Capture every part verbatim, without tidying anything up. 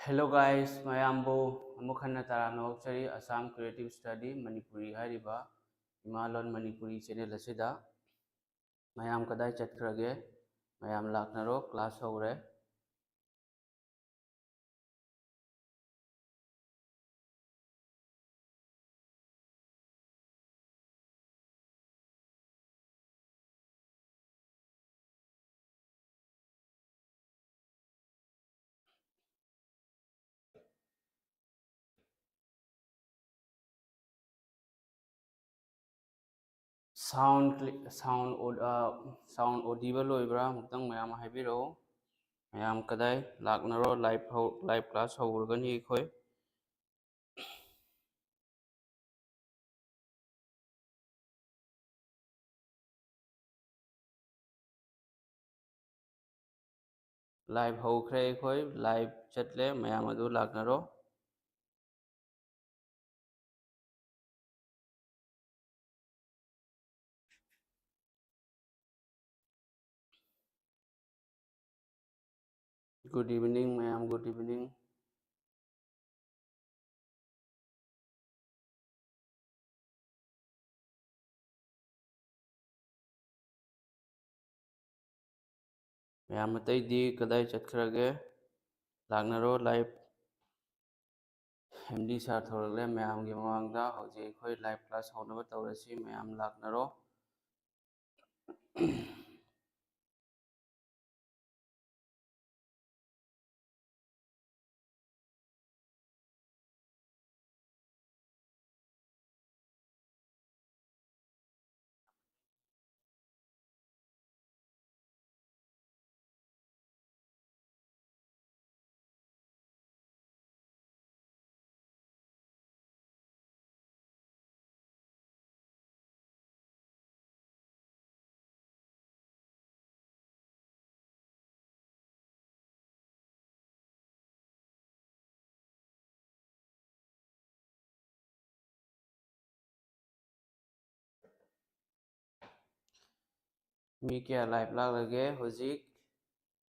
Hello guys, ꯃꯌꯥꯝꯕꯨ ꯑꯃꯨꯛ ꯍꯟꯅ ꯇꯔꯥꯝꯅ ꯑꯣꯛꯆꯔꯤ꯫ Assam Creative Study Manipuri ꯍꯥꯏꯔꯤꯕ ꯏꯃꯥ ꯂꯣꯟ ꯃꯅꯤꯄꯨꯔꯤ channel ꯑꯁꯤꯗ꯫ ꯃꯌꯥꯝ ꯀꯗꯥꯏ ꯆꯠꯈ꯭ꯔꯒꯦ? ꯃꯌꯥꯝ ꯂꯥꯛꯅꯔꯣ, class ꯍꯧꯔꯦ꯫ Sound cli-, sound aud-, ꯑ, sound audible ꯑꯣꯏꯕ꯭ꯔꯥ? ꯑꯃꯨꯛꯇꯪ ꯃꯌꯥꯝ ꯍꯥꯏꯕꯤꯔꯛꯑꯣ꯫ ꯃꯌꯥꯝ ꯀꯗꯥꯏ ꯂꯥꯛꯅꯔꯣ? Live ꯍꯧ-, live class ꯍꯧꯔꯒꯅꯤ ꯑꯩꯈꯣꯏ꯫ Live ꯍꯧꯈ꯭ꯔꯦ ꯑꯩꯈꯣꯏ, live ꯆꯠꯂꯦ, ꯃꯌꯥꯝ ꯑꯗꯨ ꯂꯥꯛꯅꯔꯣ꯫ Good evening, ꯃꯌꯥꯝ, good evening꯫ ꯃꯌꯥꯝ ꯑꯇꯩꯗꯤ ꯀꯗꯥꯏ ꯆꯠꯈ꯭ꯔꯒꯦ? ꯂꯥꯛꯅꯔꯣ, live꯫ M D sir ꯊꯣꯔꯛꯂꯦ ꯃꯌꯥꯝꯒꯤ ꯃꯃꯥꯡꯗ꯫ ꯍꯧꯖꯤꯛ ꯑꯩꯈꯣꯏ live class ꯍꯧꯅꯕ ꯇꯧꯔꯁꯤ, ꯃꯌꯥꯝ ꯂꯥꯛꯅꯔꯣ꯫ ꯃꯤ ꯀꯌꯥ live ꯂꯥꯛꯂꯒꯦ ꯍꯧꯖꯤꯛ?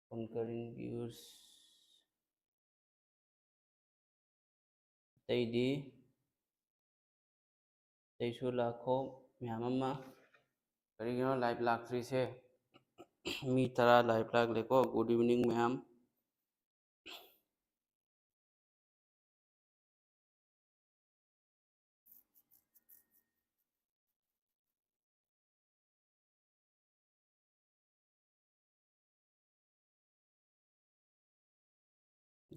Concurrent viewers꯫ ꯑꯇꯩꯗꯤ, ꯑꯇꯩꯁꯨ ꯂꯥꯛꯈꯣ ꯃꯌꯥꯝ ꯑꯃ꯫ ꯀꯔꯤꯒꯤꯅꯣ live ꯂꯥꯛꯇ꯭ꯔꯤꯁꯦ? ꯃꯤ ꯇꯔꯥ live ꯂꯥꯛꯂꯦꯀꯣ꯫ Good evening ꯃꯌꯥꯝ꯫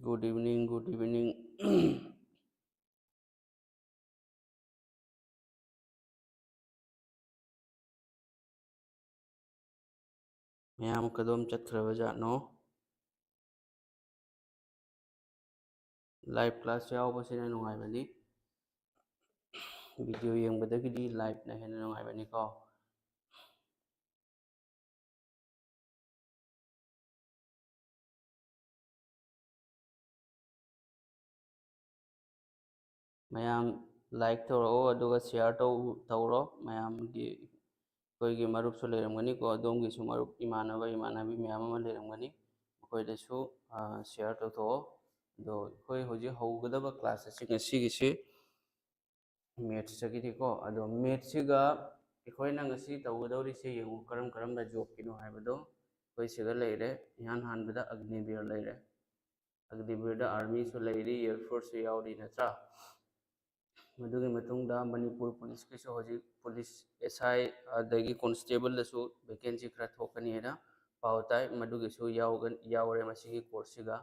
Good evening, good evening. ꯃꯌꯥꯝ ꯀꯗꯣꯝ ꯆꯠꯈ꯭ꯔꯕ ꯖꯥꯠꯅꯣ? Live class ꯌꯥꯎꯕꯁꯤꯅ ꯅꯨꯡꯉꯥꯏꯕꯅꯤ꯫ Video ꯌꯦꯡꯕꯗꯒꯤꯗꯤ live ꯅ ꯍꯦꯟꯅ ꯅꯨꯡꯉꯥꯏꯕꯅꯤꯀꯣ꯫ ꯃꯌꯥꯝ like ꯇꯧꯔꯛꯑꯣ, ꯑꯗꯨꯒ share ꯇꯧ-, ꯇꯧꯔꯣ꯫ ꯃꯌꯥꯝꯒꯤ, ꯑꯩꯈꯣꯏꯒꯤ ꯃꯔꯨꯞꯁꯨ ꯂꯩꯔꯝꯒꯅꯤꯀꯣ, ꯑꯗꯣꯝꯒꯤꯁꯨ ꯃꯔꯨꯞ, ꯏꯃꯥꯟꯅꯕ, ꯏꯃꯥꯟꯅꯕꯤ ꯃꯌꯥꯝ ꯑꯃ ꯂꯩꯔꯝꯒꯅꯤ, ꯃꯈꯣꯏꯗꯁꯨ, ꯑ, share ꯇꯧꯊꯣꯛꯑꯣ꯫ ꯑꯗꯣ ꯑꯩꯈꯣꯏ ꯍꯧꯖꯤꯛ ꯍꯧꯒꯗꯕ class ꯑꯁꯤ ꯉꯁꯤꯒꯤꯁꯤ maths ꯇꯒꯤꯅꯤꯀꯣ꯫ ꯑꯗꯣ maths ꯁꯤꯒ ꯑꯩꯈꯣꯏꯅ ꯉꯁꯤ ꯇꯧꯒꯗꯧꯔꯤꯁꯦ ꯌꯦꯡꯉꯨ, ꯀꯔꯝ ꯀꯔꯝꯕ job ꯀꯤꯅꯣ ꯍꯥꯏꯕꯗꯣ꯫ ꯑꯩꯈꯣꯏ ꯁꯤꯗ ꯂꯩꯔꯦ, ꯏꯍꯥꯟ ꯍꯥꯟꯕꯗ ꯑꯒꯅꯤꯕꯤꯔ ꯂꯩꯔꯦ꯫ ꯑꯒꯅꯤꯕꯤꯔꯗ army ꯁꯨ ꯂꯩꯔꯤ, air force ꯁꯨ ꯌꯥꯎꯔꯤ, ꯅꯠꯇ꯭ꯔꯥ? ꯃꯗꯨꯒꯤ ꯃꯇꯨꯡꯗ ꯃꯅꯤꯄꯨꯔ ꯄꯨꯂꯤꯁꯀꯤꯁꯨ ꯍꯧꯖꯤꯛ ꯄꯨꯂꯤꯁ S I ꯑꯗꯒꯤ constable ꯗꯁꯨ vacancy ꯈꯔ ꯊꯣꯛꯀꯅꯤ ꯍꯥꯏꯅ ꯄꯥꯎ ꯇꯥꯏ, ꯃꯗꯨꯒꯤꯁꯨ ꯌꯥꯎꯒ-, ꯌꯥꯎꯔꯦ ꯃꯁꯤꯒꯤ course ꯁꯤꯒ꯫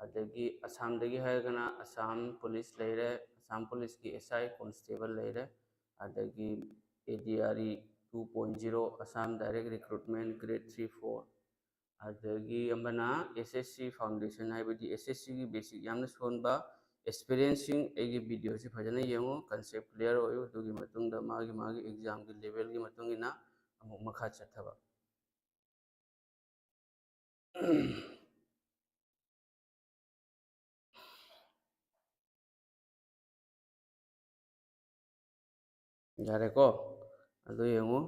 ꯑꯗꯒꯤ ꯑꯁꯥꯝꯗꯒꯤ ꯍꯥꯏꯔꯒꯅ ꯑꯁꯥꯝ ꯄꯨꯂꯤꯁ ꯂꯩꯔꯦ, ꯑꯁꯥꯝ ꯄꯨꯂꯤꯁꯀꯤ S I constable ꯂꯩꯔꯦ, ꯑꯗꯒꯤ A D R E two point zero, Assam Direct Recruitment, grade three, four, ꯑꯗꯒꯤ ꯑꯃꯅ S S C foundation, ꯍꯥꯏꯕꯗꯤ S S C ꯒꯤ basic ꯌꯥꯝꯅ ꯁꯣꯟꯕ aspirant ꯁꯤꯡ ꯑꯩꯒꯤ video ꯁꯤ ꯐꯖꯅ ꯌꯦꯡꯉꯨ, concept clear ꯑꯣꯏꯌꯨ, ꯑꯗꯨꯒꯤ ꯃꯇꯨꯡꯗ ꯃꯥꯒꯤ ꯃꯥꯒꯤ exam ꯒꯤ level ꯒꯤ ꯃꯇꯨꯡ ꯏꯟꯅ ꯑꯃꯨꯛ ꯃꯈꯥ ꯆꯠꯊꯕ꯫ ꯌꯥꯔꯦꯀꯣ? ꯑꯗꯨ ꯌꯦꯡꯉꯨ꯫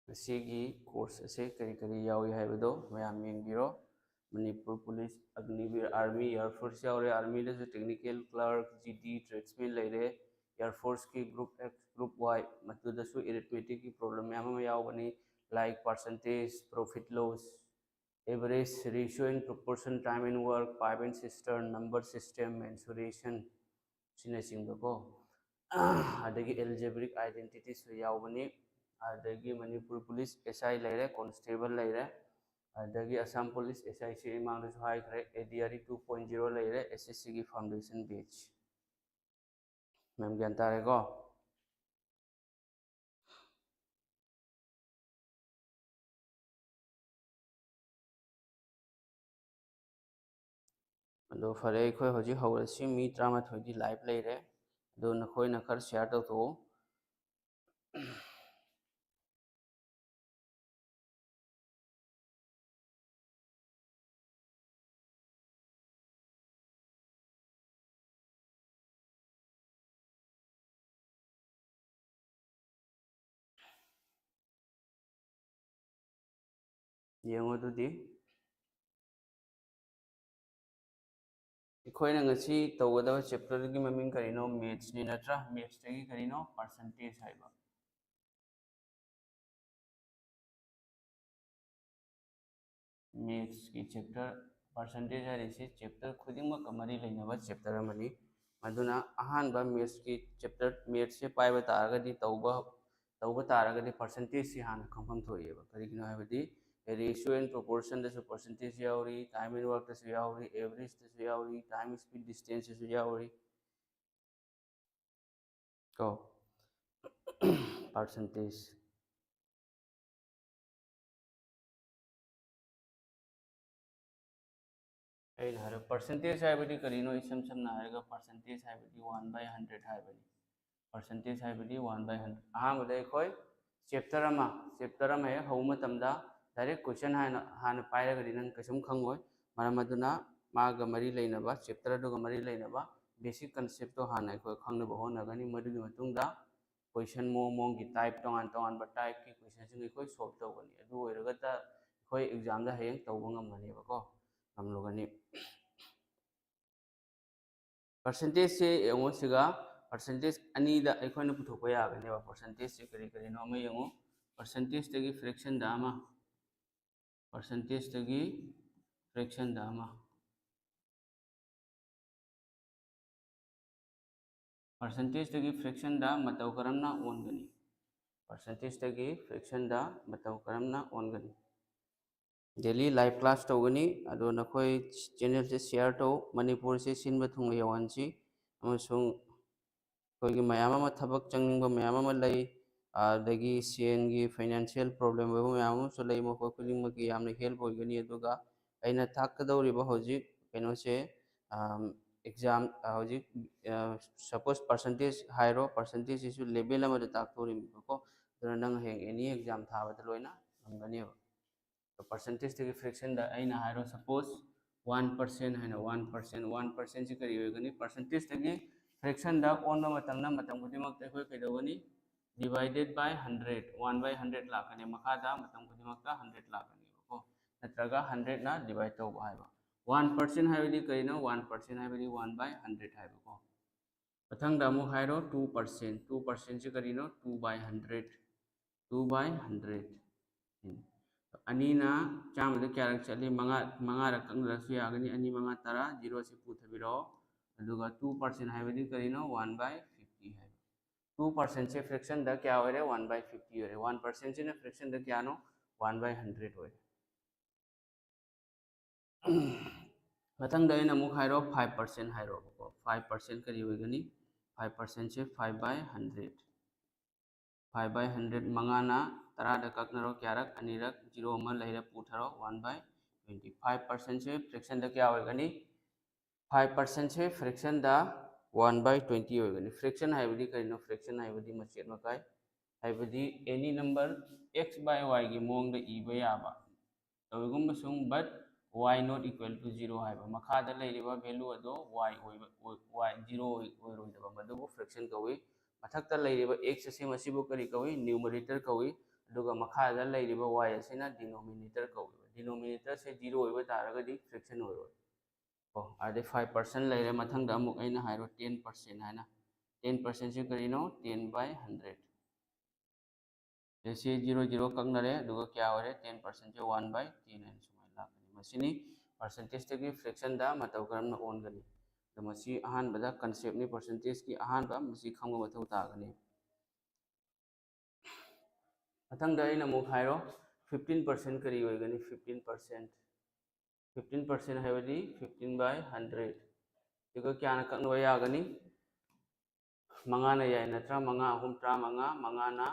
ꯉꯁꯤꯒꯤ ꯀꯣꯔꯁ ꯑꯁꯦ ꯀꯔꯤ ꯀꯔꯤ ꯌꯥꯎꯏ ꯍꯥꯏꯕꯗꯣ ꯃꯌꯥꯝ ꯌꯦꯡꯕꯤꯔꯣ꯫ Manipur police, Agniveer, army, air force ꯌꯥꯎꯔꯦ꯫ ꯑꯥꯔꯃꯤꯗꯁꯨ technical clerk, G D, tradesmen ꯂꯩꯔꯦ꯫ ꯑꯦꯌꯔ ꯐꯣꯔꯁꯀꯤ ꯒ꯭ꯔꯨꯞ ꯑꯦꯛꯁ, ꯒ꯭ꯔꯨꯞ ꯋꯥꯏ, ꯃꯗꯨꯗꯁꯨ ꯑꯦꯔꯤꯊꯃꯦꯇꯤꯛꯀꯤ ꯄ꯭ꯔꯣꯕ꯭ꯂꯦꯝ ꯃꯌꯥꯝ ꯑꯃ ꯌꯥꯎꯒꯅꯤ, like percentage, profit loss, average, ratio and proportion, time and work, pipe and cistern, number system, mensuration, ꯁꯤꯅꯆꯤꯡꯕꯀꯣ꯫ ꯑꯗꯒꯤ ꯑꯦꯜꯖꯦꯕ꯭ꯔꯤꯛ ꯑꯥꯏꯗꯦꯟꯇꯤꯇꯤꯁꯨ ꯌꯥꯎꯕꯅꯤ꯫ ꯑꯗꯒꯤ ꯃꯅꯤꯄꯨꯔ ꯄꯨꯂꯤꯁ ꯑꯦꯁ ꯑꯥꯏ ꯂꯩꯔꯦ, ꯀꯣꯟꯁꯇꯦꯕꯜ ꯂꯩꯔꯦ, ꯑꯗꯒꯤ ꯑꯁꯥꯝ ꯄꯨꯂꯤꯁ ꯑꯦꯁ ꯑꯥꯏ ꯁꯤ ꯃꯃꯥꯡꯗꯁꯨ ꯍꯥꯏꯈ꯭ꯔꯦ, A D R E two point zero ꯂꯩꯔꯦ, S ꯑꯦꯁ ꯁꯤꯒꯤ ꯐꯥꯎꯟꯗꯦꯁꯟ ꯕꯦꯆ꯫ ꯃꯦꯝ ꯒ꯭ꯌꯥꯟ ꯇꯥꯔꯦꯀꯣ? ꯑꯗꯣ ꯐꯔꯦ, ꯑꯩꯈꯣꯏ ꯍꯧꯖꯤꯛ ꯍꯧꯔꯁꯤ꯫ ꯃꯤ ꯇꯔꯥꯃꯥꯊꯣꯏꯗꯤ ꯂꯥꯏꯚ ꯂꯩꯔꯦ, ꯑꯗꯣ ꯅꯈꯣꯏꯅ ꯈꯔ ꯁꯤꯌꯥꯔ ꯇꯧꯊꯣꯛꯎ꯫ ꯌꯦꯡꯉꯣ ꯑꯗꯨꯗꯤ꯫ ꯑꯩꯈꯣꯏꯅ ꯉꯁꯤ ꯇꯧꯒꯗꯕ ꯆꯦꯞꯇꯔꯒꯤ ꯃꯃꯤꯡ ꯀꯔꯤꯅꯣ? ꯃꯦꯠꯁꯅꯤ ꯅꯠꯇ꯭ꯔꯥ? ꯃꯦꯠꯁꯇꯒꯤ ꯀꯔꯤꯅꯣ? ꯄꯥꯔꯁꯦꯟꯇꯦꯖ ꯍꯥꯏꯕ꯫ ꯃꯦꯠꯁꯀꯤ ꯆꯦꯞꯇꯔ, ꯄꯥꯔꯁꯦꯟꯇꯦꯖ ꯍꯥꯏꯔꯤꯁꯤ ꯆꯦꯞꯇꯔ ꯈꯨꯗꯤꯡꯃꯛꯀ ꯃꯔꯤ ꯂꯩꯅꯕ ꯆꯦꯞꯇꯔ ꯑꯃꯅꯤ꯫ ꯑꯗꯨꯅ ꯑꯍꯥꯟꯕ ꯃꯦꯠꯁꯀꯤ ꯆꯦꯞꯇꯔ, ꯃꯦꯠꯁꯁꯦ ꯄꯥꯏꯕ ꯇꯥꯔꯒꯗꯤ, ꯇꯧꯕ, ꯇꯧꯕ ꯇꯥꯔꯒꯗꯤ ꯄꯥꯔꯁꯦꯟꯇꯦꯖꯁꯤ ꯍꯥꯟꯅ ꯈꯪꯐꯝ ꯊꯣꯛꯏꯑꯕ꯫ ꯀꯔꯤꯒꯤꯅꯣ ꯍꯥꯏꯕꯗꯤ ꯔꯦꯁꯤꯑꯣ ꯑꯦꯟ ꯄ꯭ꯔꯣꯄꯣꯔꯁꯟꯗꯁꯨ ꯄꯥꯔꯁꯦꯟꯇꯦꯖ ꯌꯥꯎꯔꯤ, ꯇꯥꯏꯝ ꯑꯦꯟ ꯋꯥꯔꯛꯇꯁꯨ ꯌꯥꯎꯔꯤ, ꯑꯦꯚꯔꯦꯖꯇꯁꯨ ꯌꯥꯎꯔꯤ, ꯇꯥꯏꯝ ꯁ꯭ꯄꯤꯠ ꯗꯤꯁꯇꯦꯟꯁꯇꯁꯨ ꯌꯥꯎꯔꯤ ꯀꯣ꯫ ꯄꯥꯔꯁꯦꯟꯇꯦꯖ ꯑꯩꯅ ꯍꯥꯏꯔ, ꯄꯥꯔꯁꯦꯟꯇꯦꯖ ꯍꯥꯏꯕꯗꯤ ꯀꯔꯤꯅꯣ? ꯏꯁꯝ ꯁꯝꯅ ꯍꯥꯏꯔꯒ ꯄꯥꯔꯁꯦꯟꯇꯦꯖ ꯍꯥꯏꯕꯗꯤ ꯋꯥꯟ ꯕꯥꯏ ꯍꯟꯗ꯭ꯔꯦꯗ ꯍꯥꯏꯕꯅꯤ꯫ ꯄꯥꯔꯁꯦꯟꯇꯦꯖ ꯍꯥꯏꯕꯗꯤ ꯋꯥꯟ ꯕꯥꯏ ꯍꯟꯗ꯭ꯔꯦꯗ꯫ ꯑꯍꯥꯟꯕꯗ ꯑꯩꯈꯣꯏ ꯆꯦꯞꯇꯔ ꯑꯃ, ꯆꯦꯞꯇꯔ ꯑꯃ ꯍꯦꯛ ꯍꯧꯕ ꯃꯇꯝꯗ ꯗꯥꯏꯔꯦꯛ ꯀꯣꯏꯁꯟ ꯍꯥꯏꯅ ꯍꯥꯟꯅ ꯄꯥꯏꯔꯒꯗꯤ ꯅꯪ ꯀꯩꯁꯨꯝ ꯈꯪꯉꯣꯏ꯫ ꯃꯔꯝ ꯑꯗꯨꯅ ꯃꯥꯒ ꯃꯔꯤ ꯂꯩꯅꯕ, ꯆꯦꯞꯇꯔ ꯑꯗꯨꯒ ꯃꯔꯤ ꯂꯩꯅꯕ ꯕꯦꯁꯤꯛ ꯀꯟꯁꯦꯞꯇꯣ ꯍꯥꯟꯅ ꯑꯩꯈꯣꯏ ꯈꯪꯅꯕ ꯍꯣꯠꯅꯒꯅꯤ꯫ ꯃꯗꯨꯒꯤ ꯃꯇꯨꯡꯗ ꯀꯣꯏꯁꯟ ꯃꯑꯣꯡ ꯃꯑꯣꯡꯒꯤ ꯇꯥꯏꯞ, ꯇꯣꯉꯥꯟ ꯇꯣꯉꯥꯟꯕ ꯇꯥꯏꯞꯀꯤ ꯀꯣꯏꯁꯟꯁꯤꯡ ꯑꯩꯈꯣꯏ ꯁꯣꯜꯕ ꯇꯧꯒꯅꯤ꯫ ꯑꯗꯨ ꯑꯣꯏꯔꯒꯇ ꯑꯩꯈꯣꯏ ꯑꯦꯛꯖꯥꯝꯗ ꯍꯌꯦꯡ ꯇꯧꯕ ꯉꯝꯒꯅꯦꯕꯀꯣ, ꯉꯝꯂꯨꯒꯅꯤ꯫ ꯄꯥꯔꯁꯦꯟꯇꯦꯖꯁꯦ ꯌꯦꯡꯉꯣ, ꯁꯤꯒ ꯄꯥꯔꯁꯦꯟꯇꯦꯖ ꯑꯅꯤꯗ ꯑꯩꯈꯣꯏꯅ ꯄꯨꯊꯣꯛꯄ ꯌꯥꯒꯅꯦꯕ꯫ ꯄꯥꯔꯁꯦꯟꯇꯦꯖꯁꯦ ꯀꯔꯤ ꯀꯔꯤꯅꯣ ꯑꯃ ꯌꯦꯡꯉꯣ꯫ ꯄꯥꯔꯁꯦꯟꯇꯦꯖꯇꯒꯤ ꯐ꯭ꯔꯦꯛꯁꯟꯗ ꯑꯃ, ꯄꯥꯔꯁꯦꯟꯇꯦꯖꯇꯒꯤ ꯐ꯭ꯔꯦꯛꯁꯟꯗ ꯑꯃ꯫ ꯄꯥꯔꯁꯦꯟꯇꯦꯖꯇꯒꯤ ꯐ꯭ꯔꯦꯛꯁꯟꯗ ꯃꯇꯧ ꯀꯔꯝꯅ ꯑꯣꯟꯒꯅꯤ? ꯄꯥꯔꯁꯦꯟꯇꯦꯖꯇꯒꯤ ꯐ꯭ꯔꯦꯛꯁꯟꯗ ꯃꯇꯧ ꯀꯔꯝꯅ ꯑꯣꯟꯒꯅꯤ? ꯗꯦꯂꯤ ꯂꯥꯏꯚ ꯀ꯭ꯂꯥꯁ ꯇꯧꯒꯅꯤ꯫ ꯑꯗꯣ ꯅꯈꯣꯏ ꯆꯦꯅꯦꯜꯁꯦ ꯁꯤꯌꯥꯔ ꯇꯧ꯫ ꯃꯅꯤꯄꯨꯔꯁꯦ ꯁꯤꯟꯕ ꯊꯨꯡꯅ ꯌꯧꯍꯟꯁꯤ꯫ ꯑꯃꯁꯨꯡ ꯑꯩꯈꯣꯏꯒꯤ ꯃꯌꯥꯝ ꯑꯃ ꯊꯕꯛ ꯆꯪꯅꯤꯡꯕ ꯃꯌꯥꯝ ꯑꯃ ꯂꯩ, ꯑꯗꯒꯤ ꯁꯦꯟꯒꯤ ꯐꯥꯏꯅꯥꯟꯁꯤꯌꯦꯜ ꯄ꯭ꯔꯣꯕ꯭ꯂꯦꯝ ꯑꯣꯏꯕ ꯃꯌꯥꯝ ꯑꯃꯁꯨ ꯂꯩ꯫ ꯃꯈꯣꯏ ꯈꯨꯗꯤꯡꯃꯛꯀꯤ ꯌꯥꯝꯅ ꯍꯦꯜꯞ ꯑꯣꯏꯒꯅꯤ꯫ ꯑꯗꯨꯒ ꯑꯩꯅ ꯇꯥꯛꯀꯗꯧꯔꯤꯕ ꯍꯧꯖꯤꯛ ꯀꯩꯅꯣꯁꯦ, ꯑꯦꯛꯖꯥꯝ ꯍꯧꯖꯤꯛ ꯁꯄꯣꯁ ꯄꯥꯔꯁꯦꯟꯇꯦꯖ ꯍꯥꯏꯔꯣ, ꯄꯥꯔꯁꯦꯟꯇꯦꯖꯁꯤꯁꯨ ꯂꯦꯚꯦꯜ ꯑꯃꯗ ꯇꯥꯛꯇꯧꯔꯤꯕꯀꯣ꯫ ꯑꯗꯨꯅ ꯅꯪ ꯍꯌꯦꯡ ꯑꯦꯅꯤ ꯑꯦꯛꯖꯥꯝ ꯊꯥꯕꯗ ꯂꯣꯏꯅ ꯉꯝꯒꯅꯦꯕ꯫ ꯄꯥꯔꯁꯦꯟꯇꯦꯖꯇꯒꯤ ꯐ꯭ꯔꯦꯛꯁꯟꯗ ꯑꯩꯅ ꯍꯥꯏꯔꯣ, ꯁꯄꯣꯁ ꯋꯥꯟ ꯄꯥꯔꯁꯦꯟ ꯍꯥꯏꯅ, ꯋꯥꯟ ꯄꯥꯔꯁꯦꯟ, ꯋꯥꯟ ꯄꯥꯔꯁꯦꯟꯁꯤ ꯀꯔꯤ ꯑꯣꯏꯒꯅꯤ? ꯄꯥꯔꯁꯦꯟꯇꯦꯖꯇꯒꯤ ꯐ꯭ꯔꯦꯛꯁꯟꯗ ꯑꯣꯟꯕ ꯃꯇꯝꯗ ꯃꯇꯝ ꯈꯨꯗꯤꯡꯃꯛꯇ ꯑꯩꯈꯣꯏ ꯀꯩꯗꯧꯒꯅꯤ? Divided by hundred, one by hundred ꯂꯥꯛꯀꯅꯤ꯫ ꯃꯈꯥꯗ ꯃꯇꯝ ꯈꯨꯗꯤꯡꯃꯛꯇ ꯍꯟꯗ꯭ꯔꯦꯠ ꯂꯥꯛꯀꯅꯦꯕꯀꯣ, ꯅꯠꯇ꯭ꯔꯒ ꯍꯟꯗ꯭ꯔꯦꯠꯅ ꯗꯤꯚꯥꯏꯠ ꯇꯧꯕ ꯍꯥꯏꯕ꯫ ꯋꯥꯟ ꯄꯥꯔꯁꯦꯟ ꯍꯥꯏꯕꯗꯤ ꯀꯔꯤꯅꯣ? ꯋꯥꯟ ꯄꯥꯔꯁꯦꯟ ꯍꯥꯏꯕꯗꯤ ꯋꯥꯟ ꯕꯥꯏ ꯍꯟꯗ꯭ꯔꯦꯠ ꯍꯥꯏꯕꯀꯣ꯫ ꯃꯊꯪꯗ ꯑꯃꯨꯛ ꯍꯥꯏꯔꯣ, ꯇꯨ ꯄꯥꯔꯁꯦꯟ꯫ ꯇꯨ ꯄꯥꯔꯁꯦꯟꯁꯤ ꯀꯔꯤꯅꯣ? Two by hundred, two by hundred꯫ ꯑꯅꯤꯅ ꯆꯥꯝꯃꯗ ꯀꯌꯥꯔꯛ ꯆꯠꯂꯤ? ꯃꯉꯥ, ꯃꯉꯥꯔꯛ ꯀꯛꯅꯔꯁꯨ ꯌꯥꯒꯅꯤ꯫ ꯑꯅꯤ ꯃꯉꯥ ꯇꯔꯥ, ꯖꯤꯔꯣꯁꯤ ꯄꯨꯊꯕꯤꯔꯛꯑꯣ꯫ ꯑꯗꯨꯒ ꯇꯨ ꯄꯥꯔꯁꯦꯟ ꯍꯥꯏꯕꯗꯤ ꯀꯔꯤꯅꯣ? One by fifty ꯍꯥꯏꯕ꯫ ꯇꯨ ꯄꯥꯔꯁꯦꯟꯁꯦ ꯐ꯭ꯔꯦꯛꯁꯟꯗ ꯀꯌꯥ ꯑꯣꯏꯔꯦ? One by fifty ꯑꯣꯏꯔꯦ꯫ ꯋꯥꯟ ꯄꯥꯔꯁꯦꯟꯁꯤꯅ ꯐ꯭ꯔꯦꯛꯁꯟꯗ ꯀꯌꯥꯅꯣ? One by hundred ꯑꯣꯏꯔꯦ꯫ ꯃꯊꯪꯗ ꯑꯩꯅ ꯑꯃꯨꯛ ꯍꯥꯏꯔꯣ, ꯐꯥꯏꯚ ꯄꯥꯔꯁꯦꯟ ꯍꯥꯏꯔꯣꯕꯀꯣ꯫ ꯐꯥꯏꯚ ꯄꯥꯔꯁꯦꯟ ꯀꯔꯤ ꯑꯣꯏꯒꯅꯤ? ꯐꯥꯏꯚ ꯄꯥꯔꯁꯦꯟꯁꯦ five by hundred꯫ Five by hundred, ꯃꯉꯥꯅ ꯇꯔꯥꯗ ꯀꯛꯅꯔꯣ, ꯀꯌꯥꯔꯛ? ꯑꯅꯤꯔꯛ, ꯖꯤꯔꯣ ꯑꯃ ꯂꯩꯔꯦ, ꯄꯨꯊꯔꯣ, one by twenty꯫ ꯐꯥꯏꯚ ꯄꯥꯔꯁꯦꯟꯁꯦ ꯐ꯭ꯔꯦꯛꯁꯟꯗ ꯀꯌꯥ ꯑꯣꯏꯒꯅꯤ? ꯐꯥꯏꯚ ꯄꯥꯔꯁꯦꯟꯁꯦ ꯐ꯭ꯔꯦꯛꯁꯟꯗ one by twenty ꯑꯣꯏꯒꯅꯤ꯫ ꯐ꯭ꯔꯦꯛꯁꯟ ꯍꯥꯏꯕꯗꯤ ꯀꯔꯤꯅꯣ? ꯐ꯭ꯔꯦꯛꯁꯟ ꯍꯥꯏꯕꯗꯤ ꯃꯆꯦꯠ ꯃꯀꯥꯏ, ꯍꯥꯏꯕꯗꯤ any number x by y ꯒꯤ ꯃꯑꯣꯡꯗ ꯏꯕ ꯌꯥꯕ꯫ ꯇꯧꯏꯒꯨꯝꯕꯁꯨꯡ, but y not equal to zero ꯍꯥꯏꯕ, ꯃꯈꯥꯗ ꯂꯩꯔꯤꯕ value ꯑꯗꯣ y ꯑꯣꯏꯕ, y zero ꯑꯣꯏꯔꯣꯏꯗꯕ, ꯃꯗꯨꯕꯨ ꯐ꯭ꯔꯦꯛꯁꯟ ꯀꯧꯏ꯫ ꯃꯊꯛꯇ ꯂꯩꯔꯤꯕ x ꯑꯁꯤ, ꯃꯁꯤꯕꯨ ꯀꯔꯤ ꯀꯧꯏ? Numerator ꯀꯧꯏ꯫ ꯑꯗꯨꯒ ꯃꯈꯥꯗ ꯂꯩꯔꯤꯕ y ꯑꯁꯤꯅ denominator ꯀꯧꯏ꯫ Denominator ꯁꯦ zero ꯑꯣꯏꯕ ꯇꯥꯔꯒꯗꯤ fraction ꯑꯣꯏꯔꯣꯏ꯫ ꯀꯣ ꯑꯗꯩ five percent ꯂꯩꯔꯦ꯫ ꯃꯊꯪꯗ ꯑꯃꯨꯛ ꯑꯩꯅ ꯍꯥꯏꯔꯣ, ten percent ꯍꯥꯏꯅ꯫ Ten percent ꯁꯤ ꯀꯔꯤꯅꯣ? Ten by hundred꯫ ꯑꯁꯤ zero zero ꯀꯛꯅꯔꯦ, ꯑꯗꯨꯒ ꯀꯌꯥ ꯑꯣꯏꯔꯦ? Ten percent say one by ten ꯍꯥꯏꯅ ꯁꯨꯃꯥꯏꯅ ꯂꯥꯛꯀꯅꯤ꯫ ꯃꯁꯤꯅꯤ percentage ꯇꯒꯤ fraction ꯗ ꯃꯇꯧ ꯀꯔꯝꯅ ꯑꯣꯟꯒꯅꯤ꯫ ꯑꯗꯣ ꯃꯁꯤ ꯑꯍꯥꯟꯕꯗ concept ꯅꯤ, percentage ꯀꯤ ꯑꯍꯥꯟꯕ, ꯃꯁꯤ ꯈꯪꯕ ꯃꯊꯧ ꯇꯥꯒꯅꯤ꯫ ꯃꯊꯪꯗ ꯑꯩꯅ ꯑꯃꯨꯛ ꯍꯥꯏꯔꯣ, fifteen percent ꯀꯔꯤ ꯑꯣꯏꯒꯅꯤ? Fifteen percent, fifteen percent ꯍꯥꯏꯕꯗꯤ fifteen by hundred꯫ ꯑꯗꯨꯒ ꯀꯌꯥꯅ ꯀꯛꯅꯕ ꯌꯥꯒꯅꯤ? ꯃꯉꯥꯅ ꯌꯥꯏ ꯅꯠꯇ꯭ꯔꯥ? ꯃꯉꯥ ꯑꯍꯨꯝ ꯇꯔꯥꯃꯉꯥ, ꯃꯉꯥꯅ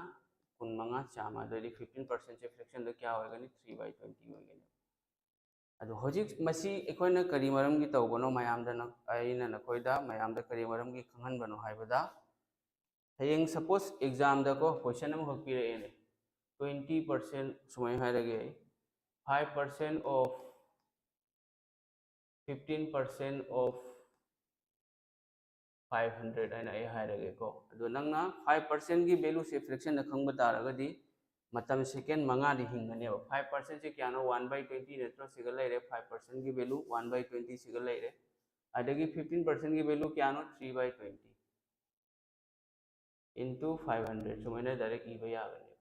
ꯀꯨꯟꯃꯉꯥ, ꯆꯥꯝꯃ꯫ ꯑꯗꯨꯑꯣꯏꯗꯤ fifteen percent ꯁꯦ fraction ꯗ ꯀꯌꯥ ꯑꯣꯏꯒꯅꯤ? Three by twenty ꯑꯣꯏꯒꯅꯤ꯫ ꯑꯗꯣ ꯍꯧꯖꯤꯛ ꯃꯁꯤ ꯑꯩꯈꯣꯏꯅ ꯀꯔꯤ ꯃꯔꯝꯒꯤ ꯇꯧꯕꯅꯣ? ꯃꯌꯥꯝꯗ ꯅ-, ꯑꯩꯅ ꯅꯈꯣꯏꯗ ꯃꯌꯥꯝꯗ ꯀꯔꯤ ꯃꯔꯝꯒꯤ ꯈꯪꯍꯟꯕꯅꯣ ꯍꯥꯏꯕꯗ, ꯍꯌꯦꯡ suppose exam ꯗꯀꯣ question ꯑꯃꯈꯛ ꯄꯤꯔꯛꯑꯦꯅꯦ, twenty percent ꯁꯨꯃꯥꯏꯅ ꯍꯥꯏꯔꯒꯦ ꯑꯩ, five percent of fifteen percent of five hundred ꯍꯥꯏꯅ ꯑꯩ ꯍꯥꯏꯔꯒꯦꯀꯣ꯫ ꯑꯗꯣ ꯅꯪꯅ five percent ꯒꯤ value ꯁꯦ fraction ꯗ ꯈꯪꯕ ꯇꯥꯔꯒꯗꯤ ꯃꯇꯝ second ꯃꯉꯥꯗꯤ ꯍꯤꯡꯒꯅꯦꯕ꯫ Five percent ꯁꯦ ꯀꯌꯥꯅꯣ? One by twenty ꯅꯠꯇ꯭ꯔꯣ? ꯁꯤꯒ ꯂꯩꯔꯦ꯫ Five percent ꯒꯤ value one by twenty ꯁꯤꯒ ꯂꯩꯔꯦ꯫ ꯑꯗꯒꯤ fifteen percent ꯒꯤ value ꯀꯌꯥꯅꯣ? Three by twenty into five hundred ꯁꯨꯃꯥꯏꯅ direct ꯏꯕ ꯌꯥꯒꯅꯦꯕ꯫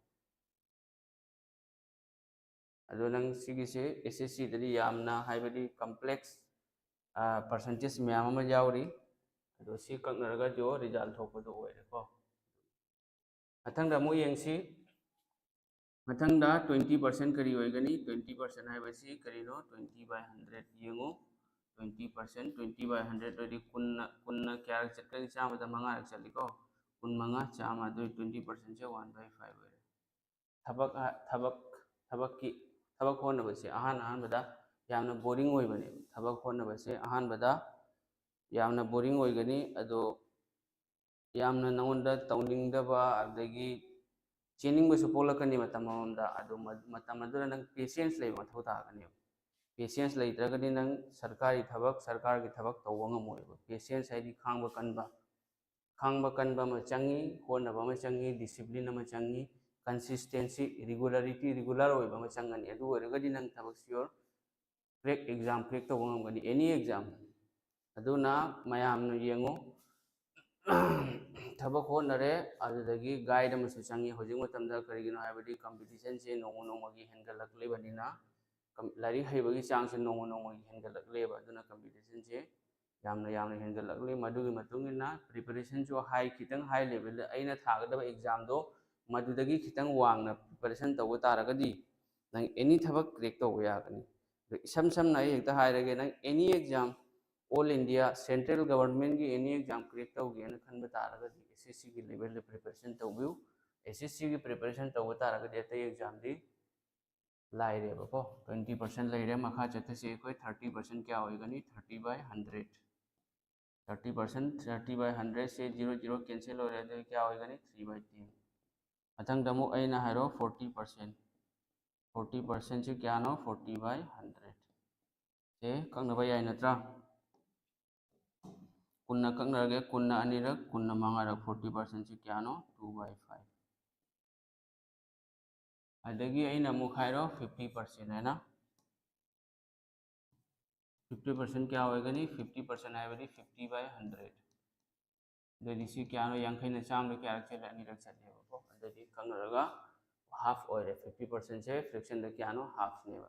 ꯑꯗꯣ ꯅꯪ ꯁꯤꯒꯤꯁꯦ S S C ꯗꯗꯤ ꯌꯥꯝꯅ, ꯍꯥꯏꯕꯗꯤ complex, ꯑ, percentage ꯃꯌꯥꯝ ꯑꯃ ꯌꯥꯎꯔꯤ꯫ ꯑꯗꯣ ꯁꯤ ꯀꯛꯅꯔꯒ ꯖꯣ result ꯊꯣꯛꯄꯗꯣ ꯑꯣꯏꯔꯦꯀꯣ꯫ ꯃꯊꯪꯗ ꯑꯃꯨꯛ ꯌꯦꯡꯁꯤ꯫ ꯃꯊꯪꯗ twenty percent ꯀꯔꯤ ꯑꯣꯏꯒꯅꯤ? Twenty percent ꯍꯥꯏꯕꯁꯤ ꯀꯔꯤꯅꯣ? Twenty by hundred ꯌꯦꯡꯉꯨ꯫ Twenty percent, twenty by hundred ꯑꯣꯏꯔꯗꯤ ꯀꯨꯟꯅ, ꯀꯨꯟꯅ ꯀꯌꯥꯔꯛ ꯆꯠꯀꯅꯤ? ꯆꯥꯝꯃꯗ ꯃꯉꯥꯔꯛ ꯆꯠꯂꯤꯀꯣ꯫ ꯀꯨꯟꯃꯉꯥ, ꯆꯥꯝꯃ, ꯑꯗꯨ twenty percent say one by five ꯑꯣꯏꯔꯦ꯫ ꯊꯕꯛ ꯍꯥ-, ꯊꯕꯛ, ꯊꯕꯛꯀꯤ, ꯊꯕꯛ ꯍꯣꯠꯅꯕꯁꯦ ꯑꯍꯥꯟ ꯑꯍꯥꯟꯕꯗ ꯌꯥꯝꯅ boring ꯑꯣꯏꯕꯅꯦꯕ꯫ ꯊꯕꯛ ꯍꯣꯠꯅꯕꯁꯦ ꯑꯍꯥꯟꯕꯗ ꯌꯥꯝꯅ boring ꯑꯣꯏꯒꯅꯤ, ꯑꯗꯣ ꯌꯥꯝꯅ ꯅꯉꯣꯟꯗ ꯇꯧꯅꯤꯡꯗꯕ, ꯑꯗꯒꯤ ꯆꯦꯟꯅꯤꯡꯕꯁꯨ ꯄꯣꯛꯂꯛꯀꯅꯤ ꯃꯇꯝ ꯑꯃꯗ꯫ ꯑꯗꯣ ꯃ-, ꯃꯇꯝ ꯑꯗꯨꯗ ꯅꯪ patience ꯂꯩꯕ ꯃꯊꯧ ꯇꯥꯒꯅꯦꯕ꯫ Patience ꯂꯩꯇ꯭ꯔꯒꯗꯤ ꯅꯪ ꯁꯔꯀꯥꯔꯒꯤ ꯊꯕꯛ, ꯁꯔꯀꯥꯔꯒꯤ ꯊꯕꯛ ꯇꯧꯕ ꯉꯝꯃꯣꯏꯕ꯫ Patience ꯍꯥꯏꯗꯤ ꯈꯥꯡꯕ ꯀꯟꯕ꯫ ꯈꯥꯡꯕ ꯀꯟꯕ ꯑꯃ ꯆꯪꯉꯤ, ꯍꯣꯠꯅꯕ ꯑꯃ ꯆꯪꯉꯤ, ꯗꯤꯁꯤꯄ꯭ꯂꯤꯟ ꯑꯃ ꯆꯪꯉꯤ, ꯀꯟꯁꯤꯁꯇꯦꯟꯁꯤ, ꯔꯤꯒꯨꯂꯔꯤꯇꯤ, ꯔꯤꯒꯨꯂꯔ ꯑꯣꯏꯕ ꯑꯃ ꯆꯪꯒꯅꯤ꯫ ꯑꯗꯨ ꯑꯣꯏꯔꯒꯗꯤ ꯅꯪ ꯊꯕꯛ ꯁꯤꯌꯣꯔ ꯀ꯭ꯔꯦꯛ, ꯑꯦꯛꯖꯥꯝ ꯀ꯭ꯔꯦꯛ ꯇꯧꯕ ꯉꯝꯒꯅꯤ, ꯑꯦꯅꯤ ꯑꯦꯛꯖꯥꯝ꯫ ꯑꯗꯨꯅ ꯃꯌꯥꯝꯅ ꯌꯦꯡꯉꯨ, ꯊꯕꯛ ꯍꯣꯠꯅꯔꯦ, ꯑꯗꯨꯗꯒꯤ ꯒꯥꯏꯗ ꯑꯃꯁꯨ ꯆꯪꯉꯤ ꯍꯧꯖꯤꯛ ꯃꯇꯝꯗ꯫ ꯀꯔꯤꯒꯤꯅꯣ ꯍꯥꯏꯕꯗꯤ ꯀꯝꯄꯤꯇꯤꯁꯟꯁꯦ ꯅꯣꯡꯃ ꯅꯣꯡꯃꯒꯤ ꯍꯦꯟꯒꯠꯂꯛꯂꯤꯕꯅꯤꯅ, ꯂꯥꯏꯔꯤꯛ ꯍꯩꯕꯒꯤ ꯆꯥꯡꯁꯦ ꯅꯣꯡꯃ ꯅꯣꯡꯃꯒꯤ ꯍꯦꯟꯒꯠꯂꯛꯂꯦꯕ꯫ ꯑꯗꯨꯅ ꯀꯝꯄꯤꯇꯤꯁꯟꯁꯦ ꯌꯥꯝꯅ ꯌꯥꯝꯅ ꯍꯦꯟꯒꯠꯂꯛꯂꯤ꯫ ꯃꯗꯨꯒꯤ ꯃꯇꯨꯡ ꯏꯟꯅ ꯄ꯭ꯔꯤꯄꯦꯔꯦꯁꯟꯁꯨ ꯍꯥꯏ, ꯈꯤꯇꯪ ꯍꯥꯏ ꯂꯦꯚꯦꯜꯗ꯫ ꯑꯩꯅ ꯊꯥꯒꯗꯕ ꯑꯦꯛꯖꯥꯝꯗꯣ ꯃꯗꯨꯗꯒꯤ ꯈꯤꯇꯪ ꯋꯥꯡꯅ ꯄ꯭ꯔꯤꯄꯦꯔꯦꯁꯟ ꯇꯧꯕ ꯇꯥꯔꯒꯗꯤ ꯅꯪ ꯑꯦꯅꯤ ꯊꯕꯛ ꯀ꯭ꯔꯦꯛ ꯇꯧꯕ ꯌꯥꯒꯅꯤ꯫ ꯑꯗꯣ ꯏꯁꯝ ꯁꯝꯅ ꯑꯩ ꯍꯦꯛꯇ ꯍꯥꯏꯔꯒꯦ, ꯅꯪ ꯑꯦꯅꯤ ꯑꯦꯛꯖꯥꯝ, ꯑꯣꯜ ꯏꯟꯗꯤꯌꯥ ꯁꯦꯟꯇ꯭ꯔꯦꯜ ꯒꯕꯔꯟꯃꯦꯟꯒꯤ ꯑꯦꯅꯤ ꯑꯦꯛꯖꯥꯝ ꯀ꯭ꯔꯦꯛ ꯇꯧꯒꯦꯅ ꯈꯟꯕ ꯇꯥꯔꯒꯗꯤ ꯑꯦꯁ ꯑꯦꯁ ꯁꯤꯒꯤ ꯂꯦꯚꯦꯜꯗ ꯄ꯭ꯔꯤꯄꯦꯔꯦꯁꯟ ꯇꯧꯕꯤꯌꯨ꯫ ꯑꯦꯁ ꯑꯦꯁ ꯁꯤꯒꯤ ꯄ꯭ꯔꯤꯄꯦꯔꯦꯁꯟ ꯇꯧꯕ ꯇꯥꯔꯒꯗꯤ ꯑꯇꯩ ꯑꯦꯛꯖꯥꯝꯗꯤ ꯂꯥꯏꯔꯦꯕꯀꯣ꯫ ꯇ꯭ꯋꯦꯟꯇꯤ ꯄꯥꯔꯁꯦꯟ ꯂꯩꯔꯦ꯫ ꯃꯈꯥ ꯆꯠꯊꯁꯤ ꯑꯩꯈꯣꯏ꯫ ꯊꯥꯔꯇꯤ ꯄꯥꯔꯁꯦꯟ ꯀꯌꯥ ꯑꯣꯏꯒꯅꯤ? Thirty by hundred. Thirty percent, thirty by ꯍꯟꯗ꯭ꯔꯦꯠꯁꯦ ꯖꯤꯔꯣ ꯖꯤꯔꯣ ꯀꯦꯟꯁꯦꯜ ꯑꯣꯏꯔꯦ꯫ ꯑꯗꯨꯗꯤ ꯀꯌꯥ ꯑꯣꯏꯒꯅꯤ? Three by ten. ꯃꯊꯪꯗ ꯑꯃꯨꯛ ꯑꯩꯅ ꯍꯥꯏꯔꯣ, ꯐꯣꯔꯇꯤ ꯄꯥꯔꯁꯦꯟ꯫ ꯐꯣꯔꯇꯤ ꯄꯥꯔꯁꯦꯟꯁꯤ ꯀꯌꯥꯅꯣ? Forty by hundred. ꯁꯦ ꯀꯛꯅꯕ ꯌꯥꯏ ꯅꯠꯇ꯭ꯔꯥ? ꯀꯨꯟꯅ ꯀꯛꯅꯔꯒꯦ, ꯀꯨꯟꯅ ꯑꯅꯤꯔꯛ, ꯀꯨꯟꯅ ꯃꯉꯥꯔꯛ꯫ ꯐꯣꯔꯇꯤ ꯄꯥꯔꯁꯦꯟꯁꯤ ꯀꯌꯥꯅꯣ? Two by five. ꯑꯗꯒꯤ ꯑꯩꯅ ꯑꯃꯨꯛ ꯍꯥꯏꯔꯣ, ꯐꯤꯐꯇꯤ ꯄꯥꯔꯁꯦꯟ ꯍꯥꯏꯅ꯫ ꯐꯤꯐꯇꯤ ꯄꯥꯔꯁꯦꯟ ꯀꯌꯥ ꯑꯣꯏꯒꯅꯤ? ꯐꯤꯐꯇꯤ ꯄꯥꯔꯁꯦꯟ ꯍꯥꯏꯕꯗꯤ ꯐꯤꯐꯇꯤ ꯕꯥꯏ ꯍꯟꯗ꯭ꯔꯦꯠ꯫ ꯑꯗꯨꯗꯤ ꯁꯤ ꯀꯌꯥꯅꯣ? ꯌꯥꯡꯈꯩꯅ ꯆꯥꯝꯃꯗ ꯀꯌꯥꯔꯛ ꯆꯠꯂꯦ? ꯑꯅꯤꯔꯛ ꯆꯠꯂꯦꯕꯀꯣ꯫ ꯑꯗꯨꯗꯤ ꯀꯛꯅꯔꯒ ꯍꯥꯐ ꯑꯣꯏꯔꯦ꯫ ꯐꯤꯐꯇꯤ ꯄꯥꯔꯁꯦꯟꯁꯦ ꯐ꯭ꯔꯦꯛꯁꯟꯗ ꯀꯌꯥꯅꯣ? ꯍꯥꯐꯅꯦꯕ꯫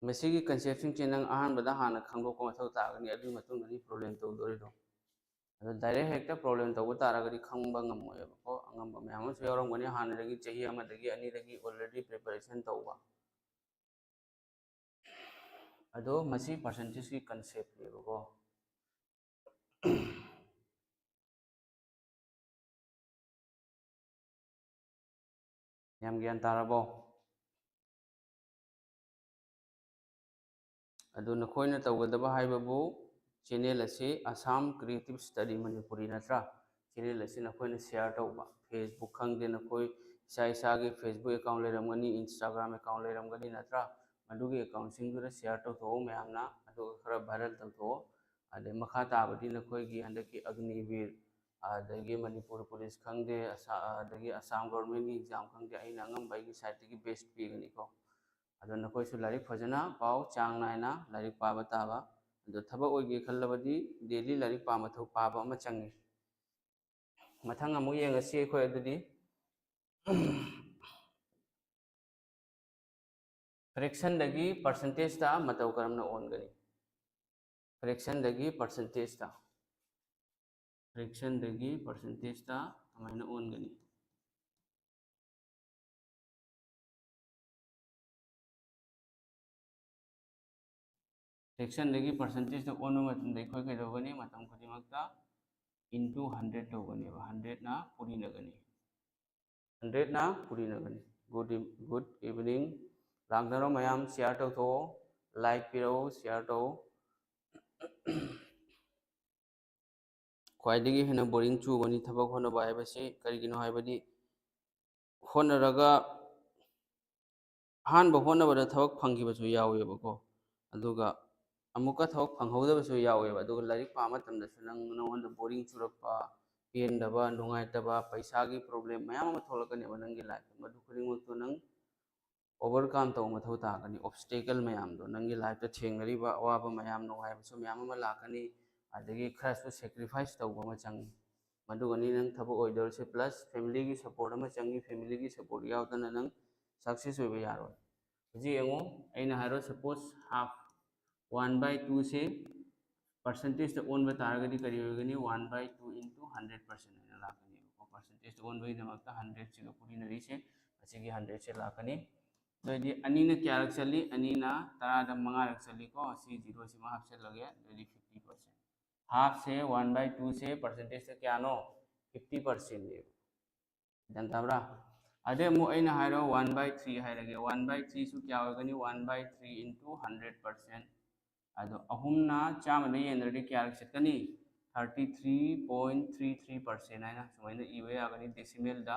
ꯃꯁꯤꯒꯤ ꯀꯟꯁꯦꯞꯁꯤꯡꯁꯦ ꯅꯪ ꯑꯍꯥꯟꯕꯗ ꯍꯥꯟꯅ ꯈꯪꯗꯣꯛꯄ ꯃꯊꯧ ꯇꯥꯒꯅꯤ, ꯑꯗꯨꯒꯤ ꯃꯇꯨꯡꯗꯅꯤ ꯄ꯭ꯔꯣꯕ꯭ꯂꯦꯝ ꯇꯧꯗꯣꯔꯤꯗꯣ꯫ ꯑꯗꯣ ꯗꯥꯏꯔꯦꯛ ꯍꯦꯛꯇ ꯄ꯭ꯔꯣꯕ꯭ꯂꯦꯝ ꯇꯧꯕ ꯇꯥꯔꯒꯗꯤ ꯈꯪꯕ ꯉꯝꯃꯣꯏꯕꯀꯣ꯫ ꯑꯉꯝꯕ ꯃꯌꯥꯝ ꯑꯃꯁꯨ ꯌꯥꯎꯔꯝꯒꯅꯤ, ꯍꯥꯟꯅꯗꯒꯤ, ꯆꯍꯤ ꯑꯃꯗꯒꯤ ꯑꯅꯤꯗꯒꯤ ꯑꯣꯜꯔꯦꯗꯤ ꯄ꯭ꯔꯤꯄꯦꯔꯦꯁꯟ ꯇꯧꯕ꯫ ꯑꯗꯣ ꯃꯁꯤ ꯄꯥꯔꯁꯦꯟꯇꯦꯖꯀꯤ ꯀꯟꯁꯦꯞꯅꯦꯕꯀꯣ꯫ ꯌꯥꯝ ꯒ꯭ꯌꯥꯟ ꯇꯥꯔꯕꯣ? ꯑꯗꯨ ꯅꯈꯣꯏꯅ ꯇꯧꯒꯗꯕ ꯍꯥꯏꯕꯕꯨ, ꯆꯦꯅꯦꯜ ꯑꯁꯤ Assam Creative Study Manipuri ꯅꯠꯇ꯭ꯔꯥ? ꯆꯦꯅꯦꯜ ꯑꯁꯤ ꯅꯈꯣꯏꯅ ꯁꯤꯌꯥꯔ ꯇꯧꯕ, ꯐꯦꯁꯕꯨꯛ ꯈꯪꯗꯦ, ꯅꯈꯣꯏ ꯏꯁꯥ ꯏꯁꯥꯒꯤ Facebook account ꯂꯩꯔꯝꯒꯅꯤ, Instagram account ꯂꯩꯔꯝꯒꯅꯤ, ꯅꯠꯇ꯭ꯔꯥ? ꯃꯗꯨꯒꯤ accountꯁꯤꯡꯗꯨꯗ share ꯇꯧꯊꯣꯛꯑꯣ ꯃꯌꯥꯝꯅ, ꯑꯗꯨꯒ ꯈꯔ viral ꯇꯧꯊꯣꯛꯑꯣ꯫ ꯑꯗꯩ ꯃꯈꯥ ꯇꯥꯕꯗꯤ ꯅꯈꯣꯏꯒꯤ ꯍꯟꯗꯛꯀꯤ ꯑꯒꯅꯤꯕꯤꯔ, ꯑꯗꯒꯤ ꯃꯅꯤꯄꯨꯔ ꯄꯨꯂꯤꯁ ꯈꯪꯗꯦ, ꯑꯁꯥ-, ꯑꯗꯒꯤ ꯑꯁꯥꯝ ꯒꯣꯔꯃꯦꯟꯒꯤ exam ꯈꯪꯗꯦ, ꯑꯩꯅ ꯑꯉꯝꯕ ꯑꯩꯒꯤ sideꯇꯒꯤ best ꯄꯤꯒꯅꯤꯀꯣ꯫ ꯑꯗꯣ ꯅꯈꯣꯏꯁꯨ ꯂꯥꯏꯔꯤꯛ ꯐꯖꯅ ꯄꯥꯎ, ꯆꯥꯡ ꯅꯥꯏꯅ ꯂꯥꯏꯔꯤꯛ ꯄꯥꯕ ꯇꯥꯕ꯫ ꯑꯗꯣ ꯊꯕꯛ ꯑꯣꯏꯒꯦ ꯈꯜꯂꯕꯗꯤ daily ꯂꯥꯏꯔꯤꯛ ꯄꯥꯕ ꯊꯧ-, ꯄꯥꯕ ꯑꯃ ꯆꯪꯉꯤ꯫ ꯃꯊꯪ ꯑꯃꯨꯛ ꯌꯦꯡꯉꯁꯤ ꯑꯩꯈꯣꯏ ꯑꯗꯨꯗꯤ꯫ Fractionꯗꯒꯤ percentageꯇ ꯃꯇꯧ ꯀꯔꯝꯅ ꯑꯣꯟꯒꯅꯤ? Fractionꯗꯒꯤ percentageꯇ, fractionꯗꯒꯤ percentageꯇ ꯀꯃꯥꯏꯅ ꯑꯣꯟꯒꯅꯤ? Fractionꯗꯒꯤ percentageꯇ ꯑꯣꯟꯕ ꯃꯇꯝꯗ ꯑꯩꯈꯣꯏ ꯀꯩꯗꯧꯒꯅꯤ? ꯃꯇꯝ ꯈꯨꯗꯤꯡꯃꯛꯇ into hundred ꯇꯧꯒꯅꯦꯕ꯫ Hundredꯅ ꯄꯨꯔꯤꯅꯒꯅꯤ꯫ Hundredꯅ ꯄꯨꯔꯤꯅꯒꯅꯤ꯫ Good eve-, good evening꯫ ꯂꯥꯛꯅꯔꯣ ꯃꯌꯥꯝ, share ꯇꯧꯊꯣꯛꯑꯣ, like ꯄꯤꯔꯛꯑꯣ, share ꯇꯧ꯫ ꯈ꯭ꯋꯥꯏꯗꯒꯤ ꯍꯦꯟꯅ boring ꯆꯨꯕꯅꯤ ꯊꯕꯛ ꯍꯣꯠꯅꯕ ꯍꯥꯏꯕꯁꯤ꯫ ꯀꯔꯤꯒꯤꯅꯣ ꯍꯥꯏꯕꯗꯤ ꯍꯣꯠꯅꯔꯒ ꯑꯍꯥꯟꯕ ꯍꯣꯠꯅꯕꯗ ꯊꯕꯛ ꯐꯪꯈꯤꯕꯁꯨ ꯌꯥꯎꯋꯦꯕꯀꯣ, ꯑꯗꯨꯒ ꯑꯃꯨꯛꯀ ꯊꯕꯛ ꯐꯪꯍꯧꯗꯕꯁꯨ ꯌꯥꯎꯋꯦꯕ꯫ ꯑꯗꯨꯒ ꯂꯥꯏꯔꯤꯛ ꯄꯥꯕ ꯃꯇꯝꯗꯁꯨ ꯅꯪ, ꯅꯉꯣꯟꯗ boring ꯆꯨꯔꯛꯄ, ꯄꯦꯟꯗꯕ, ꯅꯨꯡꯉꯥꯏꯇꯕ, ꯄꯩꯁꯥꯒꯤ problem ꯃꯌꯥꯝ ꯑꯃ ꯊꯣꯛꯂꯛꯀꯅꯦꯕ ꯅꯪꯒꯤ lifeꯇ꯫ ꯃꯗꯨ ꯈꯨꯗꯤꯡꯃꯛꯇꯨ ꯅꯪ overcome ꯇꯧꯕ ꯃꯊꯧ ꯇꯥꯒꯅꯤ꯫ Obstacle ꯃꯌꯥꯝꯗꯣ, ꯅꯪꯒꯤ lifeꯇ ꯊꯦꯡꯅꯔꯤꯕ ꯑꯋꯥꯕ ꯃꯌꯥꯝ, ꯅꯨꯡꯉꯥꯏꯕꯁꯨ ꯃꯌꯥꯝ ꯑꯃ ꯂꯥꯛꯀꯅꯤ, ꯑꯗꯒꯤ ꯈꯔꯁꯨ sacrifice ꯇꯧꯕ ꯑꯃ ꯆꯪꯉꯤ꯫ ꯃꯗꯨꯒꯅꯤ ꯅꯪ ꯊꯕꯛ ꯑꯣꯏꯗꯧꯔꯤꯁꯦ, plus familyꯒꯤ support ꯑꯃ ꯆꯪꯉꯤ꯫ Familyꯒꯤ support ꯌꯥꯎꯗꯅ ꯅꯪ success ꯑꯣꯏꯕ ꯌꯥꯔꯣꯏ꯫ ꯍꯧꯖꯤꯛ ꯌꯦꯡꯉꯨ, ꯑꯩꯅ ꯍꯥꯏꯔꯣ, suppose half, one by twoꯁꯦ percentageꯇ ꯑꯣꯟꯕ ꯇꯥꯔꯒꯗꯤ ꯀꯔꯤ ꯑꯣꯏꯒꯅꯤ? One by two into hundred percent ꯍꯥꯏꯅ ꯂꯥꯛꯀꯅꯦꯕꯀꯣ꯫ Percentageꯇ ꯑꯣꯟꯕꯒꯤꯗꯃꯛꯇ hundredꯁꯤꯒ ꯄꯨꯔꯤꯅꯔꯤꯁꯦ, ꯑꯁꯤꯒꯤ hundredꯁꯦ ꯂꯥꯛꯀꯅꯤ꯫ ꯑꯗꯨꯑꯣꯏꯗꯤ ꯑꯅꯤꯅ ꯀꯌꯥꯔꯛ ꯆꯠꯂꯤ? ꯑꯅꯤꯅ ꯇꯔꯥꯗ ꯃꯉꯥꯔꯛ ꯆꯠꯂꯤꯀꯣ꯫ ꯑꯁꯤ zeroꯁꯤꯃ ꯍꯥꯞꯆꯤꯜꯂꯒꯦ꯫ ꯑꯗꯨꯑꯣꯏꯗꯤ fifty percent꯫ Halfꯁꯦ one by twoꯁꯦ percentageꯇ ꯀꯌꯥꯅꯣ? Fifty percentꯅꯦꯕ꯫ ꯒ꯭ꯌꯥꯟ ꯇꯥꯕ꯭ꯔꯥ? ꯑꯗꯩ ꯑꯃꯨꯛ ꯑꯩꯅ ꯍꯥꯏꯔꯣ, one by three ꯍꯥꯏꯔꯒꯦ꯫ One by threeꯁꯨ ꯀꯌꯥ ꯑꯣꯏꯒꯅꯤ? One by three into hundred percent꯫ ꯑꯗꯣ ꯑꯍꯨꯝꯅ ꯆꯥꯝꯃꯗ ꯌꯦꯟꯗ꯭ꯔꯗꯤ ꯀꯌꯥꯔꯛ ꯆꯠꯀꯅꯤ? Thirty three point three three percent ꯍꯥꯏꯅ ꯁꯨꯃꯥꯏꯅ ꯏꯕ ꯌꯥꯒꯅꯤ decimalꯗ꯫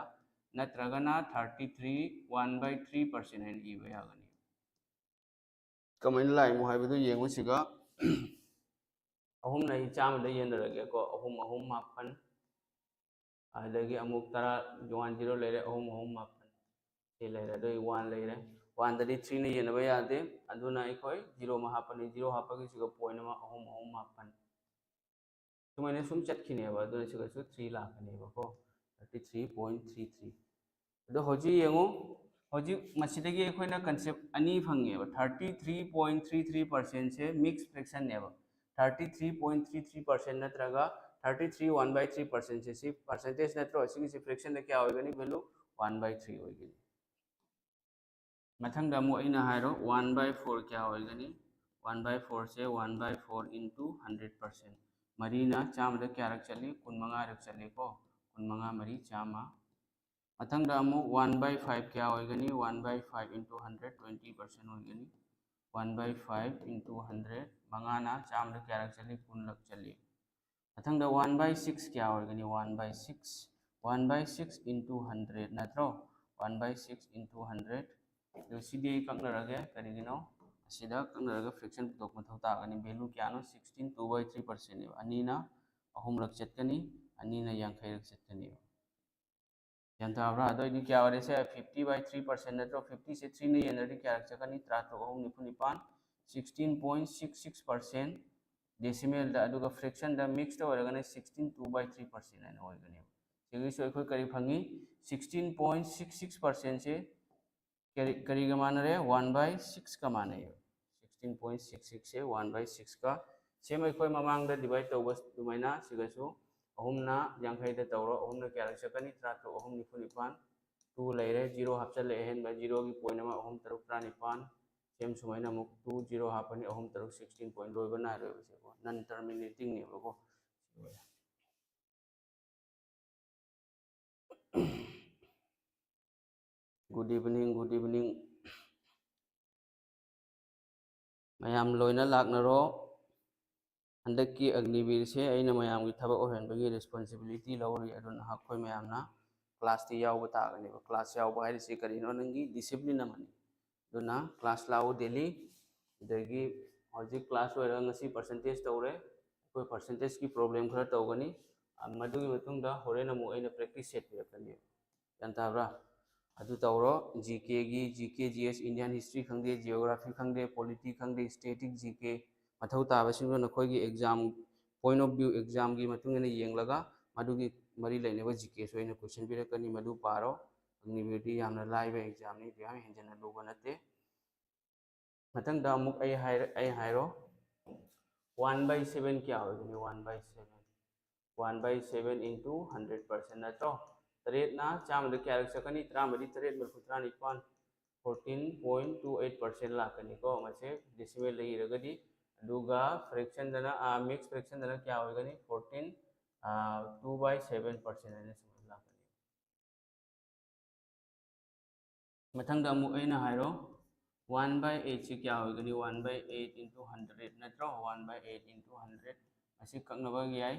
ꯅꯠꯇ꯭ꯔꯒꯅ thirty three, one by three percent ꯍꯥꯏꯅ ꯏꯕ ꯌꯥꯒꯅꯤ꯫ ꯀꯃꯥꯏꯅ ꯂꯥꯛꯏꯅꯣ ꯍꯥꯏꯕꯗꯨ ꯌꯦꯡꯉꯨ꯫ ꯁꯤꯒ ꯑꯍꯨꯝꯅ ꯑꯩ ꯆꯥꯝꯃꯗ ꯌꯦꯟꯅꯔꯒꯦꯀꯣ꯫ ꯑꯍꯨꯝ ꯑꯍꯨꯝ ꯃꯥꯄꯟ, ꯑꯗꯒꯤ ꯑꯃꯨꯛ ꯇꯔꯥ, one zero ꯂꯩꯔꯦ, ꯑꯍꯨꯝ ꯑꯍꯨꯝ ꯃꯥꯄꯟ, ꯁꯤ ꯂꯩꯔꯦ, ꯑꯗꯨꯒꯤ one ꯂꯩꯔꯦ꯫ Oneꯗꯗꯤ threeꯅ ꯌꯦꯟꯅꯕ ꯌꯥꯗꯦ, ꯑꯗꯨꯅ ꯑꯩꯈꯣꯏ zero ꯑꯃ ꯍꯥꯞꯄꯅꯤ꯫ Zero ꯍꯥꯞꯄꯒꯤ ꯁꯤꯒ point ꯑꯃ, ꯑꯍꯨꯝ ꯑꯍꯨꯝ ꯃꯥꯄꯟ, ꯁꯨꯃꯥꯏꯅ ꯁꯨꯝ ꯆꯠꯈꯤꯅꯦꯕ꯫ ꯑꯗꯨꯅ ꯁꯤꯒꯁꯨ three ꯂꯥꯛꯀꯅꯦꯕꯀꯣ, thirty three point three three꯫ ꯑꯗꯣ ꯍꯧꯖꯤꯛ ꯌꯦꯡꯉꯨ, ꯍꯧꯖꯤꯛ ꯃꯁꯤꯗꯒꯤ ꯑꯩꯈꯣꯏꯅ concept ꯑꯅꯤ ꯐꯪꯉꯦꯕ꯫ Thirty three point three three percentꯁꯦ mixed fractionꯅꯦꯕ꯫ Thirty three point three three percent ꯅꯠꯇ꯭ꯔꯒ thirty three one by three percentꯁꯦ, ꯁꯤ percentage ꯅꯠꯇ꯭ꯔꯣ? ꯁꯤꯒꯤꯁꯤ fractionꯗ ꯀꯌꯥ ꯑꯣꯏꯒꯅꯤ? Value one by three ꯑꯣꯏꯒꯅꯤ꯫ ꯃꯊꯪꯗ ꯑꯃꯨꯛ ꯑꯩꯅ ꯍꯥꯏꯔꯣ, one by four ꯀꯌꯥ ꯑꯣꯏꯒꯅꯤ? One by fourꯁꯦ one by four into hundred percent꯫ ꯃꯔꯤꯅ ꯆꯥꯝꯃꯗ ꯀꯌꯥꯔꯛ ꯆꯠꯂꯤ? ꯀꯨꯟꯃꯉꯥꯔꯛ ꯆꯠꯂꯤꯀꯣ꯫ ꯀꯨꯟꯃꯉꯥ ꯃꯔꯤ ꯆꯥꯝꯃ꯫ ꯃꯊꯪꯗ ꯑꯃꯨꯛ one by five ꯀꯌꯥ ꯑꯣꯏꯒꯅꯤ? One by five into hundred, twenty percent ꯑꯣꯏꯒꯅꯤ꯫ One by five into hundred, ꯃꯉꯥꯅ ꯆꯥꯝꯃꯗ ꯀꯌꯥꯔꯛ ꯆꯠꯂꯤ? ꯀꯨꯟꯂꯛ ꯆꯠꯂꯤ꯫ ꯃꯊꯪꯗ one by six ꯀꯌꯥ ꯑꯣꯏꯒꯅꯤ? One by six, one by six into hundred ꯅꯠꯇ꯭ꯔꯣ? One by six into hundred꯫ ꯑꯗꯨ ꯁꯤꯗꯤ ꯑꯩ ꯀꯛꯅꯔꯒꯦ, ꯀꯔꯤꯒꯤꯅꯣ? ꯑꯁꯤꯗ ꯀꯛꯅꯔꯒ fraction ꯄꯨꯊꯣꯛꯄ ꯃꯊꯧ ꯇꯥꯒꯅꯤ꯫ Value ꯀꯌꯥꯅꯣ? Sixteen two by three percentꯅꯦꯕ꯫ ꯑꯅꯤꯅ ꯑꯍꯨꯝꯂꯛ ꯆꯠꯀꯅꯤ, ꯑꯅꯤꯅ ꯌꯥꯡꯈꯩꯔꯛ ꯆꯠꯀꯅꯦꯕ꯫ ꯒ꯭ꯌꯥꯟ ꯇꯥꯕ꯭ꯔꯥ? ꯑꯗꯨ ꯑꯣꯏꯗꯤ ꯀꯌꯥ ꯑꯣꯏꯔꯦ? ꯁꯦ fifty by three percent ꯅꯠꯇ꯭ꯔꯣ? Fiftyꯁꯦ threeꯅ ꯌꯦꯟꯅꯔꯗꯤ ꯀꯌꯥꯔꯛ ꯆꯠꯀꯅꯤ? ꯇꯔꯥꯇꯔꯨꯛ ꯑꯍꯨꯝ ꯅꯤꯐꯨ ꯅꯤꯄꯥꯟ, sixteen point six six percent decimalꯗ, ꯑꯗꯨꯒ fractionꯗ, mixedꯇ ꯑꯣꯏꯔꯒꯅ sixteen two by three percent ꯍꯥꯏꯅ ꯑꯣꯏꯒꯅꯦꯕ꯫ ꯁꯤꯒꯤꯁꯨ ꯑꯩꯈꯣꯏ ꯀꯔꯤ ꯐꯪꯉꯤ? Sixteen point six six percentꯁꯦ ꯀꯔꯤ, ꯀꯔꯤꯒ ꯃꯥꯟꯅꯔꯦ? One by sixꯀ ꯃꯥꯟꯅꯩꯌꯦꯕ꯫ Sixteen point six sixꯁꯦ one by sixꯀ same ꯑꯩꯈꯣꯏ ꯃꯃꯥꯡꯗ divide ꯇꯧꯕ ꯑꯗꯨꯃꯥꯏꯅ ꯁꯤꯒꯁꯨ ꯑꯍꯨꯝꯅ ꯌꯥꯡꯈꯩꯗ ꯇꯧꯔꯣ, ꯑꯍꯨꯝꯅ ꯀꯌꯥꯔꯛ ꯆꯠꯀꯅꯤ? ꯇꯔꯥꯇꯔꯨꯛ ꯑꯍꯨꯝ ꯅꯤꯐꯨ ꯅꯤꯄꯥꯟ, two ꯂꯩꯔꯦ, zero ꯍꯥꯞꯆꯜꯂꯦ ꯑꯍꯦꯟꯕ, zeroꯒꯤ point ꯑꯃ, ꯑꯍꯨꯝ ꯇꯔꯨꯛ ꯇꯔꯥꯅꯤꯄꯥꯟ, same ꯁꯨꯃꯥꯏꯅ ꯑꯃꯨꯛ two, zero ꯍꯥꯞꯄꯅꯤ, ꯑꯍꯨꯝ ꯇꯔꯨꯛ sixteen point ꯂꯣꯏꯕ ꯅꯥꯏꯔꯣꯏꯕꯁꯦꯀꯣ, non terminatingꯅꯦꯕꯀꯣ꯫ Good evening, good evening. ꯃꯌꯥꯝ ꯂꯣꯏꯅ ꯂꯥꯛꯅꯔꯣ꯫ ꯍꯟꯗꯛꯀꯤ ꯑꯒꯅꯤꯕꯤꯔꯁꯦ ꯑꯩꯅ ꯃꯌꯥꯝꯒꯤ ꯊꯕꯛ ꯑꯣꯏꯍꯟꯕꯒꯤ responsibility ꯂꯧꯔꯤ, ꯑꯗꯨꯅ ꯑꯩꯈꯣꯏ ꯃꯌꯥꯝꯅ ꯀ꯭ꯂꯥꯁꯇꯤ ꯌꯥꯎꯕ ꯇꯥꯒꯅꯦꯕ꯫ ꯀ꯭ꯂꯥꯁ ꯌꯥꯎꯕ ꯍꯥꯏꯔꯤꯁꯤ ꯀꯔꯤꯅꯣ? ꯅꯪꯒꯤ ꯗꯤꯁꯤꯄ꯭ꯂꯤꯟ ꯑꯃꯅꯤ꯫ ꯑꯗꯨꯅ ꯀ꯭ꯂꯥꯁ ꯂꯥꯛꯎ ꯗꯦꯂꯤ꯫ ꯑꯗꯒꯤ ꯍꯧꯖꯤꯛ ꯀ꯭ꯂꯥꯁ ꯂꯣꯏꯔꯒ ꯉꯁꯤ ꯄꯔꯁꯦꯟꯇꯦꯖ ꯇꯧꯔꯦ, ꯑꯩꯈꯣꯏ ꯄꯔꯁꯦꯟꯇꯦꯖꯀꯤ ꯄ꯭ꯔꯣꯕ꯭ꯂꯦꯝ ꯈꯔ ꯇꯧꯒꯅꯤ꯫ ꯃꯗꯨꯒꯤ ꯃꯇꯨꯡꯗ ꯍꯣꯔꯦꯟ ꯑꯃꯨꯛ ꯑꯩꯅ ꯄ꯭ꯔꯦꯛꯇꯤꯁ ꯁꯦꯠ ꯄꯤꯔꯛꯀꯅꯦꯕ꯫ ꯒ꯭ꯌꯥꯟ ꯇꯥꯕ꯭ꯔꯥ? ꯑꯗꯨ ꯇꯧꯔꯣ꯫ ꯖꯤ ꯀꯦꯒꯤ, ꯖꯤ ꯀꯦ, ꯖꯤ ꯑꯦꯁ, ꯏꯟꯗꯤꯌꯥꯟ ꯍꯤꯁꯇ꯭ꯔꯤ ꯈꯪꯗꯦ, ꯖꯤꯑꯣꯒ꯭ꯔꯥꯐꯤ ꯈꯪꯗꯦ, ꯄꯣꯂꯤꯇꯤ ꯈꯪꯗꯦ, ꯁ꯭ꯇꯦꯇꯤꯛ ꯖꯤ ꯀꯦ, ꯃꯊꯧ ꯇꯥꯕꯁꯤꯡꯗꯣ ꯅꯈꯣꯏꯒꯤ ꯑꯦꯛꯖꯥꯝ, ꯄꯣꯏꯟ ꯑꯣꯐ ꯚ꯭ꯌꯨ ꯑꯦꯛꯖꯥꯝꯒꯤ ꯃꯇꯨꯡ ꯏꯟꯅ ꯌꯦꯡꯂꯒ ꯃꯗꯨꯒꯤ ꯃꯔꯤ ꯂꯩꯅꯕ ꯖꯤ ꯀꯦꯁꯨ ꯑꯩꯅ ꯀꯣꯏꯁꯟ ꯄꯤꯔꯛꯀꯅꯤ, ꯃꯗꯨ ꯄꯥꯔꯣ꯫ ꯑꯒꯅꯤꯕꯤꯔꯗꯤ ꯌꯥꯝꯅ ꯂꯥꯏꯕ ꯑꯦꯛꯖꯥꯝꯅꯤ, ꯌꯥꯝ ꯍꯦꯟꯖꯟꯅ ꯂꯨꯕ ꯅꯠꯇꯦ꯫ ꯃꯊꯪꯗ ꯑꯃꯨꯛ ꯑꯩ ꯍꯥꯏꯔ-, ꯑꯩ ꯍꯥꯏꯔꯣ, ꯋꯥꯟ ꯕꯥꯏ ꯁꯦꯚꯦꯟ ꯀꯌꯥ ꯑꯣꯏꯒꯅꯤ? One by seven, one by seven into hundred percent ꯅꯠꯇ꯭ꯔꯣ? ꯇꯔꯦꯠꯅ ꯆꯥꯝꯃꯗ ꯀꯌꯥꯔꯛ ꯆꯠꯀꯅꯤ? ꯇꯔꯥꯃꯔꯤ ꯇꯔꯦꯠ ꯃꯔꯤꯐꯨ ꯇꯔꯥꯅꯤꯄꯥꯟ, fourteen point two eight percent ꯂꯥꯛꯀꯅꯤꯀꯣ, ꯃꯁꯦ ꯗꯦꯁꯤꯃꯦꯜꯗ ꯏꯔꯒꯗꯤ꯫ ꯑꯗꯨꯒ ꯐ꯭ꯔꯦꯛꯁꯟꯗꯅ, ꯃꯤꯛꯁ ꯐ꯭ꯔꯦꯛꯁꯟꯗꯅ ꯀꯌꯥ ꯑꯣꯏꯒꯅꯤ? Fourteen, two by seven percent ꯍꯥꯏꯅ ꯁꯨꯃꯥꯏꯅ ꯂꯥꯛꯀꯅꯤ꯫ ꯃꯊꯪꯗ ꯑꯃꯨꯛ ꯑꯩꯅ ꯍꯥꯏꯔꯣ, ꯋꯥꯟ ꯕꯥꯏ ꯑꯩꯠꯁꯤ ꯀꯌꯥ ꯑꯣꯏꯒꯅꯤ? One by eight into hundred ꯅꯠꯇ꯭ꯔꯣ? One by eight into hundred, ꯑꯁꯤ ꯀꯛꯅꯕ ꯌꯥꯏ꯫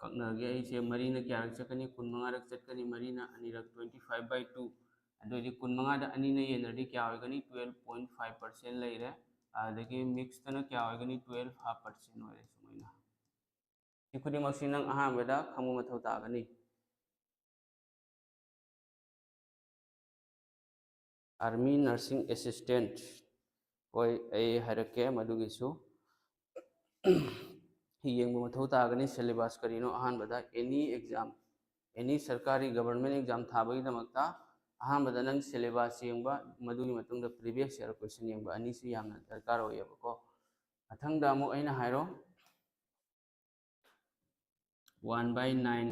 ꯀꯛꯅꯔꯒꯦ ꯑꯩꯁꯦ꯫ ꯃꯔꯤꯅ ꯀꯌꯥꯔꯛ ꯆꯠꯀꯅꯤ? ꯀꯨꯟꯃꯉꯥꯔꯛ ꯆꯠꯀꯅꯤ꯫ ꯃꯔꯤꯅ ꯑꯅꯤꯔꯛ, ꯇ꯭ꯋꯦꯟꯇꯤ ꯐꯥꯏꯚ ꯕꯥꯏ ꯇꯨ꯫ ꯑꯗꯨ ꯑꯣꯏꯗꯤ ꯀꯨꯟꯃꯉꯥꯗ ꯑꯅꯤꯅ ꯌꯦꯟꯅꯔꯗꯤ ꯀꯌꯥ ꯑꯣꯏꯒꯅꯤ? ꯇꯨꯋꯦꯜꯐ ꯄꯣꯏꯟ ꯐꯥꯏꯚ ꯄꯥꯔꯁꯦꯟ ꯂꯩꯔꯦ꯫ ꯑꯗꯒꯤ ꯃꯤꯛꯁꯇꯅ ꯀꯌꯥ ꯑꯣꯏꯒꯅꯤ? ꯇꯨꯋꯦꯜꯐ ꯍꯥꯐ ꯄꯥꯔꯁꯦꯟ ꯑꯣꯏꯔꯦ꯫ ꯁꯨꯃꯥꯏꯅ ꯁꯤ ꯈꯨꯗꯤꯡꯃꯛꯁꯤ ꯅꯪ ꯑꯍꯥꯟꯕꯗ ꯈꯪꯕ ꯃꯊꯧ ꯇꯥꯒꯅꯤ꯫ ꯑꯥꯔꯃꯤ ꯅꯔꯁꯤꯡ ꯑꯦꯁꯤꯁꯇꯦꯟꯠ, ꯍꯣꯏ, ꯑꯩ ꯍꯥꯏꯔꯛꯀꯦ ꯃꯗꯨꯒꯤꯁꯨ꯫ ꯌꯦꯡꯕ ꯃꯊꯧ ꯇꯥꯒꯅꯤ ꯁꯤꯂꯦꯕꯁ ꯀꯔꯤꯅꯣ꯫ ꯑꯍꯥꯟꯕꯗ ꯑꯦꯅꯤ ꯑꯦꯛꯖꯥꯝ, ꯑꯦꯅꯤ ꯁꯔꯀꯥꯔꯤ ꯒꯕꯔꯃꯦꯟ ꯑꯦꯛꯖꯥꯝ ꯊꯥꯕꯒꯤꯗꯃꯛꯇ ꯑꯍꯥꯟꯕꯗ ꯅꯪ ꯁꯤꯂꯦꯕꯁ ꯌꯦꯡꯕ, ꯃꯗꯨꯒꯤ ꯃꯇꯨꯡꯗ ꯄ꯭ꯔꯤꯚꯤꯌꯁ ꯏꯌꯥꯔ ꯀꯣꯏꯁꯟ ꯌꯦꯡꯕ, ꯑꯅꯤꯁꯤ ꯌꯥꯝꯅ ꯗꯔꯀꯥꯔ ꯑꯣꯏꯌꯦꯕꯀꯣ꯫ ꯃꯊꯪꯗ ꯑꯃꯨꯛ ꯑꯩꯅ ꯍꯥꯏꯔꯣ, ꯋꯥꯟ ꯕꯥꯏ ꯅꯥꯏꯟ,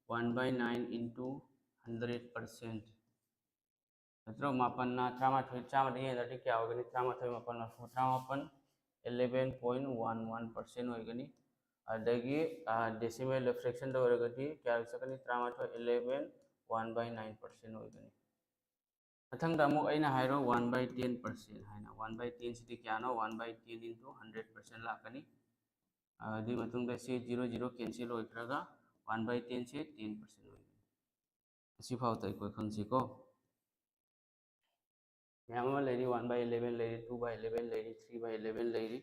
ꯋꯥꯟ ꯕꯥꯏ ꯅꯥꯏꯟ ꯏꯟꯇꯨ ꯍꯟꯗ꯭ꯔꯦꯠ ꯄꯥꯔꯁꯦꯟ ꯅꯠꯇ꯭ꯔꯣ? ꯃꯥꯄꯟꯅ ꯇꯔꯥꯃꯥꯊꯣꯏ, ꯆꯥꯝꯃꯗ ꯌꯦꯟꯅꯔꯗꯤ ꯀꯌꯥ ꯑꯣꯏꯒꯅꯤ? ꯇꯔꯥꯃꯥꯊꯣꯏ ꯃꯥꯄꯟ ꯃꯔꯐꯨ ꯇꯔꯥꯃꯥꯄꯟ, eleven point one one percent ꯑꯣꯏꯒꯅꯤ꯫ ꯑꯗꯒꯤ ꯗꯦꯁꯤꯃꯦꯜ ꯐ꯭ꯔꯦꯛꯁꯟꯗ ꯑꯣꯏꯔꯒꯗꯤ ꯀꯌꯥ ꯆꯠꯀꯅꯤ? ꯇꯔꯥꯃꯥꯊꯣꯏ, eleven, one by nine percent ꯑꯣꯏꯒꯅꯤ꯫ ꯃꯊꯪꯗ ꯑꯃꯨꯛ ꯑꯩꯅ ꯍꯥꯏꯔꯣ, ꯋꯥꯟ ꯕꯥꯏ ꯇꯦꯟ ꯄꯥꯔꯁꯦꯟ ꯍꯥꯏꯅ꯫ ꯋꯥꯟ ꯕꯥꯏ ꯇꯦꯟꯁꯤꯗꯤ ꯀꯌꯥꯅꯣ? One by ten into hundred percent ꯂꯥꯛꯀꯅꯤ꯫ ꯑꯗꯨꯒꯤ ꯃꯇꯨꯡꯗ ꯁꯤ ꯖꯤꯔꯣ ꯖꯤꯔꯣ ꯀꯦꯟꯁꯦꯜ ꯑꯣꯏꯈ꯭ꯔꯒ One by ten ꯁꯦ ten percent ꯑꯣꯏꯒꯅꯤ꯫ ꯑꯁꯤꯐꯥꯎꯗ ꯑꯩꯈꯣꯏ ꯈꯪꯁꯤꯀꯣ꯫ ꯃꯌꯥꯝ ꯑꯃ ꯂꯩꯔꯤ, one by eleven ꯂꯩꯔꯤ, two by eleven ꯂꯩꯔꯤ, three by eleven ꯂꯩꯔꯤ꯫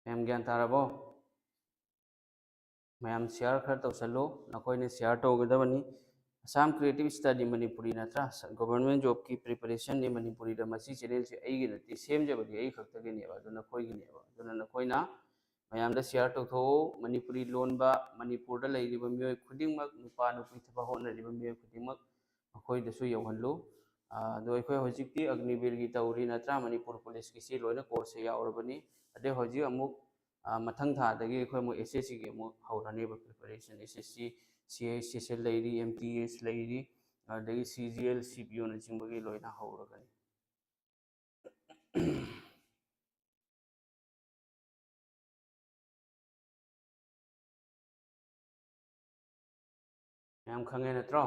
ꯃꯌꯥꯝ ꯒ꯭ꯌꯥꯟ ꯇꯥꯔꯕꯣ? ꯃꯌꯥꯝ share ꯈꯔ ꯇꯧꯁꯜꯂꯨ꯫ ꯅꯈꯣꯏꯅ share ꯇꯧꯒꯗꯕꯅꯤ꯫ Assam Creative Study Manipuri ꯅꯠꯇ꯭ꯔꯥ? Government jobꯀꯤ preparationꯅꯤ ꯃꯅꯤꯄꯨꯔꯤꯗ꯫ ꯃꯁꯤ channelꯁꯦ ꯑꯩꯒꯤ ꯅꯠꯇꯦ, ꯁꯦꯝꯖꯕꯗꯤ ꯑꯩ ꯈꯛꯇꯒꯤꯅꯦꯕ, ꯑꯗꯨ ꯅꯈꯣꯏꯒꯤꯅꯦꯕ꯫ ꯑꯗꯨꯅ ꯅꯈꯣꯏꯅ ꯃꯌꯥꯝꯗ share ꯇꯧꯊꯣꯛꯎ꯫ ꯃꯅꯤꯄꯨꯔꯤ ꯂꯣꯟꯕ, ꯃꯅꯤꯄꯨꯔꯗ ꯂꯩꯔꯤꯕ ꯃꯤꯑꯣꯏ ꯈꯨꯗꯤꯡꯃꯛ, ꯅꯨꯄꯥ ꯅꯨꯄꯤ ꯊꯕꯛ ꯍꯣꯠꯅꯔꯤꯕ ꯃꯤꯑꯣꯏ ꯈꯨꯗꯤꯡꯃꯛ ꯃꯈꯣꯏꯗꯁꯨ ꯌꯧꯍꯜꯂꯨ꯫ ꯑꯥ, ꯑꯗꯣ ꯑꯩꯈꯣꯏ ꯍꯧꯖꯤꯛꯇꯤ ꯑꯒꯅꯤꯕꯤꯔꯒꯤ ꯇꯧꯔꯤ ꯅꯠꯇ꯭ꯔꯥ? ꯃꯅꯤꯄꯨꯔ ꯄꯨꯂꯤꯁꯀꯤꯁꯤ ꯂꯣꯏꯅ courseꯁꯦ ꯌꯥꯎꯔꯕꯅꯤ꯫ ꯑꯗꯩ ꯍꯧꯖꯤꯛ ꯑꯃꯨꯛ, ꯑꯥ, ꯃꯊꯪ ꯊꯥꯗꯒꯤ ꯑꯩꯈꯣꯏ ꯑꯃꯨꯛ S S Cꯒꯤ ꯑꯃꯨꯛ ꯍꯧꯔꯅꯦꯕ preparation꯫ S S C, C I S S L ꯂꯩꯔꯤ, M T S ꯂꯩꯔꯤ, ꯑꯗꯒꯤ C G L, C P Oꯅꯆꯤꯡꯕꯒꯤ ꯂꯣꯏꯅ ꯍꯧꯔꯒꯅꯤ꯫ ꯃꯌꯥꯝ ꯈꯪꯉꯦ ꯅꯠꯇ꯭ꯔꯣ?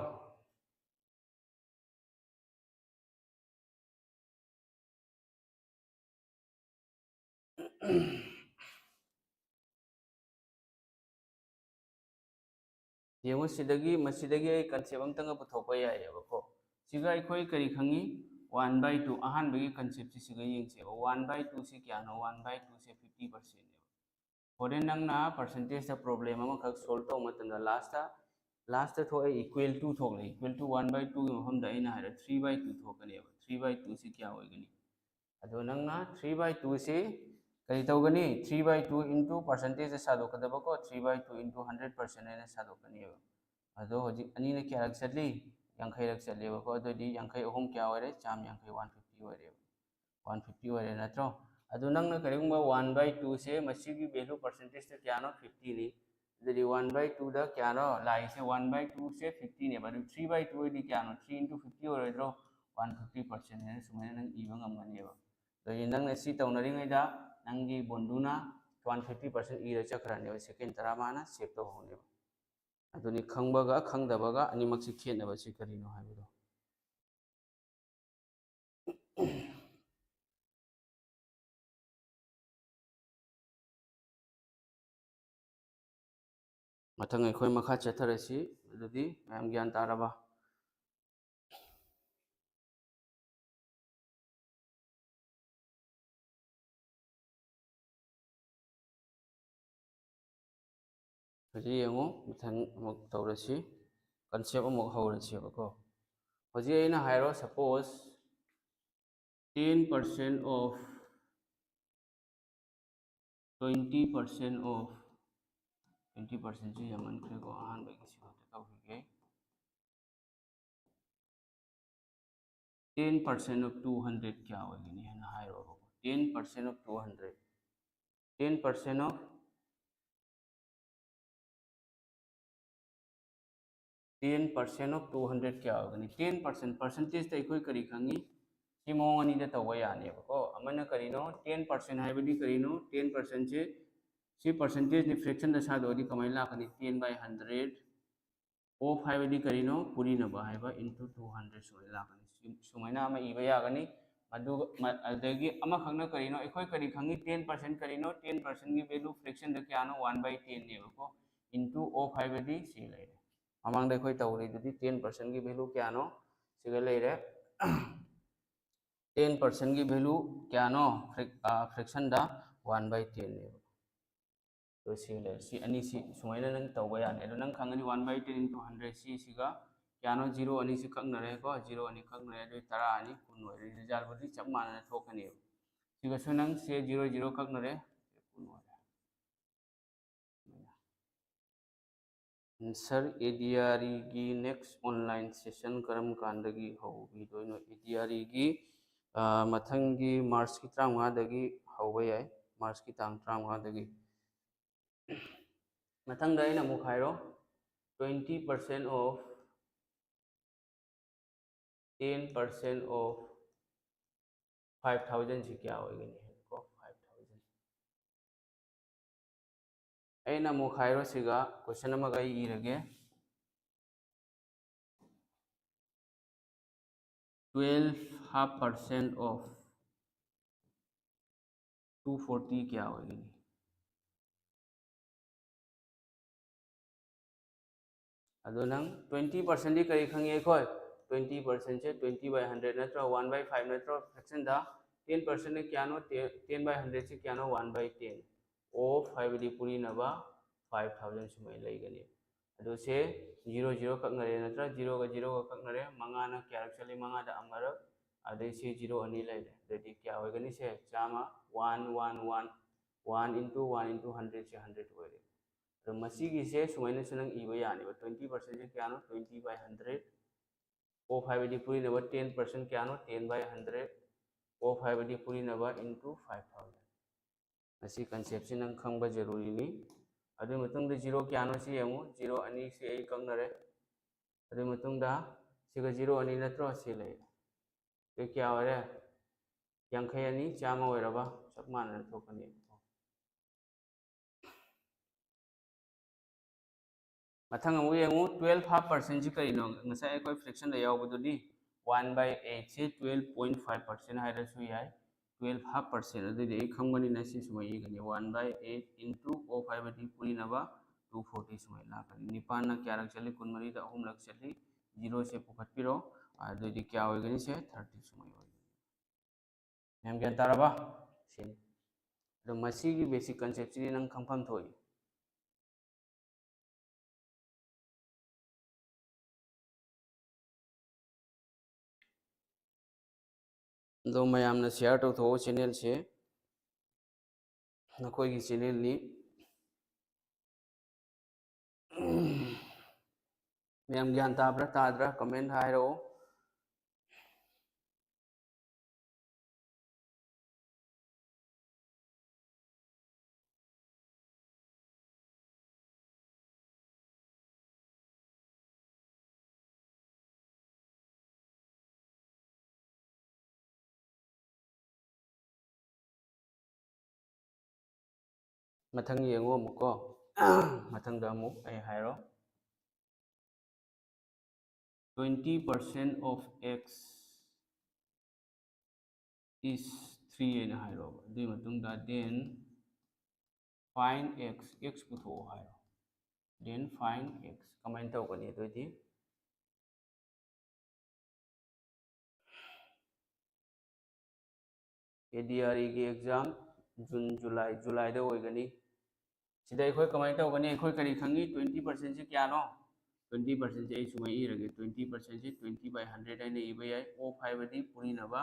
ꯌꯦꯡꯉꯨ, ꯁꯤꯗꯒꯤ, ꯃꯁꯤꯗꯒꯤ ꯑꯩ concept ꯑꯝꯇꯪꯒ ꯄꯨꯊꯣꯛꯄ ꯌꯥꯏꯌꯦꯕꯀꯣ꯫ ꯁꯤꯒ ꯑꯩꯈꯣꯏ ꯀꯔꯤ ꯈꯪꯉꯤ? One by two, ꯑꯍꯥꯟꯕꯒꯤ conceptꯁꯤ ꯁꯤꯒ ꯌꯦꯡꯁꯦꯕ꯫ One by twoꯁꯤ ꯀꯌꯥꯅꯣ? One by twoꯁꯦ fifty percentꯅꯦꯕ꯫ ꯍꯣꯔꯦꯟ ꯅꯪꯅ percentageꯇ problem ꯑꯃꯈꯛ solve ꯇꯧꯕ ꯃꯇꯝꯗ lastꯇ, lastꯇ ꯊꯣꯛꯑꯦ equal to ꯊꯣꯛꯂꯦ꯫ Equal to one by twoꯒꯤ ꯃꯐꯝꯗ ꯑꯩꯅ ꯍꯥꯏꯔ three by two ꯊꯣꯛꯀꯅꯦꯕ꯫ Three by twoꯁꯤ ꯀꯌꯥ ꯑꯣꯏꯒꯅꯤ? ꯑꯗꯣ ꯅꯪꯅ three by twoꯁꯤ ꯀꯔꯤ ꯇꯧꯒꯅꯤ? Three by two into percentageꯇ ꯁꯥꯗꯣꯛꯀꯗꯕꯀꯣ, three by two into hundred percent ꯍꯥꯏꯅ ꯁꯥꯗꯣꯛꯀꯅꯦꯕ꯫ ꯑꯗꯣ ꯍꯧꯖꯤꯛ ꯑꯅꯤꯅ ꯀꯌꯥꯔꯛ ꯆꯠꯂꯤ? ꯌꯥꯡꯈꯩꯔꯛ ꯆꯠꯂꯦꯕꯀꯣ꯫ ꯑꯗꯨꯑꯣꯏꯗꯤ ꯌꯥꯡꯈꯩ ꯑꯍꯨꯝ ꯀꯌꯥ ꯑꯣꯏꯔꯦ? ꯆꯥꯝ ꯌꯥꯡꯈꯩ, one fifty ꯑꯣꯏꯔꯦꯕ꯫ One fifty ꯑꯣꯏꯔꯦ ꯅꯠꯇ꯭ꯔꯣ? ꯑꯗꯨ ꯅꯪꯅ ꯀꯔꯤꯒꯨꯝꯕ one by twoꯁꯦ, ꯃꯁꯤꯒꯤ value percentageꯇ ꯀꯌꯥꯅꯣ? Fiftyꯅꯤ꯫ ꯑꯗꯨꯗꯤ one by two ꯗ ꯀꯌꯥꯅꯣ ꯂꯥꯛꯏꯁꯦ? One by two say fifty ꯅꯦꯕ꯫ ꯑꯗꯨ three by two ꯑꯣꯏꯗꯤ ꯀꯌꯥꯅꯣ? Three into fifty ꯑꯣꯏꯔꯣꯏꯗ꯭ꯔꯣ? One fifty percent ꯍꯥꯏꯅ ꯁꯨꯃꯥꯏꯅ ꯅꯪ ꯏꯕ ꯉꯝꯒꯅꯦꯕ꯫ ꯑꯗꯨꯗꯤ ꯅꯪꯅ ꯁꯤ ꯇꯧꯅꯔꯤꯉꯩꯗ ꯅꯪꯒꯤ ꯕꯣꯟꯗꯨꯅ one fifty percent ꯏꯔ ꯆꯠꯈ꯭ꯔꯅꯦꯕ꯫ Second ꯇꯔꯥ ꯃꯥꯅ save ꯇꯧꯍꯧꯅꯦꯕ꯫ ꯑꯗꯨꯅꯤ ꯈꯪꯕꯒ ꯈꯪꯗꯕꯒ ꯑꯅꯤꯃꯛꯁꯤ ꯈꯦꯠꯅꯕꯁꯤ ꯀꯔꯤꯅꯣ ꯍꯥꯏꯕꯗꯣ꯫ ꯃꯊꯪ ꯑꯩꯈꯣꯏ ꯃꯈꯥ ꯆꯠꯊꯔꯁꯤ꯫ ꯑꯗꯨꯗꯤ ꯃꯌꯥꯝ ꯒ꯭ꯌꯥꯟ ꯇꯥꯔꯕ? ꯍꯧꯖꯤꯛ ꯌꯦꯡꯉꯨ, ꯃꯊꯪ ꯑꯃꯨꯛ ꯇꯧꯔꯁꯤ, concept ꯑꯃꯨꯛ ꯍꯧꯔꯁꯦꯕꯀꯣ꯫ ꯍꯧꯖꯤꯛ ꯑꯩꯅ ꯍꯥꯏꯔꯣ, suppose ten percent off, twenty percent off, twenty percent ꯁꯤ ꯌꯥꯝꯃꯟꯈ꯭ꯔꯦꯀꯣ, ꯑꯍꯥꯟꯕꯒꯤ ꯁꯤ ꯈꯛꯇ ꯇꯧꯈꯤꯒꯦ꯫ Ten percent of two hundred ꯀꯌꯥ ꯑꯣꯏꯒꯅꯤ ꯍꯥꯏꯅ ꯍꯥꯏꯔꯣꯕꯀꯣ꯫ Ten percent of two hundred, ten percent of ten percent of two hundred ꯀꯌꯥ ꯑꯣꯏꯒꯅꯤ? Ten percent, percentage ꯇ ꯑꯩꯈꯣꯏ ꯀꯔꯤ ꯈꯪꯉꯤ? ꯁꯤ ꯃꯑꯣꯡ ꯑꯅꯤꯗ ꯇꯧꯕ ꯌꯥꯅꯦꯕꯀꯣ꯫ ꯑꯃꯅ ꯀꯔꯤꯅꯣ? Ten percent ꯍꯥꯏꯕꯗꯤ ꯀꯔꯤꯅꯣ? Ten percent ꯁꯦ ꯁꯤ percentage ꯅꯤ, fraction ꯗ ꯁꯥꯗꯣꯛꯑꯗꯤ ꯀꯃꯥꯏꯅ ꯂꯥꯛꯀꯅꯤ? Ten by hundred, off ꯍꯥꯏꯕꯗꯤ ꯀꯔꯤꯅꯣ? ꯄꯨꯔꯤꯅꯕ ꯍꯥꯏꯕ, into two hundred ꯁꯨꯃꯥꯏꯅ ꯂꯥꯛꯀꯅꯤ꯫ ꯁꯤ-, ꯁꯨꯃꯥꯏꯅ ꯑꯃ ꯏꯕ ꯌꯥꯒꯅꯤ꯫ ꯃꯗꯨ, ꯃ-, ꯑꯗꯒꯤ ꯑꯃꯈꯛꯅ ꯀꯔꯤꯅꯣ? ꯑꯩꯈꯣꯏ ꯀꯔꯤ ꯈꯪꯉꯤ? Ten percent ꯀꯔꯤꯅꯣ? Ten percent ꯒꯤ value fraction ꯗ ꯀꯌꯥꯅꯣ? One by ten ꯅꯦꯕꯀꯣ, into off ꯍꯥꯏꯕꯗꯤ ꯁꯤ ꯂꯩꯔꯦ꯫ ꯃꯃꯥꯡꯗ ꯑꯩꯈꯣꯏ ꯇꯧꯔꯤꯗꯨꯗꯤ ten percent ꯒꯤ value ꯀꯌꯥꯅꯣ? ꯁꯤꯒ ꯂꯩꯔꯦ꯫ Ten percent ꯒꯤ value ꯀꯌꯥꯅꯣ? Frac-, ꯑ, fraction the one by ten ꯅꯦꯕ꯫ ꯑꯗꯣ ꯁꯤ ꯂꯩꯔꯦ꯫ ꯁꯤ ꯑꯅꯤꯁꯤ ꯁꯨꯃꯥꯏꯅ ꯅꯪ ꯇꯧꯕ ꯌꯥꯅꯤ꯫ ꯑꯗꯣ ꯅꯪ ꯈꯪꯒꯅꯤ, one by ten into hundred ꯁꯤ, ꯁꯤꯒ ꯀꯌꯥꯅꯣ? Zero ꯑꯅꯤꯁꯤ ꯀꯛꯅꯔꯦꯀꯣ, zero ꯑꯅꯤ ꯀꯛꯅꯔꯦ, ꯑꯗꯨꯗꯤ ꯇꯔꯥ ꯑꯅꯤ ꯀꯨꯟ ꯑꯣꯏꯔꯦ꯫ Result ꯕꯨꯗꯤ ꯆꯞ ꯃꯥꯟꯅꯅ ꯊꯣꯛꯀꯅꯦꯕ꯫ ꯁꯤꯒꯁꯨ ꯅꯪ ꯁꯦ zero zero ꯀꯛꯅꯔꯦ, ꯀꯨꯟ ꯑꯣꯏꯔꯦ꯫ Sir, A D R E ꯒꯤ next online session ꯀꯔꯝ ꯀꯥꯟꯗꯒꯤ ꯍꯧꯕꯤꯗꯣꯏꯅꯣ? A D R E ꯒꯤ, ꯑ, ꯃꯊꯪꯒꯤ March ꯀꯤ ꯇꯔꯥꯃꯉꯥꯗꯒꯤ ꯍꯧꯕ ꯌꯥꯏ, March ꯀꯤ ꯇꯥꯡ ꯇꯔꯥꯃꯉꯥꯗꯒꯤ꯫ ꯃꯊꯪꯗ ꯑꯩꯅ ꯑꯃꯨꯛ ꯍꯥꯏꯔꯣ, twenty percent of ten percent of five thousand ꯁꯤ ꯀꯌꯥ ꯑꯣꯏꯒꯅꯤ ꯍꯥꯏꯕꯀꯣ? Five thousand꯫ ꯑꯩꯅ ꯑꯃꯨꯛ ꯍꯥꯏꯔꯣ, ꯁꯤꯒ question ꯑꯃꯒ ꯑꯩ ꯏꯔꯒꯦ꯫ Twelve half percent of two forty ꯀꯌꯥ ꯑꯣꯏꯒꯅꯤ? ꯑꯗꯣ ꯅꯪ twenty percent ꯗꯤ ꯀꯔꯤ ꯈꯪꯉꯤ ꯑꯩꯈꯣꯏ? Twenty percent say twenty by hundred ꯅꯠꯇ꯭ꯔꯣ, one by five ꯅꯠꯇ꯭ꯔꯣ? Fraction ꯗ ten percent ꯅ ꯀꯌꯥꯅꯣ? Ten by hundred ꯁꯦ ꯀꯌꯥꯅꯣ? One by ten꯫ Of ꯍꯥꯏꯕꯗꯤ ꯄꯨꯔꯤꯅꯕ five thousand ꯁꯨꯃꯥꯏꯅ ꯂꯩꯒꯅꯤ꯫ ꯑꯗꯣ ꯁꯦ zero zero ꯀꯛꯅꯔꯦ ꯅꯠꯇ꯭ꯔꯥ? Zero ꯒ zero ꯒ ꯀꯛꯅꯔꯦ꯫ ꯃꯉꯥꯅ ꯀꯌꯥꯔꯛ ꯆꯠꯂꯤ? ꯃꯉꯥꯗ ꯑꯃꯔꯛ꯫ ꯑꯗꯩ ꯁꯤ zero ꯑꯅꯤ ꯂꯩꯔꯦ꯫ ꯑꯗꯩꯗꯤ ꯀꯌꯥ ꯑꯣꯏꯒꯅꯤ? ꯁꯦ ꯆꯥꯝꯃ, one one one, one into one into hundred ꯁꯦ hundred ꯑꯣꯏꯔꯦ꯫ ꯑꯗꯣ ꯃꯁꯤꯒꯤꯁꯦ ꯁꯨꯃꯥꯏꯅꯁꯨ ꯅꯪ ꯏꯕ ꯌꯥꯅꯦꯕ꯫ Twenty percent ꯁꯦ ꯀꯌꯥꯅꯣ? Twenty by hundred꯫ Of ꯍꯥꯏꯕꯗꯤ ꯄꯨꯔꯤꯅꯕ ten percent ꯀꯌꯥꯅꯣ? Ten by hundred꯫ Of ꯍꯥꯏꯕꯗꯤ ꯄꯨꯔꯤꯅꯕ into five thousand꯫ ꯃꯁꯤ concept ꯁꯤ ꯅꯪ ꯈꯪꯕ ꯖꯔꯨꯔꯤꯅꯤ꯫ ꯑꯗꯨꯒꯤ ꯃꯇꯨꯡꯗ zero ꯀꯌꯥꯅꯣ ꯁꯤ ꯌꯦꯡꯉꯨ꯫ Zero ꯑꯅꯤ ꯁꯤ ꯑꯩ ꯀꯛꯅꯔꯦ꯫ ꯑꯗꯨꯒꯤ ꯃꯇꯨꯡꯗ ꯁꯤꯒ zero ꯑꯅꯤ ꯅꯠꯇ꯭ꯔꯣ? ꯁꯤ ꯂꯩꯔꯦ꯫ ꯁꯤ ꯀꯌꯥ ꯑꯣꯏꯔꯦ? ꯌꯥꯡꯈꯩ ꯑꯅꯤ, ꯆꯥꯝꯃ ꯑꯣꯏꯔꯕ? ꯆꯞ ꯃꯥꯟꯅꯅ ꯊꯣꯛꯀꯅꯤ꯫ ꯃꯊꯪ ꯑꯃꯨꯛ ꯌꯦꯡꯉꯨ, twelve half percent ꯁꯤ ꯀꯔꯤꯅꯣ? ꯉꯁꯥꯏ ꯑꯩꯈꯣꯏ fraction the ꯌꯥꯎꯕꯗꯨꯗꯤ one by eight ꯁꯤ twelve point five percent ꯍꯥꯏꯔꯁꯨ ꯌꯥꯏ, twelve half percent꯫ ꯑꯗꯨꯗꯤ ꯑꯩ ꯈꯪꯕꯅꯤꯅ ꯁꯤ ꯁꯨꯃꯥꯏꯅ ꯏꯒꯅꯤ, one by eight into of ꯍꯥꯏꯕꯗꯤ ꯄꯨꯔꯤꯅꯕ two forty ꯁꯨꯃꯥꯏꯅ ꯂꯥꯛꯀꯅꯤ꯫ ꯅꯤꯄꯥꯟꯅ ꯀꯌꯥꯔꯛ ꯆꯠꯂꯤ? ꯀꯨꯟꯃꯔꯤꯗ ꯑꯍꯨꯝꯂꯛ ꯆꯠꯂꯤ꯫ Zero ꯁꯦ ꯄꯨꯈꯠꯄꯤꯔꯣ꯫ ꯑꯗꯨꯗꯤ ꯀꯌꯥ ꯑꯣꯏꯒꯅꯤ? ꯁꯦ thirty ꯁꯨꯃꯥꯏꯅ ꯑꯣꯏꯒꯅꯤ꯫ ꯃꯌꯥꯝ ꯒ꯭ꯌꯥꯟ ꯇꯥꯔꯕ? ꯁꯤꯅꯤ꯫ ꯑꯗꯣ ꯃꯁꯤꯒꯤ basic concept ꯁꯤꯗꯤ ꯅꯪ ꯈꯪꯐꯝ ꯊꯣꯛꯏ꯫ ꯑꯗꯣ ꯃꯌꯥꯝꯅ share ꯇꯧꯊꯣꯛꯑꯣ channel ꯁꯦ, ꯅꯈꯣꯏꯒꯤ channel ꯅꯤ꯫ ꯃꯌꯥꯝ ꯒ꯭ꯌꯥꯟ ꯇꯥꯕ꯭ꯔꯥ ꯇꯥꯗ꯭ꯔꯥ comment ꯍꯥꯏꯔꯛꯑꯣ꯫ ꯃꯊꯪ ꯌꯦꯡꯉꯣ ꯑꯃꯨꯛꯀꯣ꯫ ꯃꯊꯪꯗ ꯑꯃꯨꯛ ꯑꯩ ꯍꯥꯏꯔꯣ, twenty percent of x is three ꯍꯥꯏꯅ ꯍꯥꯏꯔꯣꯕ꯫ ꯑꯗꯨꯒꯤ ꯃꯇꯨꯡꯗ then find x, x ꯄꯨꯊꯣꯛꯑꯣ ꯍꯥꯏꯔꯣ꯫ Then find x ꯀꯃꯥꯏꯅ ꯇꯧꯒꯅꯤ ꯑꯗꯨꯑꯣꯏꯗꯤ? ADREꯒꯤ exam June, July, Julyꯗ ꯑꯣꯏꯒꯅꯤ꯫ ꯁꯤꯗ ꯑꯩꯈꯣꯏ ꯀꯃꯥꯏꯅ ꯇꯧꯒꯅꯤ? ꯑꯩꯈꯣꯏ ꯀꯔꯤ ꯈꯪꯉꯤ? Twenty percentꯁꯤ ꯀꯌꯥꯅꯣ? Twenty percentꯁꯤ ꯑꯩ ꯁꯨꯃꯥꯏꯅ ꯏꯔꯒꯦ, twenty percentꯁꯤ twenty by hundred ꯍꯥꯏꯅ ꯏꯕ ꯌꯥꯏ꯫ Of ꯍꯥꯏꯕꯗꯤ ꯄꯨꯔꯤꯅꯕ,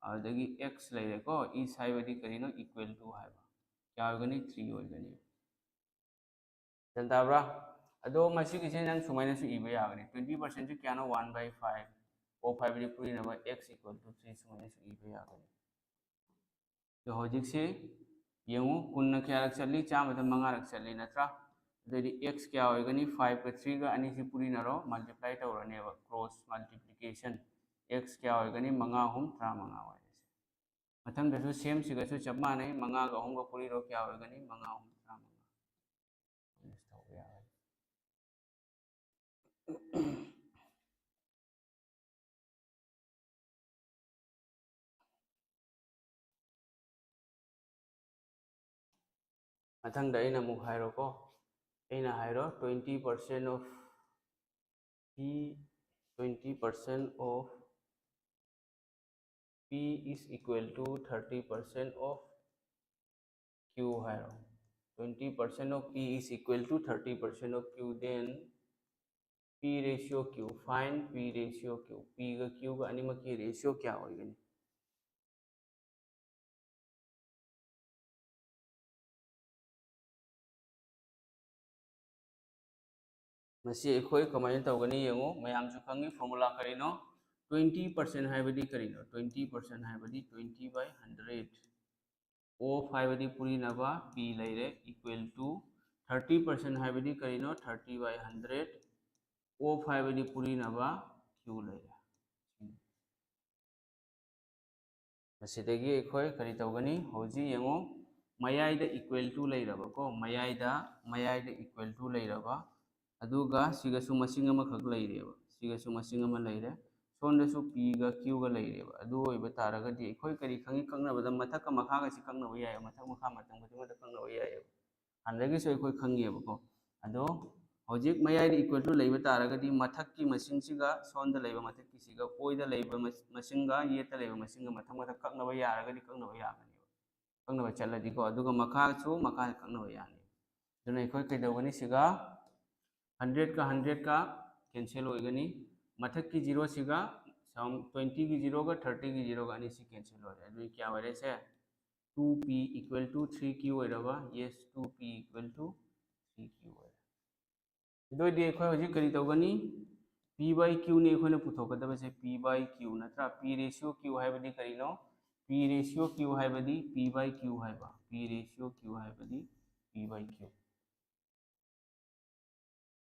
ꯑꯗꯨꯗꯒꯤ x ꯂꯩꯔꯦꯀꯣ, is ꯍꯥꯏꯕꯗꯤ ꯀꯔꯤꯅꯣ? Equal to ꯍꯥꯏꯕ꯫ ꯀꯌꯥ ꯑꯣꯏꯒꯅꯤ? Three ꯑꯣꯏꯒꯅꯤ꯫ ꯒ꯭ꯌꯥꯟ ꯇꯥꯕ꯭ꯔꯥ? ꯑꯗꯣ ꯃꯁꯤꯒꯤꯁꯦ ꯅꯪ ꯁꯨꯃꯥꯏꯅꯁꯨ ꯏꯕ ꯌꯥꯒꯅꯤ, twenty percentꯁꯤ ꯀꯌꯥꯅꯣ? One by five꯫ Of ꯍꯥꯏꯕꯗꯤ ꯄꯨꯔꯤꯅꯕ x equal to three ꯁꯨꯃꯥꯏꯅꯁꯨ ꯏꯕ ꯌꯥꯒꯅꯤ꯫ ꯑꯗꯣ ꯍꯧꯖꯤꯛꯁꯦ ꯌꯦꯡꯉꯨ, ꯀꯨꯟꯅ ꯀꯌꯥꯔꯛ ꯆꯠꯂꯤ? ꯆꯥꯝꯃꯗ ꯃꯉꯥꯔꯛ ꯆꯠꯂꯤ ꯅꯠꯇ꯭ꯔꯥ? ꯑꯗꯨꯗꯤ x ꯀꯌꯥ ꯑꯣꯏꯒꯅꯤ? Fiveꯒ threeꯒ ꯑꯅꯤꯁꯤ ꯄꯨꯔꯤꯅꯔꯣ, multiply ꯇꯧꯔꯅꯦꯕ, cross multiplication꯫ X ꯀꯌꯥ ꯑꯣꯏꯒꯅꯤ? ꯃꯉꯥ ꯑꯍꯨꯝ ꯇꯔꯥꯃꯉꯥ ꯑꯣꯏꯔꯦ꯫ ꯃꯊꯪꯗꯁꯨ sameꯁꯤꯒꯁꯨ ꯆꯞ ꯃꯥꯟꯅꯩ, ꯃꯉꯥꯒ ꯑꯍꯨꯝꯒ ꯄꯨꯔꯤꯔꯣ, ꯀꯌꯥ ꯑꯣꯏꯒꯅꯤ? ꯃꯉꯥ ꯑꯍꯨꯝ ꯇꯔꯥꯃꯉꯥ꯫ Use ꯇꯧꯕ ꯌꯥꯔꯅꯤ꯫ ꯃꯊꯪꯗ ꯑꯩꯅ ꯑꯃꯨꯛ ꯍꯥꯏꯔꯣꯀꯣ꯫ ꯑꯩꯅ ꯍꯥꯏꯔꯣ, twenty percent of P, twenty percent of P is equal to thirty percent of Q ꯍꯥꯏꯔꯣ꯫ Twenty percent of P is equal to thirty percent of Q, then P ratio Q, find P ratio Q꯫ Pꯒ Qꯒ ꯑꯅꯤꯃꯛꯀꯤ ratio ꯀꯌꯥ ꯑꯣꯏꯒꯅꯤ? ꯃꯁꯤ ꯑꯩꯈꯣꯏ ꯀꯃꯥꯏꯅ ꯇꯧꯒꯅꯤ ꯌꯦꯡꯉꯨ꯫ ꯃꯌꯥꯝꯁꯨ ꯈꯪꯉꯤ formula ꯀꯔꯤꯅꯣ? Twenty percent ꯍꯥꯏꯕꯗꯤ ꯀꯔꯤꯅꯣ? Twenty percent ꯍꯥꯏꯕꯗꯤ twenty by hundred꯫ Of ꯍꯥꯏꯕꯗꯤ ꯄꯨꯔꯤꯅꯕ P ꯂꯩꯔꯦ, equal to thirty percent ꯍꯥꯏꯕꯗꯤ ꯀꯔꯤꯅꯣ? Thirty by hundred꯫ Of ꯍꯥꯏꯕꯗꯤ ꯄꯨꯔꯤꯅꯕ Q ꯂꯩꯔꯦ꯫ ꯃꯁꯤꯗꯒꯤ ꯑꯩꯈꯣꯏ ꯀꯔꯤ ꯇꯧꯒꯅꯤ? ꯍꯧꯖꯤꯛ ꯌꯦꯡꯉꯨ, ꯃꯌꯥꯏꯗ equal to ꯂꯩꯔꯕꯀꯣ, ꯃꯌꯥꯏꯗ ꯃꯌꯥꯏꯗ equal to ꯂꯩꯔꯕ, ꯑꯗꯨꯒ ꯁꯤꯒꯁꯨ ꯃꯁꯤꯡ ꯑꯃꯈꯛ ꯂꯩꯔꯦꯕ, ꯁꯤꯒꯁꯨ ꯃꯁꯤꯡ ꯑꯃ ꯂꯩꯔꯦ, ꯁꯣꯝꯗꯁꯨ Pꯒ Qꯒ ꯂꯩꯔꯦꯕ꯫ ꯑꯗꯨ ꯑꯣꯏꯕ ꯇꯥꯔꯒꯗꯤ ꯑꯩꯈꯣꯏ ꯀꯔꯤ ꯈꯪꯉꯤ? ꯀꯛꯅꯕꯗ ꯃꯊꯛꯀ ꯃꯈꯥꯒꯁꯤ ꯀꯛꯅꯕ ꯌꯥꯏ, ꯃꯊꯛ ꯃꯈꯥ ꯃꯇꯝ ꯈꯨꯗꯤꯡꯃꯛꯇ ꯀꯛꯅꯕ ꯌꯥꯏꯑꯕ꯫ ꯍꯥꯟꯅꯗꯒꯤꯁꯨ ꯑꯩꯈꯣꯏ ꯈꯪꯉꯦꯕꯀꯣ꯫ ꯑꯗꯣ ꯍꯧꯖꯤꯛ ꯃꯌꯥꯏꯗ equal to ꯂꯩꯕ ꯇꯥꯔꯒꯗꯤ ꯃꯊꯛꯀꯤ ꯃꯁꯤꯡꯁꯤꯒ ꯁꯣꯝꯗ ꯂꯩꯕ ꯃꯊꯛꯀꯤꯁꯤꯒ, ꯑꯣꯏꯗ ꯂꯩꯕ ꯃꯁꯤꯡꯒ ꯌꯦꯠꯇ ꯂꯩꯕ ꯃꯁꯤꯡꯒ ꯃꯊꯛ ꯃꯊꯛ ꯀꯛꯅꯕ ꯌꯥꯔꯒꯗꯤ ꯀꯛꯅꯕ ꯌꯥꯒꯅꯦꯕ, ꯀꯛꯅꯕ ꯆꯠꯂꯗꯤꯀꯣ꯫ ꯑꯗꯨꯒ ꯃꯈꯥꯁꯨ ꯃꯈꯥ ꯀꯛꯅꯕ ꯌꯥꯅꯤ꯫ ꯑꯗꯨꯅ ꯑꯩꯈꯣꯏ ꯀꯩꯗꯧꯒꯅꯤ? ꯁꯤꯒ ꯍꯟꯗ꯭ꯔꯦꯠꯀ ꯍꯟꯗ꯭ꯔꯦꯠꯀ cancel ꯑꯣꯏꯒꯅꯤ꯫ ꯃꯊꯛꯀꯤ ꯖꯤꯔꯣꯁꯤꯒ ꯇ꯭ꯋꯦꯟꯇꯤꯒꯤ ꯖꯤꯔꯣꯒ ꯊꯥꯔꯇꯤꯒꯤ ꯖꯤꯔꯣꯒ ꯑꯅꯤꯁꯤ cancel ꯑꯣꯏꯔꯦ꯫ ꯑꯗꯨꯗꯤ ꯀꯌꯥ ꯑꯣꯏꯔꯦ? ꯁꯦ two P equal to three Q ꯑꯣꯏꯔꯕ? Yes, two P equal to three Q ꯑꯣꯏꯔꯦ꯫ ꯑꯗꯨ ꯑꯣꯏꯗꯤ ꯑꯩꯈꯣꯏ ꯍꯧꯖꯤꯛ ꯀꯔꯤ ꯇꯧꯒꯅꯤ? P by Qꯅꯤ ꯑꯩꯈꯣꯏꯅ ꯄꯨꯊꯣꯛꯀꯗꯕꯁꯦ, P by Q ꯅꯠꯇ꯭ꯔꯥ? P ratio Q ꯍꯥꯏꯕꯗꯤ ꯀꯔꯤꯅꯣ? P ratio Q ꯍꯥꯏꯕꯗꯤ P by Q ꯍꯥꯏꯕ, P ratio Q ꯍꯥꯏꯕꯗꯤ P by Q꯫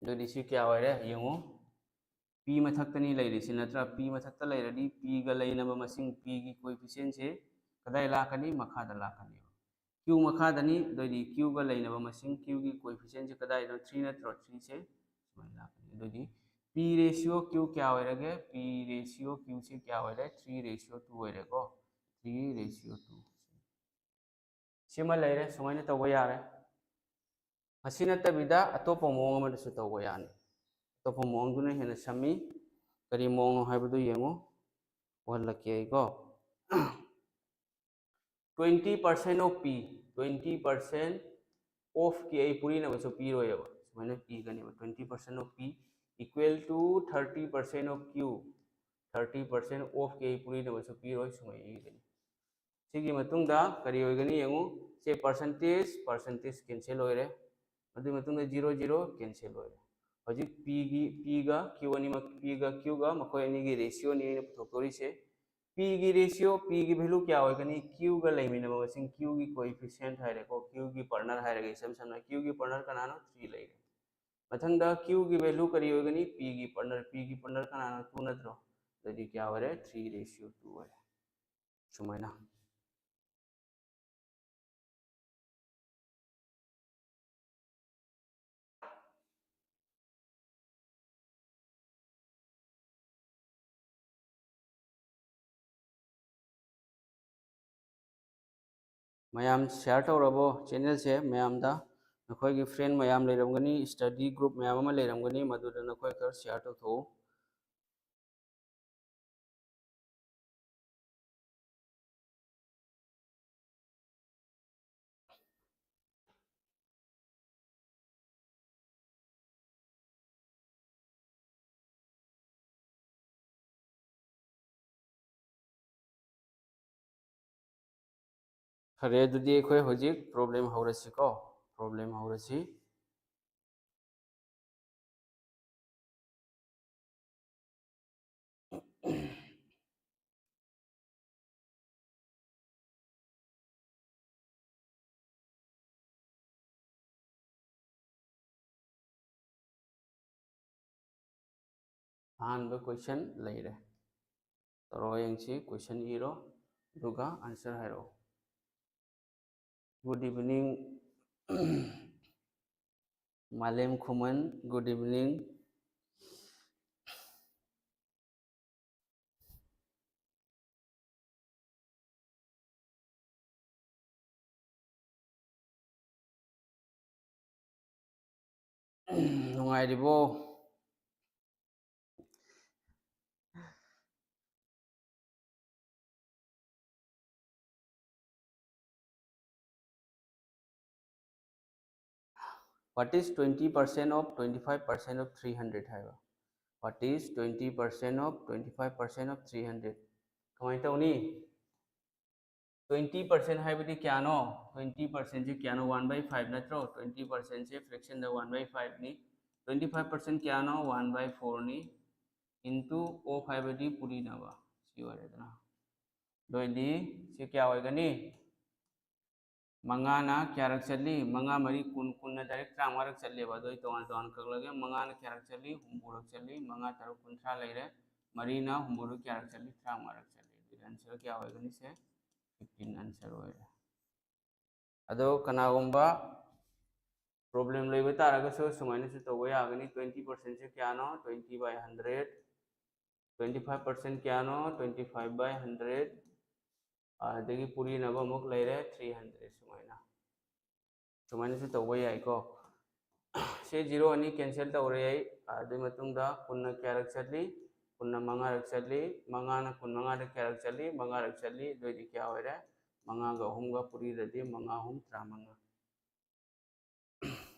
ꯑꯗꯨꯗꯤ ꯁꯤ ꯀꯌꯥ ꯑꯣꯏꯔꯦ ꯌꯦꯡꯉꯨ꯫ P ꯃꯊꯛꯇꯅꯤ ꯂꯩꯔꯤꯁꯤ ꯅꯠꯇ꯭ꯔꯥ? P ꯃꯊꯛꯇ ꯂꯩꯔꯗꯤ Pꯒ ꯂꯩꯅꯕ ꯃꯁꯤꯡ, Pꯒꯤ coefficientꯁꯦ ꯀꯗꯥꯏ ꯂꯥꯛꯀꯅꯤ? ꯃꯈꯥꯗ ꯂꯥꯛꯀꯅꯦꯕ꯫ Q ꯃꯈꯥꯗꯅꯤ, ꯑꯗꯨꯑꯣꯏꯗꯤ Qꯒ ꯂꯩꯅꯕ ꯃꯁꯤꯡ, Qꯒꯤ coefficientꯁꯦ ꯀꯗꯥꯏꯗꯅꯣ? Three ꯅꯠꯇ꯭ꯔꯣ? Threeꯁꯦ ꯁꯨꯃꯥꯏꯅ ꯂꯥꯛꯀꯅꯤ꯫ ꯑꯗꯨꯑꯣꯏꯗꯤ P ratio Q ꯀꯌꯥ ꯑꯣꯏꯔꯒꯦ? P ratio Qꯁꯦ ꯀꯌꯥ ꯑꯣꯏꯔꯦ? Three ratio two ꯑꯣꯏꯔꯦꯀꯣ꯫ Three ratio two꯫ ꯁꯤꯃ ꯂꯩꯔꯦ, ꯁꯨꯃꯥꯏꯅ ꯇꯧꯕ ꯌꯥꯔꯦ꯫ ꯃꯁꯤ ꯅꯠꯇꯕꯤꯗ ꯑꯇꯣꯞꯄ ꯃꯑꯣꯡ ꯑꯃꯗꯁꯨ ꯇꯧꯕ ꯌꯥꯅꯤ꯫ ꯑꯇꯣꯞꯄ ꯃꯑꯣꯡꯗꯨꯅ ꯍꯦꯟꯅ ꯁꯝꯃꯤ꯫ ꯀꯔꯤ ꯃꯑꯣꯡꯅꯣ ꯍꯥꯏꯕꯗꯨ ꯌꯦꯡꯉꯨ꯫ ꯎꯍꯜꯂꯛꯀꯦ ꯑꯩꯀꯣ꯫ Twenty percent of P, twenty percent of Q ꯑꯩ ꯄꯨꯔꯤꯅꯕꯁꯨ ꯄꯤꯔꯣꯏꯕ, ꯁꯨꯃꯥꯏꯅ ꯄꯤꯒꯅꯦꯕ꯫ Twenty percent of P equal to thirty percent of Q, thirty percent of Q ꯑꯩ ꯄꯨꯔꯤꯅꯕꯁꯨ ꯄꯤꯔꯣꯏ, ꯁꯨꯃꯥꯏꯅ ꯏꯒꯅꯤ꯫ ꯁꯤꯒꯤ ꯃꯇꯨꯡꯗ ꯀꯔꯤ ꯑꯣꯏꯒꯅꯤ ꯌꯦꯡꯉꯨ꯫ ꯁꯦ percentage, percentage cancel ꯑꯣꯏꯔꯦ꯫ ꯑꯗꯨꯒꯤ ꯃꯇꯨꯡꯗ zero zero cancel ꯑꯣꯏꯔꯦ꯫ ꯍꯧꯖꯤꯛ Pꯒꯤ, Pꯒ Q ꯑꯅꯤꯃꯛ, Pꯒ Qꯒ ꯃꯈꯣꯏ ꯑꯅꯤꯒꯤ ratioꯅꯤ ꯑꯩꯅ ꯄꯨꯊꯣꯛꯇꯣꯔꯤꯁꯦ꯫ Pꯒꯤ ratio, Pꯒꯤ value ꯀꯌꯥ ꯑꯣꯏꯒꯅꯤ? Qꯒ ꯂꯩꯃꯤꯟꯅꯕ ꯃꯁꯤꯡ, Qꯒꯤ coefficient ꯍꯥꯏꯔꯦꯀꯣ, Qꯒꯤ partner ꯍꯥꯏꯔꯒ ꯏꯁꯝ ꯁꯝꯅ Qꯒꯤ partner ꯀꯅꯥꯅꯣ? Three ꯂꯩꯔꯦ꯫ ꯃꯊꯪꯗ Qꯒꯤ value ꯀꯔꯤ ꯑꯣꯏꯒꯅꯤ? Pꯒꯤ partner, Pꯒꯤ partner ꯀꯅꯥꯅꯣ? Two ꯅꯠꯇ꯭ꯔꯣ? ꯑꯗꯨꯗꯤ ꯀꯌꯥ ꯑꯣꯏꯔꯦ? Three ratio two ꯑꯣꯏꯔꯦ꯫ ꯁꯨꯃꯥꯏꯅ꯫ ꯃꯌꯥꯝ share ꯇꯧꯔꯕꯣ ꯆꯦꯅꯦꯜꯁꯦ? ꯃꯌꯥꯝꯗ ꯅꯈꯣꯏꯒꯤ friend ꯃꯌꯥꯝ ꯂꯩꯔꯝꯒꯅꯤ, study group ꯃꯌꯥꯝ ꯑꯃ ꯂꯩꯔꯝꯒꯅꯤ, ꯃꯗꯨꯗ ꯅꯈꯣꯏ ꯈꯔ share ꯇꯧꯊꯣꯛꯎ꯫ ꯐꯔꯦ, ꯑꯗꯨꯗꯤ ꯑꯩꯈꯣꯏ ꯍꯧꯖꯤꯛ problem ꯍꯧꯔꯁꯤꯀꯣ꯫ Problem ꯍꯧꯔꯁꯤ꯫ ꯑꯍꯥꯟꯕ question ꯂꯩꯔꯦ꯫ ꯇꯧꯔꯣ ꯌꯦꯡꯁꯤ, question ꯏꯔꯣ, ꯑꯗꯨꯒ answer ꯍꯥꯏꯔꯛꯑꯣ꯫ Good evening, ꯃꯥꯂꯦꯝ ꯈꯨꯃꯟ, good evening꯫ ꯅꯨꯡꯉꯥꯏꯔꯤꯕꯣ? What is twenty percent of twenty five percent of three hundred ꯍꯥꯏꯕ? What is twenty percent of twenty five percent of three hundred? ꯀꯃꯥꯏꯅ ꯇꯧꯅꯤ? Twenty percent ꯍꯥꯏꯕꯗꯤ ꯀꯌꯥꯅꯣ? Twenty percent ꯁꯦ ꯀꯌꯥꯅꯣ? One by five ꯅꯠꯇ꯭ꯔꯣ? Twenty percent say fraction the one by five ꯅꯤ꯫ Twenty five percent ꯀꯌꯥꯅꯣ? One by four ꯅꯤ꯫ Into of ꯍꯥꯏꯕꯗꯤ ꯄꯨꯔꯤꯅꯕ, ꯁꯤ ꯑꯣꯏꯔꯦꯗꯅ꯫ ꯑꯗꯨ ꯑꯣꯏꯗꯤ ꯁꯤ ꯀꯌꯥ ꯑꯣꯏꯒꯅꯤ? ꯃꯉꯥꯅ ꯀꯌꯥꯔꯛ ꯆꯠꯂꯤ? ꯃꯉꯥ ꯃꯔꯤ ꯀꯨꯟ, ꯀꯨꯟꯅ direct ꯇꯔꯥꯃꯉꯥꯔꯛ ꯆꯠꯂꯦꯕ꯫ ꯑꯗꯨ ꯑꯩ ꯇꯣꯉꯥꯟ ꯇꯣꯉꯥꯟ ꯀꯛꯂꯒꯦ꯫ ꯃꯉꯥꯅ ꯀꯌꯥꯔꯛ ꯆꯠꯂꯤ? ꯍꯨꯝꯐꯨꯔꯛ ꯆꯠꯂꯤ꯫ ꯃꯉꯥ ꯇꯔꯨꯛ ꯀꯨꯟꯊ꯭ꯔꯥ ꯂꯩꯔꯦ꯫ ꯃꯔꯤꯅ ꯍꯨꯝꯐꯨꯔꯛ ꯀꯌꯥꯔꯛ ꯆꯠꯂꯤ? ꯇꯔꯥꯃꯉꯥꯔꯛ ꯆꯠꯂꯤ꯫ ꯑꯗꯨꯗꯤ answer ꯀꯌꯥ ꯑꯣꯏꯒꯅꯤ? ꯁꯦ fifteen answer ꯑꯣꯏꯔꯦ꯫ ꯑꯗꯣ ꯀꯅꯥꯒꯨꯝꯕ problem ꯂꯩꯕ ꯇꯥꯔꯒꯁꯨ ꯁꯨꯃꯥꯏꯅꯁꯨ ꯇꯧꯕ ꯌꯥꯒꯅꯤ꯫ Twenty percent ꯁꯦ ꯀꯌꯥꯅꯣ? Twenty by hundred꯫ Twenty five percent ꯀꯌꯥꯅꯣ? Twenty five by hundred꯫ ꯑꯗꯒꯤ ꯄꯨꯔꯤꯅꯕ ꯑꯃꯨꯛ ꯂꯩꯔꯦ ꯊ꯭ꯔꯤ ꯍꯟꯗ꯭ꯔꯦꯠ ꯁꯨꯃꯥꯏꯅ꯫ ꯁꯨꯃꯥꯏꯅꯁꯨ ꯇꯧꯕ ꯌꯥꯏꯀꯣ꯫ ꯁꯤ ꯖꯤꯔꯣ ꯑꯅꯤ ꯀꯦꯟꯁꯦꯜ ꯇꯧꯔꯦ ꯑꯩ꯫ ꯑꯗꯨꯒꯤ ꯃꯇꯨꯡꯗ ꯀꯨꯟꯅ ꯀꯌꯥꯔꯛ ꯆꯠꯂꯤ? ꯀꯨꯟꯅ ꯃꯉꯥꯔꯛ ꯆꯠꯂꯤ꯫ ꯃꯉꯥꯅ ꯀꯨꯟꯃꯉꯥꯗ ꯀꯌꯥꯔꯛ ꯆꯠꯂꯤ? ꯃꯉꯥꯔꯛ ꯆꯠꯂꯤ꯫ ꯑꯗꯨꯑꯣꯏꯗꯤ ꯀꯌꯥ ꯑꯣꯏꯔꯦ? ꯃꯉꯥꯒ ꯑꯍꯨꯝꯒ ꯄꯨꯔꯤꯗꯗꯤ ꯃꯉꯥ ꯑꯍꯨꯝ ꯇꯔꯥꯃꯉꯥ꯫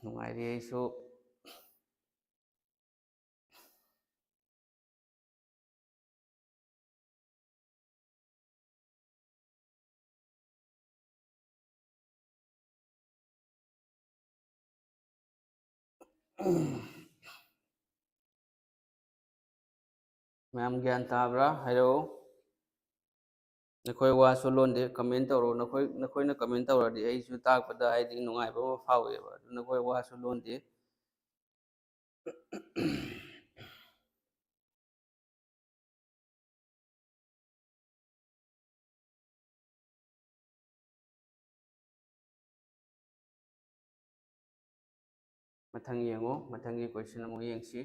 ꯅꯨꯡꯉꯥꯏꯔꯤ ꯑꯩꯁꯨ꯫ ꯃꯌꯥꯝ ꯒ꯭ꯌꯥꯟ ꯇꯥꯕ꯭ꯔꯥ? ꯍꯥꯏꯔꯛꯑꯣ꯫ ꯅꯈꯣꯏ ꯋꯥꯁꯨ ꯂꯣꯟꯗꯦ, ꯀꯃꯦꯟ ꯇꯧꯔꯣ꯫ ꯅꯈꯣꯏ, ꯅꯈꯣꯏꯅ ꯀꯃꯦꯟ ꯇꯧꯔꯗꯤ ꯑꯩꯁꯨ ꯇꯥꯛꯄꯗ ꯍꯥꯏꯗꯤ ꯅꯨꯡꯉꯥꯏꯕ ꯑꯃ ꯐꯥꯎꯋꯦꯕ꯫ ꯑꯗꯨ ꯅꯈꯣꯏ ꯋꯥꯁꯨ ꯂꯣꯟꯗꯦ꯫ ꯃꯊꯪ ꯌꯦꯡꯉꯣ, ꯃꯊꯪꯒꯤ ꯀꯣꯏꯁꯟ ꯑꯃꯨꯛ ꯌꯦꯡꯁꯤ꯫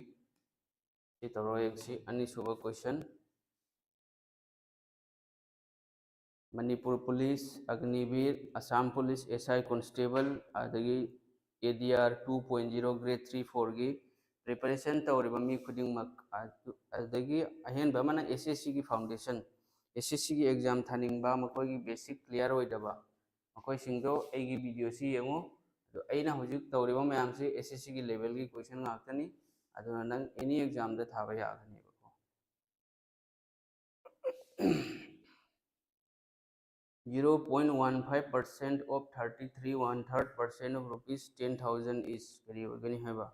ꯁꯤ ꯇꯧꯔꯒ ꯌꯦꯡꯁꯤ꯫ ꯑꯅꯤꯁꯨꯕ question, Manipur police, Agniveer, Assam police, S I constable, ꯑꯗꯒꯤ A D R two point zero grade three fourꯒꯤ preparation ꯇꯧꯔꯤꯕ ꯃꯤ ꯈꯨꯗꯤꯡꯃꯛ, ꯑꯗꯨ-, ꯑꯗꯨꯗꯒꯤ ꯑꯍꯦꯟꯕ ꯑꯃꯅ ꯑꯦꯁ ꯑꯦꯁ ꯁꯤꯒꯤ foundation, ꯑꯦꯁ ꯑꯦꯁ ꯁꯤꯒꯤ exam ꯊꯥꯅꯤꯡꯕ, ꯃꯈꯣꯏꯒꯤ basic clear ꯑꯣꯏꯗꯕ, ꯃꯈꯣꯏꯁꯤꯡꯗꯣ ꯑꯩꯒꯤ videoꯁꯤ ꯌꯦꯡꯉꯨ꯫ ꯑꯗꯣ ꯑꯩꯅ ꯍꯧꯖꯤꯛ ꯇꯧꯔꯤꯕ ꯃꯌꯥꯝꯁꯤ ꯑꯦꯁ ꯑꯦꯁ ꯁꯤꯒꯤ levelꯒꯤ question ꯉꯥꯛꯇꯅꯤ꯫ ꯑꯗꯨꯅ ꯅꯪ any examꯗ ꯊꯥꯕ ꯌꯥꯒꯅꯦꯕꯀꯣ꯫ Zero point one five percent of thirty three one third percent of rupees ten thousand is ꯀꯔꯤ ꯑꯣꯏꯒꯅꯤ ꯍꯥꯏꯕ?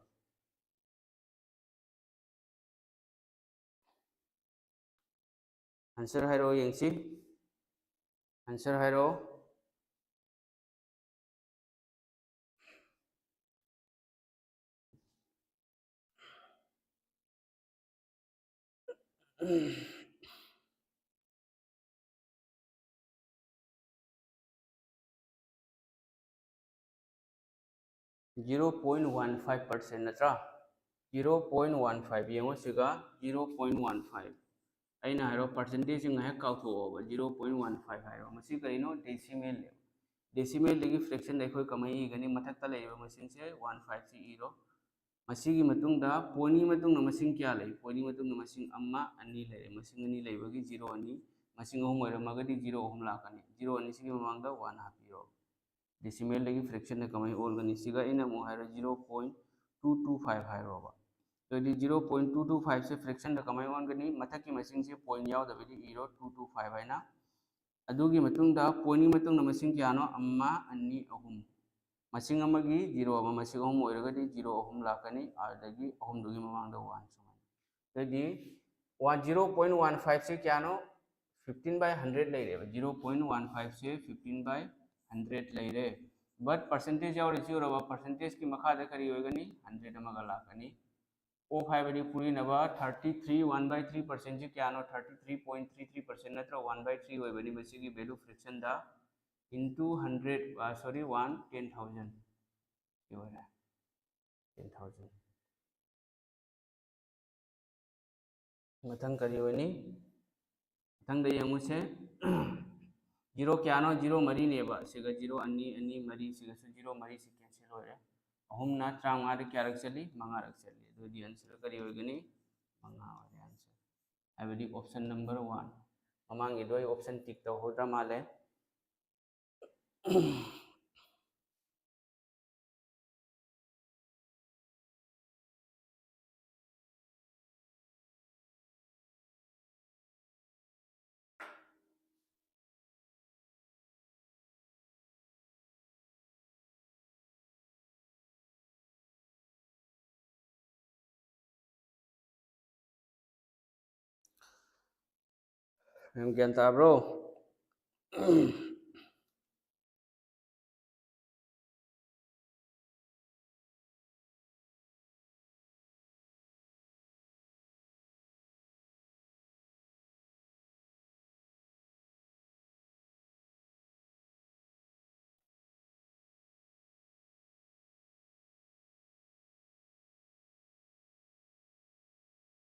Answer ꯍꯥꯏꯔꯛꯑꯣ ꯌꯦꯡꯁꯤ꯫ Answer ꯍꯥꯏꯔꯛꯑꯣ꯫ Zero point one five percent ꯅꯠꯇ꯭ꯔꯥ? Zero point one five ꯌꯦꯡꯉꯣ ꯁꯤꯒ, zero point one five꯫ ꯑꯩꯅ ꯍꯥꯏꯔꯣ, percentage ꯉꯥꯏꯍꯥꯛ ꯀꯥꯎꯊꯣꯛꯑꯣꯕ, zero point one five ꯍꯥꯏꯔꯣ꯫ ꯃꯁꯤ ꯀꯔꯤꯅꯣ? Decimal ꯅꯦꯕ꯫ Decimal ꯗꯒꯤ fraction ꯗ ꯑꯩꯈꯣꯏ ꯀꯃꯥꯏꯅ ꯏꯒꯅꯤ? ꯃꯊꯛꯇ ꯂꯩꯔꯤꯕ ꯃꯁꯤꯡꯁꯦ one five ꯁꯤ ꯏꯔꯣ꯫ ꯃꯁꯤꯒꯤ ꯃꯇꯨꯡꯗ point ꯒꯤ ꯃꯇꯨꯡꯗ ꯃꯁꯤꯡ ꯀꯌꯥ ꯂꯩ? Point ꯒꯤ ꯃꯇꯨꯡꯗ ꯃꯁꯤꯡ ꯑꯃ, ꯑꯅꯤ ꯂꯩꯔꯦ꯫ ꯃꯁꯤꯡ ꯑꯅꯤ ꯂꯩꯕꯒꯤ zero ꯑꯅꯤ, ꯃꯁꯤꯡ ꯑꯍꯨꯝ ꯑꯣꯏꯔꯝꯃꯒꯗꯤ zero ꯑꯍꯨꯝ ꯂꯥꯛꯀꯅꯤ꯫ Zero ꯑꯅꯤꯁꯤꯒꯤ ꯃꯃꯥꯡꯗ one ꯍꯥꯞꯄꯤꯔꯣ꯫ Decimal ꯗꯒꯤ fraction ꯗ ꯀꯃꯥꯏꯅ ꯑꯣꯟꯒꯅꯤ? ꯁꯤꯒ ꯑꯩꯅ ꯑꯃꯨꯛ ꯍꯥꯏꯔꯣ, zero point two two five ꯍꯥꯏꯔꯣꯕ꯫ ꯑꯗꯨꯗꯤ zero point two two five ꯁꯦ fraction ꯗ ꯀꯃꯥꯏꯅ ꯑꯣꯟꯒꯅꯤ? ꯃꯊꯛꯀꯤ ꯃꯁꯤꯡꯁꯦ point ꯌꯥꯎꯗꯕꯤꯗ ꯏꯔꯣ, two two five ꯍꯥꯏꯅ꯫ ꯑꯗꯨꯒꯤ ꯃꯇꯨꯡꯗ point ꯒꯤ ꯃꯇꯨꯡꯗ ꯃꯁꯤꯡ ꯀꯌꯥꯅꯣ? ꯑꯃ, ꯑꯅꯤ, ꯑꯍꯨꯝ꯫ ꯃꯁꯤꯡ ꯑꯃꯒꯤ zero ꯑꯃ, ꯃꯁꯤꯡ ꯑꯍꯨꯝ ꯑꯣꯏꯔꯒꯗꯤ zero ꯑꯍꯨꯝ ꯂꯥꯛꯀꯅꯤ, ꯑꯗꯨꯗꯒꯤ ꯑꯍꯨꯝꯗꯨꯒꯤ ꯃꯃꯥꯡꯗ one ꯁꯨꯃꯥꯏꯅ꯫ ꯑꯗꯨꯗꯤ one, zero point one five ꯁꯦ ꯀꯌꯥꯅꯣ? Fifteen by hundred ꯂꯩꯔꯦꯕ꯫ Zero point one five say fifteen by hundred ꯂꯩꯔꯦ꯫ But percentage ꯌꯥꯎꯔꯤꯁꯤ ꯎꯔꯕ? Percentage ꯀꯤ ꯃꯈꯥꯗ ꯀꯔꯤ ꯑꯣꯏꯒꯅꯤ? Hundred ꯑꯃꯒ ꯂꯥꯛꯀꯅꯤ꯫ Off ꯍꯥꯏꯕꯗꯤ ꯄꯨꯔꯤꯅꯕ thirty three, one by three percent ꯁꯤ ꯀꯌꯥꯅꯣ? Thirty three point three three percent ꯅꯠꯇ꯭ꯔ? One by three ꯑꯣꯏꯕꯅꯤ ꯃꯁꯤꯒꯤ value fraction ꯗ, into hundred, sorry, one, ten thousand ꯁꯤ ꯑꯣꯏꯔꯦ, ten thousand꯫ ꯃꯊꯪ ꯀꯔꯤ ꯑꯣꯏꯅꯤ? ꯃꯊꯪꯗ ꯌꯦꯡꯉꯨꯁꯦ꯫ Zero ꯀꯌꯥꯅꯣ? Zero ꯃꯔꯤꯅꯦꯕ꯫ ꯁꯤꯒ zero ꯑꯅꯤ, ꯑꯅꯤ, ꯃꯔꯤ, ꯁꯤꯒꯁꯨ zero ꯃꯔꯤꯁꯤ cancel ꯑꯣꯏꯔꯦ꯫ ꯑꯍꯨꯝꯅ ꯇꯔꯥꯃꯉꯥꯗ ꯀꯌꯥꯔꯛ ꯆꯠꯂꯤ? ꯃꯉꯥꯔꯛ ꯆꯠꯂꯤ꯫ ꯑꯗꯨꯗꯤ answer ꯀꯔꯤ ꯑꯣꯏꯒꯅꯤ? ꯃꯉꯥ ꯑꯣꯏꯔꯦ answer꯫ ꯍꯥꯏꯕꯗꯤ option number one꯫ ꯃꯃꯥꯡꯒꯤꯗꯣ ꯑꯩ option tick ꯇꯧꯍꯧꯗ꯭ꯔ ꯃꯥꯜꯂꯦ꯫ ꯃꯌꯥꯝ ꯒ꯭ꯌꯥꯟ ꯇꯥꯕ꯭ꯔꯣ?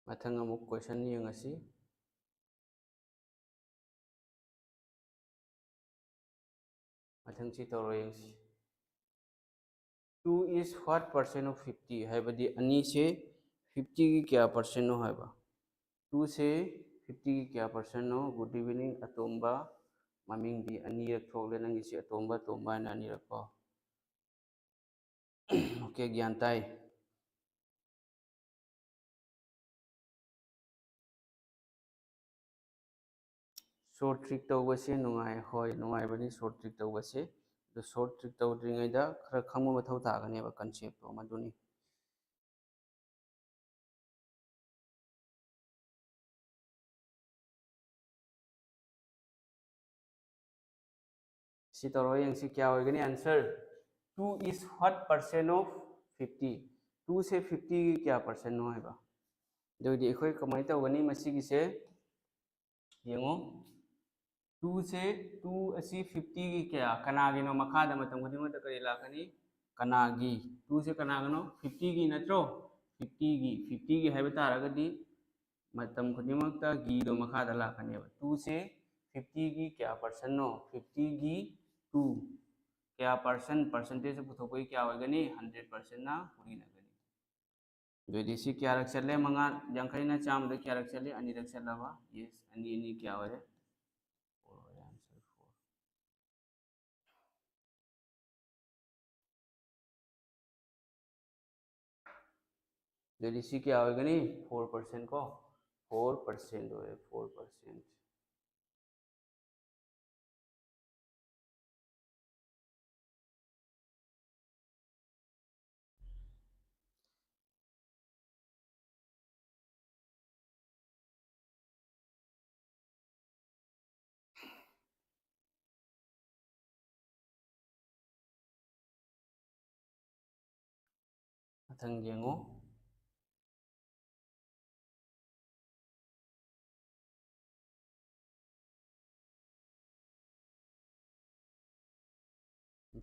ꯃꯊꯪ ꯑꯃꯨꯛ question ꯌꯦꯡꯉꯁꯤ꯫ ꯌꯦꯡꯁꯤ, ꯇꯧꯔꯣ ꯌꯦꯡꯁꯤ꯫ Two is what percent of fifty? ꯍꯥꯏꯕꯗꯤ ꯑꯅꯤꯁꯦ ꯐꯤꯐꯇꯤꯒꯤ ꯀꯌꯥ ꯄꯥꯔꯁꯦꯟꯅꯣ ꯍꯥꯏꯕ꯫ ꯇꯨꯁꯦ ꯐꯤꯐꯇꯤꯒꯤ ꯀꯌꯥ ꯄꯥꯔꯁꯦꯟꯅꯣ? Good evening ꯑꯇꯣꯝꯕ꯫ ꯃꯃꯤꯡꯗꯤ ꯑꯅꯤꯔꯛ ꯊꯣꯛꯂꯦ ꯅꯪꯒꯤꯁꯦ, ꯑꯇꯣꯝꯕ, ꯑꯇꯣꯝꯕ ꯍꯥꯏꯅ ꯑꯅꯤꯔꯛ ꯀꯣ꯫ Okay, ꯒ꯭ꯌꯥꯟ ꯇꯥꯏ꯫ Short trick ꯇꯧꯕꯁꯦ ꯅꯨꯡꯉꯥꯏ, ꯍꯣꯏ, ꯅꯨꯡꯉꯥꯏꯕꯅꯤ short trick ꯇꯧꯕꯁꯦ꯫ ꯑꯗꯨ short trick ꯇꯧꯗ꯭ꯔꯤꯉꯩꯗ ꯈꯔ ꯈꯪꯕ ꯃꯊꯧ ꯇꯥꯒꯅꯦꯕ concept ꯇꯣ, ꯃꯗꯨꯅꯤ꯫ ꯁꯤ ꯇꯧꯔꯒ ꯌꯦꯡꯁꯤ, ꯀꯌꯥ ꯑꯣꯏꯒꯅꯤ answer? Two is what percent of fifty? ꯇꯨꯁꯦ ꯐꯤꯐꯇꯤꯒꯤ ꯀꯌꯥ ꯄꯥꯔꯁꯦꯟꯅꯣ ꯍꯥꯏꯕ꯫ ꯑꯗꯨ ꯑꯣꯏꯗꯤ ꯑꯩꯈꯣꯏ ꯀꯃꯥꯏꯅ ꯇꯧꯒꯅꯤ ꯃꯁꯤꯒꯤꯁꯦ? ꯌꯦꯡꯉꯣ, ꯇꯨꯁꯦ, ꯇꯨ ꯑꯁꯤ ꯐꯤꯐꯇꯤꯒꯤ ꯀꯌꯥ, ꯀꯅꯥꯒꯤꯅꯣ? ꯃꯈꯥꯗ ꯃꯇꯝ ꯈꯨꯗꯤꯡꯃꯛꯇ ꯀꯔꯤ ꯂꯥꯛꯀꯅꯤ? ꯀꯅꯥꯒꯤ? ꯇꯨꯁꯦ ꯀꯅꯥꯒꯤꯅꯣ? ꯐꯤꯐꯇꯤꯒꯤ ꯅꯠꯇ꯭ꯔꯣ? ꯐꯤꯐꯇꯤꯒꯤ, ꯐꯤꯐꯇꯤꯒꯤ ꯍꯥꯏꯕ ꯇꯥꯔꯒꯗꯤ ꯃꯇꯝ ꯈꯨꯗꯤꯡꯃꯛꯇ ꯒꯤꯗꯣ ꯃꯈꯥꯗ ꯂꯥꯛꯀꯅꯦꯕ꯫ ꯇꯨꯁꯦ ꯐꯤꯐꯇꯤꯒꯤ ꯀꯌꯥ ꯄꯥꯔꯁꯦꯟꯅꯣ? ꯐꯤꯐꯇꯤꯒꯤ ꯇꯨ꯫ ꯀꯌꯥ ꯄꯥꯔꯁꯦꯟ? ꯄꯥꯔꯁꯦꯟꯇꯦꯖ ꯄꯨꯊꯣꯛꯄꯒꯤ ꯀꯌꯥ ꯑꯣꯏꯒꯅꯤ? ꯍꯟꯗ꯭ꯔꯦꯠ ꯄꯥꯔꯁꯦꯟꯅ ꯀꯨꯔꯤꯅꯒꯅꯤ꯫ ꯑꯗꯨꯑꯣꯏꯗꯤ ꯁꯤ ꯀꯌꯥꯔꯛ ꯆꯠꯂꯦ? ꯃꯉꯥ, ꯌꯥꯡꯈꯩꯅ ꯆꯥꯝꯃꯗ ꯀꯌꯥꯔꯛ ꯆꯠꯂꯤ? ꯑꯅꯤꯔꯛ ꯆꯠꯂꯕ? Yes, ꯑꯅꯤ, ꯑꯅꯤ ꯀꯌꯥ ꯑꯣꯏꯔꯦ? Four ꯑꯣꯏꯔꯦ, answer four꯫ ꯑꯗꯨꯗꯤ ꯁꯤ ꯀꯌꯥ ꯑꯣꯏꯒꯅꯤ? Four percent ꯀꯣ, four percent ꯑꯣꯏꯔꯦ, four percent꯫ ꯃꯊꯪ ꯌꯦꯡꯉꯨ꯫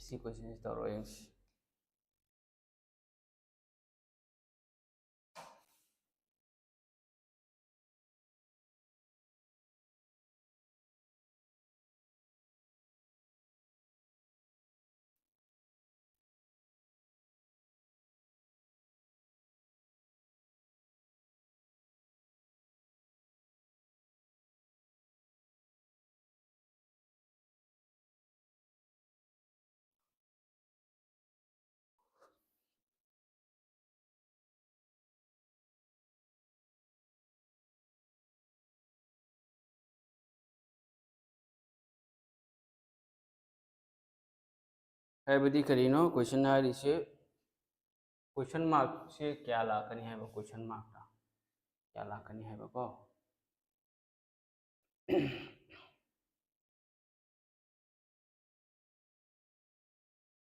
ꯁꯤ question ꯁꯤ ꯇꯧꯔꯣ ꯌꯦꯡꯁꯤ꯫ ꯍꯥꯏꯕꯗꯤ ꯀꯔꯤꯅꯣ? ꯀꯣꯏꯁꯟ ꯍꯥꯏꯔꯤꯁꯦ, ꯀꯣꯏꯁꯟ ꯃꯥꯔꯛꯁꯦ ꯀꯌꯥ ꯂꯥꯛꯀꯅꯤ ꯍꯥꯏꯕ? ꯀꯣꯏꯁꯟ ꯃꯥꯔꯛꯇ ꯀꯌꯥ ꯂꯥꯛꯀꯅꯤ ꯍꯥꯏꯕꯀꯣ?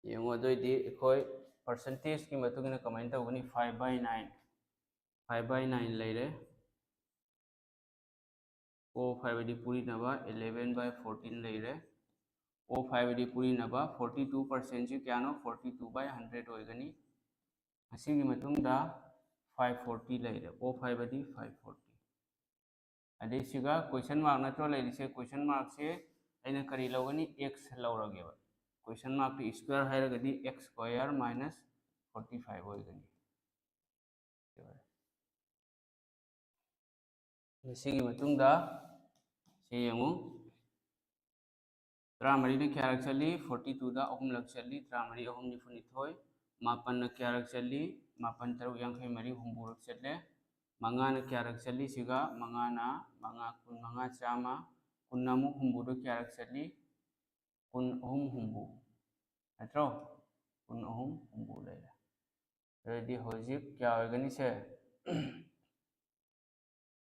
ꯌꯦꯡꯉꯣ, ꯑꯗꯨꯑꯣꯏꯗꯤ ꯑꯩꯈꯣꯏ ꯄꯥꯔꯁꯦꯟꯇꯦꯖꯀꯤ ꯃꯇꯨꯡ ꯏꯟꯅ ꯀꯃꯥꯏꯅ ꯇꯧꯒꯅꯤ? Five by nine, five by nine ꯂꯩꯔꯦ꯫ O five ꯑꯗꯤ ꯄꯨꯔꯤꯅꯕ eleven by fourteen ꯂꯩꯔꯦ꯫ O five ꯑꯗꯤ ꯄꯨꯔꯤꯅꯕ forty two percent ꯁꯤ ꯀꯌꯥꯅꯣ? Forty two by hundred ꯑꯣꯏꯒꯅꯤ꯫ ꯑꯁꯤꯒꯤ ꯃꯇꯨꯡꯗ five forty ꯂꯩꯔꯦ꯫ O five ꯑꯗꯤ five forty꯫ ꯑꯗꯩ ꯁꯤꯒ ꯀꯣꯏꯁꯟ ꯃꯥꯔꯛ ꯅꯠꯇ꯭ꯔꯣ ꯂꯩꯔꯤꯁꯦ? ꯀꯣꯏꯁꯟ ꯃꯥꯔꯛꯁꯦ ꯑꯩꯅ ꯀꯔꯤ ꯂꯧꯒꯅꯤ? X ꯂꯧꯔꯒꯦꯕ꯫ ꯀꯣꯏꯁꯟ ꯃꯥꯔꯛꯇꯤ square ꯍꯥꯏꯔꯒꯗꯤ x square minus forty five ꯑꯣꯏꯒꯅꯤ꯫ ꯃꯁꯤꯒꯤ ꯃꯇꯨꯡꯗ ꯁꯤ ꯌꯦꯡꯉꯨ, ꯇꯔꯥꯃꯔꯤꯅ ꯀꯌꯥꯔꯛ ꯆꯠꯂꯤ? Forty twoꯗ ꯑꯍꯨꯝꯂꯛ ꯆꯠꯂꯤ, ꯇꯔꯥꯃꯔꯤ ꯑꯍꯨꯝ ꯅꯤꯐꯨꯅꯤꯊꯣꯏ꯫ ꯃꯥꯄꯟꯅ ꯀꯌꯥꯔꯛ ꯆꯠꯂꯤ? ꯃꯥꯄꯟ ꯇꯔꯨꯛ ꯌꯥꯡꯈꯩ ꯃꯔꯤ, ꯍꯨꯝꯐꯨꯔꯛ ꯆꯠꯂꯦ꯫ ꯃꯉꯥꯅ ꯀꯌꯥꯔꯛ ꯆꯠꯂꯤ? ꯁꯤꯒ ꯃꯉꯥꯅ ꯃꯉꯥ ꯀꯨꯟ ꯃꯉꯥ, ꯆꯥꯝꯃ꯫ ꯀꯨꯟꯅ ꯑꯃꯨꯛ ꯍꯨꯝꯐꯨꯗ ꯀꯌꯥꯔꯛ ꯆꯠꯂꯤ? ꯀꯨꯟ ꯑꯍꯨꯝ ꯍꯨꯝꯐꯨ ꯅꯠꯇ꯭ꯔꯣ? ꯀꯨꯟ ꯑꯍꯨꯝ ꯍꯨꯝꯐꯨ ꯂꯩꯔꯦ꯫ ꯑꯗꯨꯗꯤ ꯍꯧꯖꯤꯛ ꯀꯌꯥ ꯑꯣꯏꯒꯅꯤ ꯁꯦ?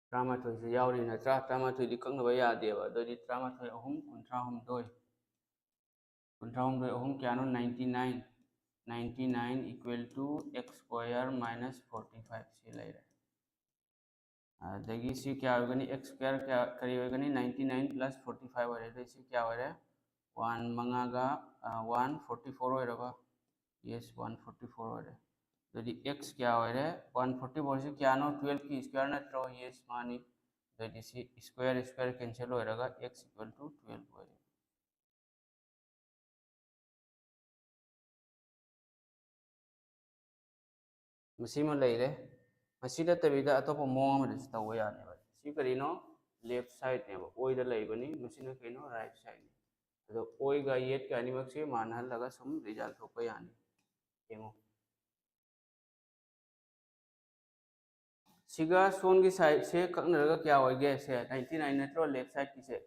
ꯇꯔꯥꯃꯥꯊꯣꯏꯁꯦ ꯌꯥꯎꯔꯤ ꯅꯠꯇ꯭ꯔꯥ? ꯇꯔꯥꯃꯥꯊꯣꯏꯗꯤ ꯀꯛꯅꯕ ꯌꯥꯗꯦꯕ꯫ ꯑꯗꯨꯗꯤ ꯇꯔꯥꯃꯥꯊꯣꯏ ꯑꯍꯨꯝ ꯀꯨꯟꯊ꯭ꯔꯥ ꯍꯨꯝꯗꯣꯏ꯫ ꯀꯨꯟꯊ꯭ꯔꯥ ꯍꯨꯝꯗꯣꯏ ꯑꯍꯨꯝ ꯀꯌꯥꯅꯣ? Ninety nine꯫ Ninety nine equal to x square minus forty five ꯁꯤ ꯂꯩꯔꯦ꯫ ꯑꯗꯒꯤ ꯁꯤ ꯀꯌꯥ ꯑꯣꯏꯒꯅꯤ? X square ꯀꯌꯥ, ꯀꯔꯤ ꯑꯣꯏꯒꯅꯤ? Ninety nine plus forty five ꯑꯣꯏꯔꯦ꯫ ꯑꯗꯨꯗꯤ ꯁꯤ ꯀꯌꯥ ꯑꯣꯏꯔꯦ? One ꯃꯉꯥꯒ, ꯑ, one forty four ꯑꯣꯏꯔꯕ? Yes, one forty four ꯑꯣꯏꯔꯦ꯫ ꯑꯗꯨꯗꯤ x ꯀꯌꯥ ꯑꯣꯏꯔꯦ? One forty four ꯁꯤ ꯀꯌꯥꯅꯣ? Twelve ꯀꯤ square ꯅꯠꯇ꯭ꯔꯣ? Yes, ꯃꯥꯅꯤ꯫ ꯑꯗꯨꯗꯤ ꯁꯤ square square cancel ꯑꯣꯏꯔꯒ x equal to twelve ꯑꯣꯏꯔꯦ꯫ ꯃꯁꯤꯃ ꯂꯩꯔꯦ꯫ ꯃꯁꯤ ꯅꯠꯇꯕꯤꯗ ꯑꯇꯣꯞꯄ ꯃꯑꯣꯡ ꯑꯃꯗꯁꯨ ꯇꯧꯕ ꯌꯥꯅꯦꯕ꯫ ꯁꯤ ꯀꯔꯤꯅꯣ? Left sideꯅꯦꯕ, ꯑꯣꯏꯗ ꯂꯩꯕꯅꯤ꯫ ꯃꯁꯤꯅ ꯀꯩꯅꯣ? Right sideꯅꯤ꯫ ꯑꯗꯣ ꯑꯣꯏꯒ ꯌꯦꯠꯀ ꯑꯅꯤꯃꯛꯁꯦ ꯃꯥꯟꯅꯍꯜꯂꯒ ꯁꯨꯝ result ꯊꯣꯛꯄ ꯌꯥꯅꯤ꯫ ꯌꯦꯡꯉꯣ, ꯁꯤꯒ ꯁꯣꯝꯒꯤ sideꯁꯦ ꯀꯛꯅꯔꯒ ꯀꯌꯥ ꯑꯣꯏꯒꯦ? ꯁꯦ ninety nine ꯅꯠꯇ꯭ꯔꯣ? Left sideꯀꯤꯁꯦ꯫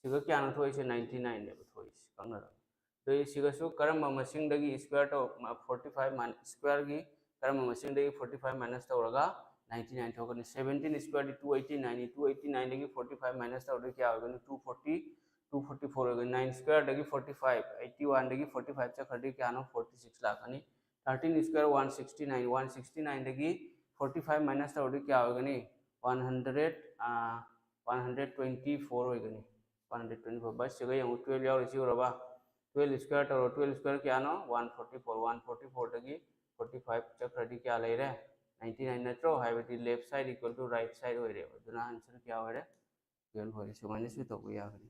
ꯁꯤꯒ ꯀꯌꯥꯅꯣ ꯊꯣꯛꯏꯁꯦ? Ninety nineꯅꯦꯕ ꯊꯣꯛꯏꯁꯦ ꯀꯛꯅꯔꯒ꯫ ꯑꯗꯨ ꯁꯤꯒꯁꯨ ꯀꯔꯝꯕ ꯃꯁꯤꯡꯗꯒꯤ square ꯇꯧ forty five square ꯒꯤ ꯀꯔꯝꯕ ꯃꯁꯤꯡꯗꯒꯤ forty five minus ꯇꯧꯔꯒ ninety nine ꯊꯣꯛꯀꯅꯤ? Seventeen square ꯗꯤ two eighty nine ꯅꯤ꯫ Two eighty nine ꯗꯒꯤ forty five minus ꯇꯧꯔꯗꯤ ꯀꯌꯥ ꯑꯣꯏꯒꯅꯤ? Two forty, two forty four ꯑꯣꯏꯒꯅꯤ꯫ Nine square ꯗꯒꯤ forty five, eighty one ꯗꯒꯤ forty five ꯆꯠꯈ꯭ꯔꯗꯤ ꯀꯌꯥꯅꯣ? Forty six ꯂꯥꯛꯀꯅꯤ꯫ Thirteen square one sixty nine, one sixty nine ꯗꯒꯤ forty five minus ꯇꯧꯔꯗꯤ ꯀꯌꯥ ꯑꯣꯏꯒꯅꯤ? One hundred, one hundred twenty four ꯑꯣꯏꯒꯅꯤ꯫ One hundred twenty four꯫ Bus ꯁꯤꯒ ꯌꯦꯡꯉꯨ, twelve ꯌꯥꯎꯔꯤꯁꯤ ꯎꯔꯕ? Twelve square ꯇꯧꯔꯣ꯫ Twelve square ꯀꯌꯥꯅꯣ? One forty four꯫ One forty four ꯗꯒꯤ forty five ꯆꯠꯈ꯭ꯔꯗꯤ ꯀꯌꯥ ꯂꯩꯔꯦ? Ninety nine ꯅꯠꯇ꯭ꯔꯣ? ꯍꯥꯏꯕꯗꯤ left side equal to right side ꯑꯣꯏꯔꯦꯕ꯫ ꯑꯗꯨꯅ answer ꯀꯌꯥ ꯑꯣꯏꯔꯦ? Twelve ꯑꯣꯏꯔꯦ꯫ ꯁꯨꯃꯥꯏꯅꯁꯨ ꯇꯧꯕ ꯌꯥꯒꯅꯤ꯫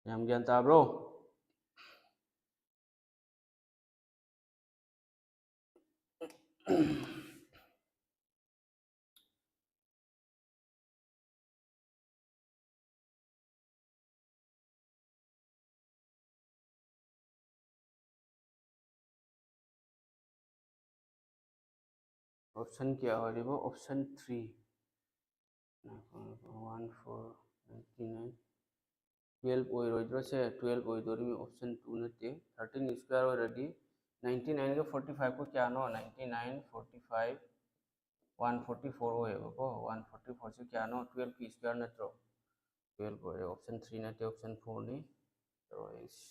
ꯌꯥꯝ ꯒ꯭ꯌꯥꯟ ꯇꯥꯕ꯭ꯔꯣ? Option ꯀꯌꯥ ꯑꯣꯏꯔꯤꯕ? Option three꯫ One four ninety nine꯫ Twelve ꯑꯣꯏꯔꯣꯏꯗ꯭ꯔꯣ ꯁꯦ? Twelve ꯑꯣꯏꯗꯣꯔꯤꯃꯤ, option two ꯅꯠꯇꯦ꯫ Thirteen square ꯑꯣꯏꯔꯗꯤ ninety nine ꯒ forty five ꯀ ꯀꯌꯥꯅꯣ? Ninety nine, forty five, one forty four ꯑꯣꯏꯌꯦꯕꯀꯣ꯫ One forty four ꯁꯤ ꯀꯌꯥꯅꯣ? Twelve ꯀꯤ square ꯅꯠꯇ꯭ꯔꯣ? Twelve ꯑꯣꯏꯔꯦ, option three ꯅꯠꯇꯦ, option four ꯅꯤ꯫ ꯇꯧꯔꯛꯏꯁꯤ꯫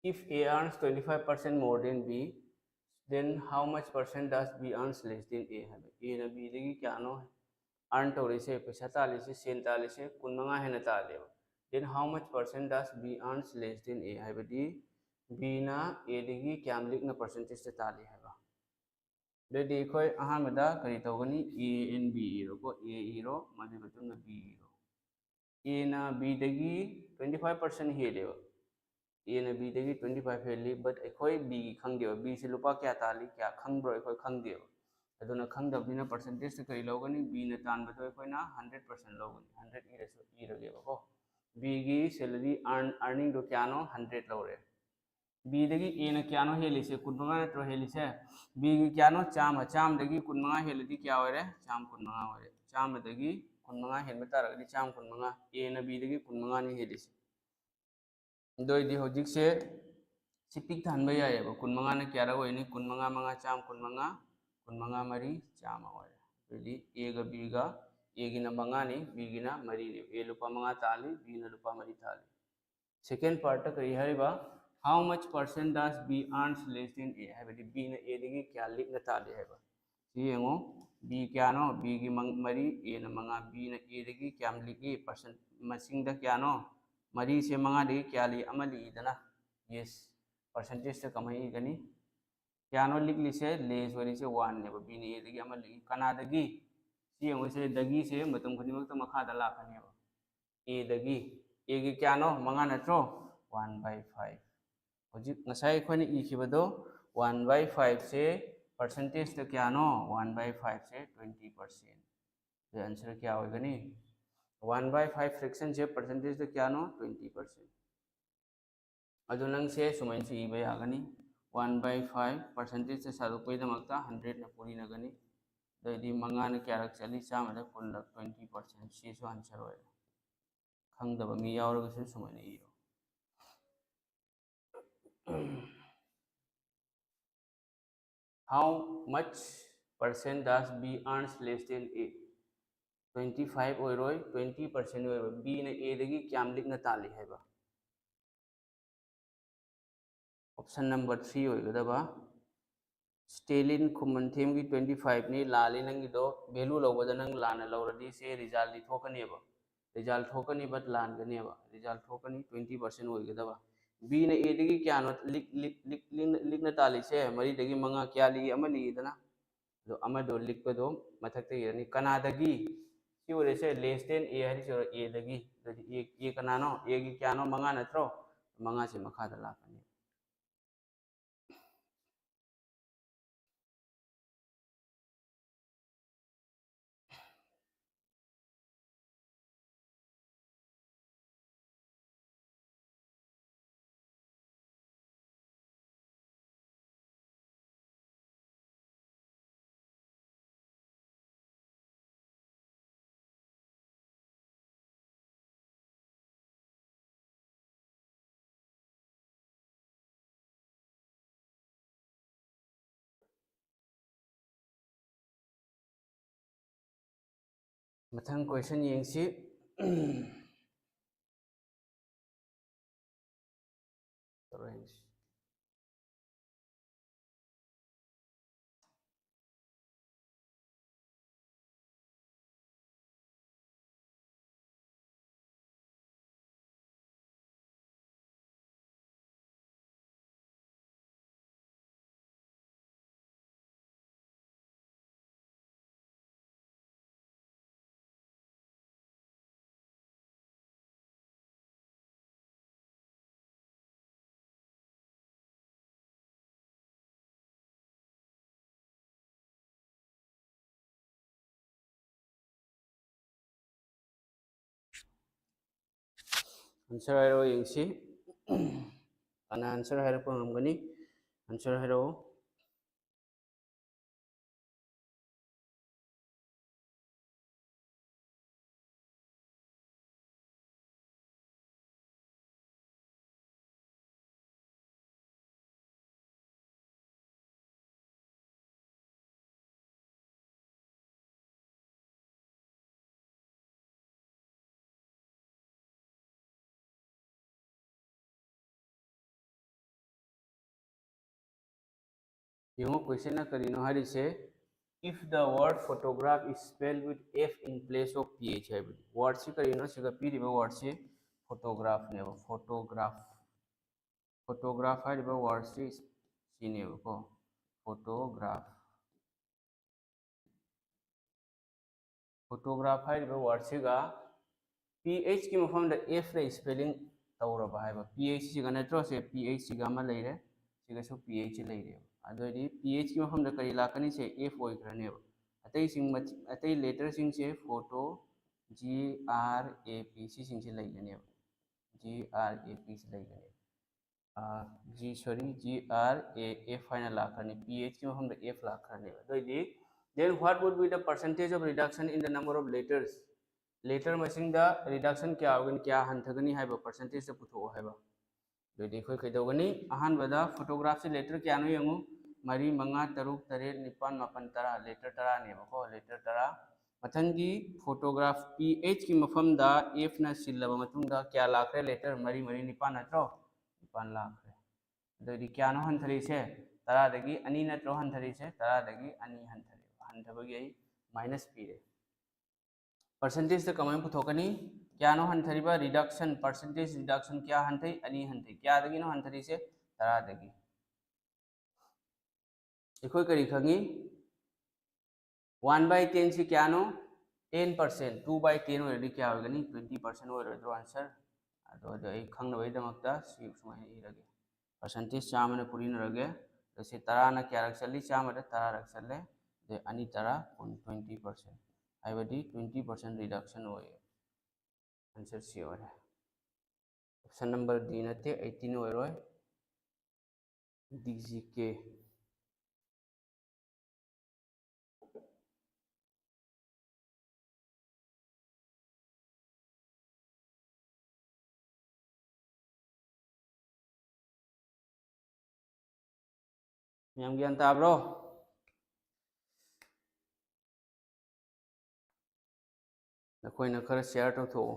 If A earns twenty five percent more than B, then how much percent does B earns less than A? ꯍꯥꯏꯕ꯫ Aꯅ Bꯗꯒꯤ ꯀꯌꯥꯅꯣ earn ꯇꯧꯔꯤꯁꯦ, ꯄꯩꯁꯥ ꯇꯥꯜꯂꯤꯁꯦ, ꯁꯦꯟ ꯇꯥꯜꯂꯤꯁꯦ ꯀꯨꯟ ꯃꯉꯥ ꯍꯦꯟꯅ ꯇꯥꯜꯂꯦꯕ꯫ Then how much percent does B earns less than A? ꯍꯥꯏꯕꯗꯤ Bꯅ Aꯗꯒꯤ ꯀꯌꯥꯝ ꯂꯤꯛꯅ percentageꯇ ꯇꯥꯜꯂꯤ ꯍꯥꯏꯕ꯫ ꯑꯗꯨꯗꯤ ꯑꯩꯈꯣꯏ ꯑꯍꯥꯟꯕꯗ ꯀꯔꯤ ꯇꯧꯒꯅꯤ? A and B ꯏꯔꯣꯀꯣ꯫ A ꯏꯔꯣ, ꯃꯗꯨꯒꯤ ꯃꯇꯨꯡꯗ B ꯏꯔꯣ꯫ Aꯅ Bꯗꯒꯤ twenty five percent ꯍꯦꯜꯂꯦꯕ꯫ Aꯅ Bꯗꯒꯤ twenty five ꯍꯦꯜꯂꯤ, but ꯑꯩꯈꯣꯏ Bꯒꯤ ꯈꯪꯗꯦꯕ꯫ Bꯁꯦ ꯂꯨꯄꯥ ꯀꯌꯥ ꯇꯥꯜꯂꯤ, ꯀꯌꯥ ꯈꯪꯕ꯭ꯔꯣ, ꯑꯩꯈꯣꯏ ꯈꯪꯗꯦꯕ꯫ ꯑꯗꯨꯅ ꯈꯪꯗꯕꯅꯤꯅ percentageꯇ ꯀꯔꯤ ꯂꯧꯒꯅꯤ? Bꯅ ꯇꯥꯟꯕꯗꯣ ꯑꯩꯈꯣꯏꯅ hundred percent ꯂꯧꯒꯅꯤ꯫ Hundred ꯏꯔꯁꯨ ꯏꯔꯒꯦꯕꯀꯣ꯫ Bꯒꯤ salary earn, earningꯗꯣ ꯀꯌꯥꯅꯣ? Hundred ꯂꯧꯔꯦ꯫ Bꯗꯒꯤ Aꯅ ꯀꯌꯥꯅꯣ ꯍꯦꯜꯂꯤꯁꯦ? ꯀꯨꯟ ꯃꯉꯥ ꯅꯠꯇ꯭ꯔꯣ ꯍꯦꯜꯂꯤꯁꯦ? Bꯒꯤ ꯀꯌꯥꯅꯣ? ꯆꯥꯝꯃ꯫ ꯆꯥꯝꯃꯗꯒꯤ ꯀꯨꯟ ꯃꯉꯥ ꯍꯦꯜꯂꯗꯤ ꯀꯌꯥ ꯑꯣꯏꯔꯦ? ꯆꯥꯝ ꯀꯨꯟ ꯃꯉꯥ ꯑꯣꯏꯔꯦ꯫ ꯆꯥꯝꯃꯗꯒꯤ ꯀꯨꯟ ꯃꯉꯥ ꯍꯦꯟꯕ ꯇꯥꯔꯒꯗꯤ ꯆꯥꯝ ꯀꯨꯟ ꯃꯉꯥ꯫ Aꯅ Bꯗꯒꯤ ꯀꯨꯟ ꯃꯉꯥꯅꯤ ꯍꯦꯜꯂꯤꯁꯦ꯫ ꯑꯗꯨ ꯑꯣꯏꯗꯤ ꯍꯧꯖꯤꯛꯁꯦ ꯁꯤ ꯄꯤꯛ ꯊꯟꯕ ꯌꯥꯏꯑꯕ꯫ ꯀꯨꯟ ꯃꯉꯥꯅ ꯀꯌꯥꯔꯛ ꯑꯣꯏꯅꯤ? ꯀꯨꯟ ꯃꯉꯥ ꯃꯉꯥ ꯆꯥꯝ ꯀꯨꯟ ꯃꯉꯥ, ꯀꯨꯟ ꯃꯉꯥ ꯃꯔꯤ ꯆꯥꯝꯃ ꯑꯣꯏꯔꯦ꯫ ꯑꯗꯨꯗꯤ Aꯒ Bꯒ, Aꯒꯤꯅ ꯃꯉꯥꯅꯤ, Bꯒꯤꯅ ꯃꯔꯤꯅꯤ꯫ A ꯂꯨꯄꯥ ꯃꯉꯥ ꯇꯥꯜꯂꯤ, Bꯅ ꯂꯨꯄꯥ ꯃꯔꯤ ꯇꯥꯜꯂꯤ꯫ Second partꯇ ꯀꯔꯤ ꯍꯥꯏꯔꯤꯕ? How much percent does B earns less than A? ꯍꯥꯏꯕꯗꯤ Bꯅ Aꯗꯒꯤ ꯀꯌꯥ ꯂꯤꯛꯅ ꯇꯥꯜꯂꯤ ꯍꯥꯏꯕ꯫ ꯁꯤ ꯌꯦꯡꯉꯣ, B ꯀꯌꯥꯅꯣ? Bꯒꯤ ꯃꯪ-, ꯃꯔꯤ, Aꯅ ꯃꯉꯥ꯫ Bꯅ Aꯗꯒꯤ ꯀꯌꯥꯝ ꯂꯤꯛꯏ? Percent ꯃꯁꯤꯡꯗ ꯀꯌꯥꯅꯣ? ꯃꯔꯤꯁꯦ ꯃꯉꯥꯗꯒꯤ ꯀꯌꯥ ꯂꯤꯛꯏ? ꯑꯃ ꯂꯤꯛꯏꯗꯅ? Yes꯫ Percentageꯇ ꯀꯃꯥꯏꯅ ꯏꯒꯅꯤ? ꯀꯌꯥꯅꯣ ꯂꯤꯛꯂꯤꯁꯦ? Less ꯑꯣꯏꯔꯤꯁꯦ oneꯅꯦꯕ꯫ Bꯅ Aꯗꯒꯤ ꯑꯃ ꯂꯤꯛꯏ꯫ ꯀꯅꯥꯗꯒꯤ? ꯁꯤ ꯌꯦꯡꯉꯨꯁꯦ, ꯗꯒꯤꯁꯦ ꯃꯇꯝ ꯈꯨꯗꯤꯡꯃꯛꯇ ꯃꯈꯥꯗ ꯂꯥꯛꯀꯅꯦꯕ꯫ Aꯗꯒꯤ꯫ Aꯒꯤ ꯀꯌꯥꯅꯣ? ꯃꯉꯥ ꯅꯠꯇ꯭ꯔꯣ? One by five꯫ ꯍꯧꯖꯤꯛ ꯉꯁꯥꯏ ꯑꯩꯈꯣꯏꯅ ꯏꯈꯤꯕꯗꯣ, one by fiveꯁꯦ percentageꯇ ꯀꯌꯥꯅꯣ? One by fiveꯁꯦ twenty percent꯫ ꯑꯗꯨ answer ꯀꯌꯥ ꯑꯣꯏꯒꯅꯤ? One by five fractionꯁꯦ percentageꯇ ꯀꯌꯥꯅꯣ? Twenty percent꯫ ꯑꯗꯨ ꯅꯪꯁꯦ ꯁꯨꯃꯥꯏꯅꯁꯨ ꯏꯕ ꯌꯥꯒꯅꯤ, one by five percentageꯇ ꯁꯥꯗꯣꯛꯄꯒꯤꯗꯃꯛꯇ hundredꯅ ꯄꯨꯔꯤꯅꯒꯅꯤ꯫ ꯑꯗꯨꯑꯣꯏꯗꯤ ꯃꯉꯥꯅ ꯀꯌꯥꯔꯛ ꯆꯠꯂꯤ? ꯆꯥꯝꯃꯗ ꯀꯨꯟꯂꯛ, twenty percent꯫ ꯁꯤꯁꯨ answer ꯑꯣꯏꯔꯦ꯫ ꯈꯪꯗꯕ ꯃꯤ ꯌꯥꯎꯔꯒꯁꯨ ꯁꯨꯃꯥꯏꯅ ꯏꯔꯣ꯫ How much percent does B earns less than A? Twenty five ꯑꯣꯏꯔꯣꯏ, twenty percent ꯑꯣꯏꯔꯣꯏ꯫ Bꯅ Aꯗꯒꯤ ꯀꯌꯥꯝ ꯂꯤꯛꯅ ꯇꯥꯜꯂꯤ ꯍꯥꯏꯕ? Option number three ꯑꯣꯏꯒꯗꯕ꯫ ꯁ꯭ꯇꯦꯂꯤꯟ ꯈꯨꯃꯟꯊꯦꯝꯒꯤ twenty five ꯅꯤ ꯂꯥꯜꯂꯤ ꯅꯪꯒꯤꯗꯣ꯫ Value ꯂꯧꯕꯗ ꯅꯪ ꯂꯥꯟꯅ ꯂꯧꯔꯗꯤ ꯁꯦ resultꯗꯤ ꯊꯣꯛꯀꯅꯦꯕ꯫ Result ꯊꯣꯛꯀꯅꯤ, but ꯂꯥꯟꯒꯅꯦꯕ꯫ Result ꯊꯣꯛꯀꯅꯤ, twenty percent ꯑꯣꯏꯒꯗꯕ꯫ Bꯅ Aꯗꯒꯤ ꯀꯌꯥꯅꯣ ꯂꯤꯛ, ꯂꯤꯛ, ꯂꯤꯛ, ꯂꯤꯛꯅ, ꯂꯤꯛꯅ ꯇꯥꯜꯂꯤꯁꯦ? ꯃꯔꯤꯗꯒꯤ ꯃꯉꯥ꯫ ꯀꯌꯥ ꯂꯤꯛꯏ? ꯑꯃ ꯂꯤꯛꯏꯗꯅ꯫ ꯑꯗꯣ ꯑꯃꯗꯣ ꯂꯤꯛꯄꯗꯣ ꯃꯊꯛꯇ ꯏꯔꯅꯤ꯫ ꯀꯅꯥꯗꯒꯤ? ꯁꯤ ꯑꯣꯏꯔꯦꯁꯦ, less than A ꯍꯥꯏꯔꯤꯁꯦ ꯑꯣꯏꯔꯦ, Aꯗꯒꯤ꯫ ꯑꯗꯨꯗꯤ A, A ꯀꯅꯥꯅꯣ? Aꯒꯤ ꯀꯌꯥꯅꯣ? ꯃꯉꯥ ꯅꯠꯇ꯭ꯔꯣ? ꯃꯉꯥꯁꯦ ꯃꯈꯥꯗ ꯂꯥꯛꯀꯅꯤ꯫ ꯃꯊꯪ question ꯌꯦꯡꯁꯤ꯫ Answer ꯍꯥꯏꯔꯛꯑꯣ ꯌꯦꯡꯁꯤ꯫ ꯀꯅꯥ answer ꯍꯥꯏꯔꯛꯄ ꯉꯝꯒꯅꯤ? Answer ꯍꯥꯏꯔꯛꯑꯣ꯫ ꯌꯦꯡꯉꯣ, ꯀꯣꯏꯁꯟꯅ ꯀꯔꯤꯅꯣ ꯍꯥꯏꯔꯤꯁꯦ? If the word photograph is spelled with F in place of P H ꯍꯥꯏꯕꯅꯤ꯫ ꯋꯥꯔꯗꯁꯤ ꯀꯔꯤꯅꯣ? ꯁꯤꯒ ꯄꯤꯔꯤꯕ ꯋꯥꯔꯗꯁꯤ ꯐꯣꯇꯣꯒ꯭ꯔꯥꯐꯅꯦꯕ꯫ ꯐꯣꯇꯣꯒ꯭ꯔꯥꯐ, ꯐꯣꯇꯣꯒ꯭ꯔꯥꯐ ꯍꯥꯏꯔꯤꯕ ꯋꯥꯔꯗꯁꯤ ꯁꯤꯅꯦꯕꯀꯣ꯫ ꯐꯣꯇꯣꯒ꯭ꯔꯥꯐ, ꯐꯣꯇꯣꯒ꯭ꯔꯥꯐ ꯍꯥꯏꯔꯤꯕ ꯋꯥꯔꯗꯁꯤꯒ P H ꯀꯤ ꯃꯐꯝꯗ F ꯅ ꯏꯁꯄꯦꯂꯤꯡ ꯇꯧꯔꯕ ꯍꯥꯏꯕ꯫ P H ꯁꯤꯒ ꯅꯠꯇ꯭ꯔꯣ? ꯁꯦ P H ꯁꯤꯒ ꯑꯃ ꯂꯩꯔꯦ, ꯁꯤꯒꯁꯨ P H ꯂꯩꯔꯦꯕ꯫ ꯑꯗꯨ ꯑꯣꯏꯗꯤ P H ꯀꯤ ꯃꯐꯝꯗ ꯀꯔꯤ ꯂꯥꯛꯀꯅꯤ? ꯁꯦ F ꯑꯣꯏꯈ꯭ꯔꯅꯦꯕ꯫ ꯑꯇꯩꯁꯤꯡ, ꯑꯇꯩ ꯂꯦꯇꯔꯁꯤꯡꯁꯦ photo, G R A P, ꯁꯤꯁꯤꯡꯁꯦ ꯂꯩꯒꯅꯦꯕ꯫ G R A P ꯁꯤ ꯂꯩꯒꯅꯦꯕ꯫ G, sorry, G R A F ꯍꯥꯏꯅ ꯂꯥꯛꯈ꯭ꯔꯅꯤ꯫ P H ꯀꯤ ꯃꯐꯝꯗ F ꯂꯥꯛꯈ꯭ꯔꯅꯦꯕ꯫ ꯑꯗꯨ ꯑꯣꯏꯗꯤ, then what would be the percentage of reduction in the number of letters? Letter ꯃꯁꯤꯡꯗ reduction ꯀꯌꯥ ꯑꯣꯏꯒꯅꯤ, ꯀꯌꯥ ꯍꯟꯊꯒꯅꯤ ꯍꯥꯏꯕ ꯄꯔꯁꯦꯟꯇꯦꯖꯇ ꯄꯨꯊꯣꯛꯑꯣ ꯍꯥꯏꯕ꯫ ꯑꯗꯨꯗꯤ ꯑꯩꯈꯣꯏ ꯀꯩꯗꯧꯒꯅꯤ? ꯑꯍꯥꯟꯕꯗ ꯐꯣꯇꯣꯒ꯭ꯔꯥꯐꯁꯤ ꯂꯦꯇꯔ ꯀꯌꯥꯅꯣ ꯌꯦꯡꯉꯨ꯫ ꯃꯔꯤ, ꯃꯉꯥ, ꯇꯔꯨꯛ, ꯇꯔꯦꯠ, ꯅꯤꯄꯥꯜ, ꯃꯥꯄꯜ, ꯇꯔꯥ꯫ ꯂꯦꯇꯔ ꯇꯔꯥꯅꯦꯕꯀꯣ, ꯂꯦꯇꯔ ꯇꯔꯥ꯫ ꯃꯊꯪꯒꯤ ꯐꯣꯇꯣꯒ꯭ꯔꯥꯐ P H ꯀꯤ ꯃꯐꯝꯗ F ꯅ ꯁꯤꯜꯂꯕ ꯃꯇꯨꯡꯗ ꯀꯌꯥ ꯂꯥꯛꯈ꯭ꯔꯦ? ꯂꯦꯇꯔ ꯃꯔꯤ, ꯃꯔꯤ, ꯅꯤꯄꯥꯜ ꯅꯠꯇ꯭ꯔꯣ? ꯅꯤꯄꯥꯜ ꯂꯥꯛꯈ꯭ꯔꯦ꯫ ꯑꯗꯨꯑꯣꯏꯗꯤ ꯀꯌꯥꯅꯣ ꯍꯟꯊꯔꯤꯁꯦ? ꯇꯔꯥꯗꯒꯤ ꯑꯅꯤ ꯅꯠꯇ꯭ꯔꯣ ꯍꯟꯊꯔꯤꯁꯦ? ꯇꯔꯥꯗꯒꯤ ꯑꯅꯤ ꯍꯟꯊꯔꯦ꯫ ꯍꯟꯊꯕꯒꯤ ꯑꯩ ꯃꯥꯏꯅꯁ ꯄꯤꯔꯦ꯫ ꯄꯔꯁꯦꯟꯇꯦꯖꯇ ꯀꯃꯥꯏꯅ ꯄꯨꯊꯣꯛꯀꯅꯤ? ꯀꯌꯥꯅꯣ ꯍꯟꯊꯔꯤꯕ? ꯔꯤꯗꯛꯁꯟ, ꯄꯔꯁꯦꯟꯇꯦꯖ ꯔꯤꯗꯛꯁꯟ ꯀꯌꯥ ꯍꯟꯊꯩ? ꯑꯅꯤ ꯍꯟꯊꯩ꯫ ꯀꯌꯥꯗꯒꯤꯅꯣ ꯍꯟꯊꯔꯤꯁꯦ? ꯇꯔꯥꯗꯒꯤ꯫ ꯑꯩꯈꯣꯏ ꯀꯔꯤ ꯈꯪꯉꯤ? One by ten ꯁꯤ ꯀꯌꯥꯅꯣ? Ten percent꯫ Two by ten ꯑꯣꯏꯔꯗꯤ ꯀꯌꯥ ꯑꯣꯏꯒꯅꯤ? Twenty percent ꯑꯣꯏꯔꯣꯏꯗ꯭ꯔꯣ ꯑꯟꯁꯔ? ꯑꯗꯣ, ꯑꯗꯣ ꯑꯩ ꯈꯪꯅꯕꯒꯤꯗꯃꯛꯇ ꯁꯤ ꯁꯨꯃꯥꯏꯅ ꯏꯔꯒꯦ꯫ ꯄꯔꯁꯦꯟꯇꯦꯖ ꯆꯥꯝꯃꯅ ꯄꯨꯔꯤꯅꯔꯒꯦ꯫ ꯑꯗꯣ ꯁꯤ ꯇꯔꯥꯅ ꯀꯌꯥꯔꯛ ꯆꯠꯂꯤ? ꯆꯥꯝꯃꯗ ꯇꯔꯥꯔꯛ ꯆꯠꯂꯦ꯫ ꯑꯗꯩ ꯑꯅꯤ ꯇꯔꯥ, ꯀꯨꯟ, twenty percent꯫ ꯍꯥꯏꯕꯗꯤ twenty percent reduction ꯑꯣꯏꯌꯦ꯫ ꯑꯟꯁꯔ ꯁꯤ ꯑꯣꯏꯔꯦ꯫ ꯑꯣꯞꯁꯟ ꯅꯝꯕꯔ D ꯅꯠꯇꯦ, eighteen ꯑꯣꯏꯔꯣꯏ꯫ D G K꯫ ꯃꯌꯥꯝ ꯒ꯭ꯌꯥꯟ ꯇꯥꯕ꯭ꯔꯣ? ꯅꯈꯣꯏꯅ ꯈꯔ ꯁꯤꯌꯥꯔ ꯇꯧꯊꯣꯛꯑꯣ꯫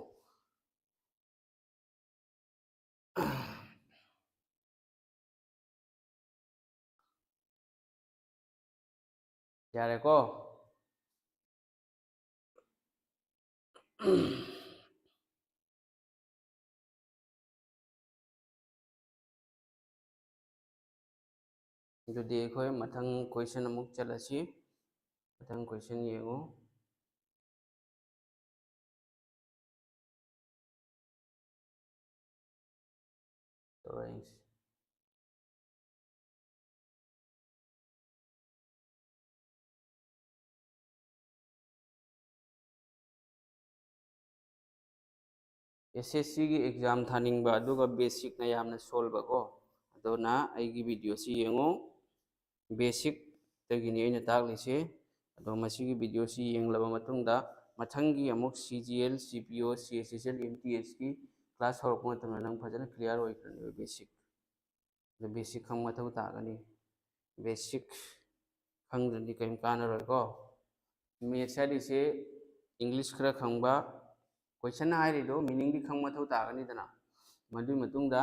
ꯌꯥꯔꯦꯀꯣ? ꯑꯗꯨꯗꯤ ꯑꯩꯈꯣꯏ ꯃꯊꯪ ꯀꯣꯏꯁꯟ ꯑꯃꯨꯛ ꯆꯠꯂꯁꯤ꯫ ꯃꯊꯪ ꯀꯣꯏꯁꯟ ꯌꯦꯡꯉꯨ꯫ ꯇꯧꯔꯛꯏꯁꯦ꯫ ꯑꯦꯁ ꯑꯦꯁ ꯁꯤꯒꯤ ꯑꯦꯛꯖꯥꯝ ꯊꯥꯅꯤꯡꯕ ꯑꯗꯨꯒ ꯕꯦꯁꯤꯛꯅ ꯌꯥꯝꯅ ꯁꯣꯜꯕ ꯀꯣ꯫ ꯑꯗꯨꯅ ꯑꯩꯒꯤ ꯚꯤꯗꯤꯑꯣꯁꯤ ꯌꯦꯡꯉꯨ꯫ ꯕꯦꯁꯤꯛꯇꯒꯤꯅꯤ ꯑꯩꯅ ꯇꯥꯛꯂꯤꯁꯦ꯫ ꯑꯗꯣ ꯃꯁꯤꯒꯤ ꯚꯤꯗꯤꯑꯣꯁꯤ ꯌꯦꯡꯂꯕ ꯃꯇꯨꯡꯗ ꯃꯊꯪꯒꯤ ꯑꯃꯨꯛ ꯁꯤ ꯖꯤ ꯑꯦꯜ, ꯁꯤ ꯄꯤ ꯑꯣ, ꯁꯤ ꯑꯦꯁ ꯑꯦꯁ ꯑꯦꯜ, ꯑꯦꯝ ꯇꯤ ꯑꯦꯁꯀꯤ ꯀ꯭ꯂꯥꯁ ꯍꯧꯔꯛꯄ ꯃꯇꯝꯗ ꯅꯪ ꯐꯖꯅ ꯀ꯭ꯂꯤꯌꯥꯔ ꯑꯣꯏꯈ꯭ꯔꯅꯦꯕ ꯕꯦꯁꯤꯛ꯫ ꯑꯗꯣ ꯕꯦꯁꯤꯛ ꯈꯪꯕ ꯃꯊꯧ ꯇꯥꯒꯅꯤ꯫ ꯕꯦꯁꯤꯛ ꯈꯪꯗ꯭ꯔꯗꯤ ꯀꯔꯤꯝ ꯀꯥꯟꯅꯔꯣꯏꯀꯣ꯫ ꯃꯦꯠꯁ ꯍꯥꯏꯔꯤꯁꯦ ꯏꯪꯂꯤꯁ ꯈꯔ ꯈꯪꯕ, ꯀꯣꯏꯁꯟ ꯍꯥꯏꯔꯤꯗꯣ ꯃꯤꯅꯤꯡꯗꯤ ꯈꯪꯕ ꯃꯊꯧ ꯇꯥꯒꯅꯤꯗꯅ꯫ ꯃꯗꯨꯒꯤ ꯃꯇꯨꯡꯗ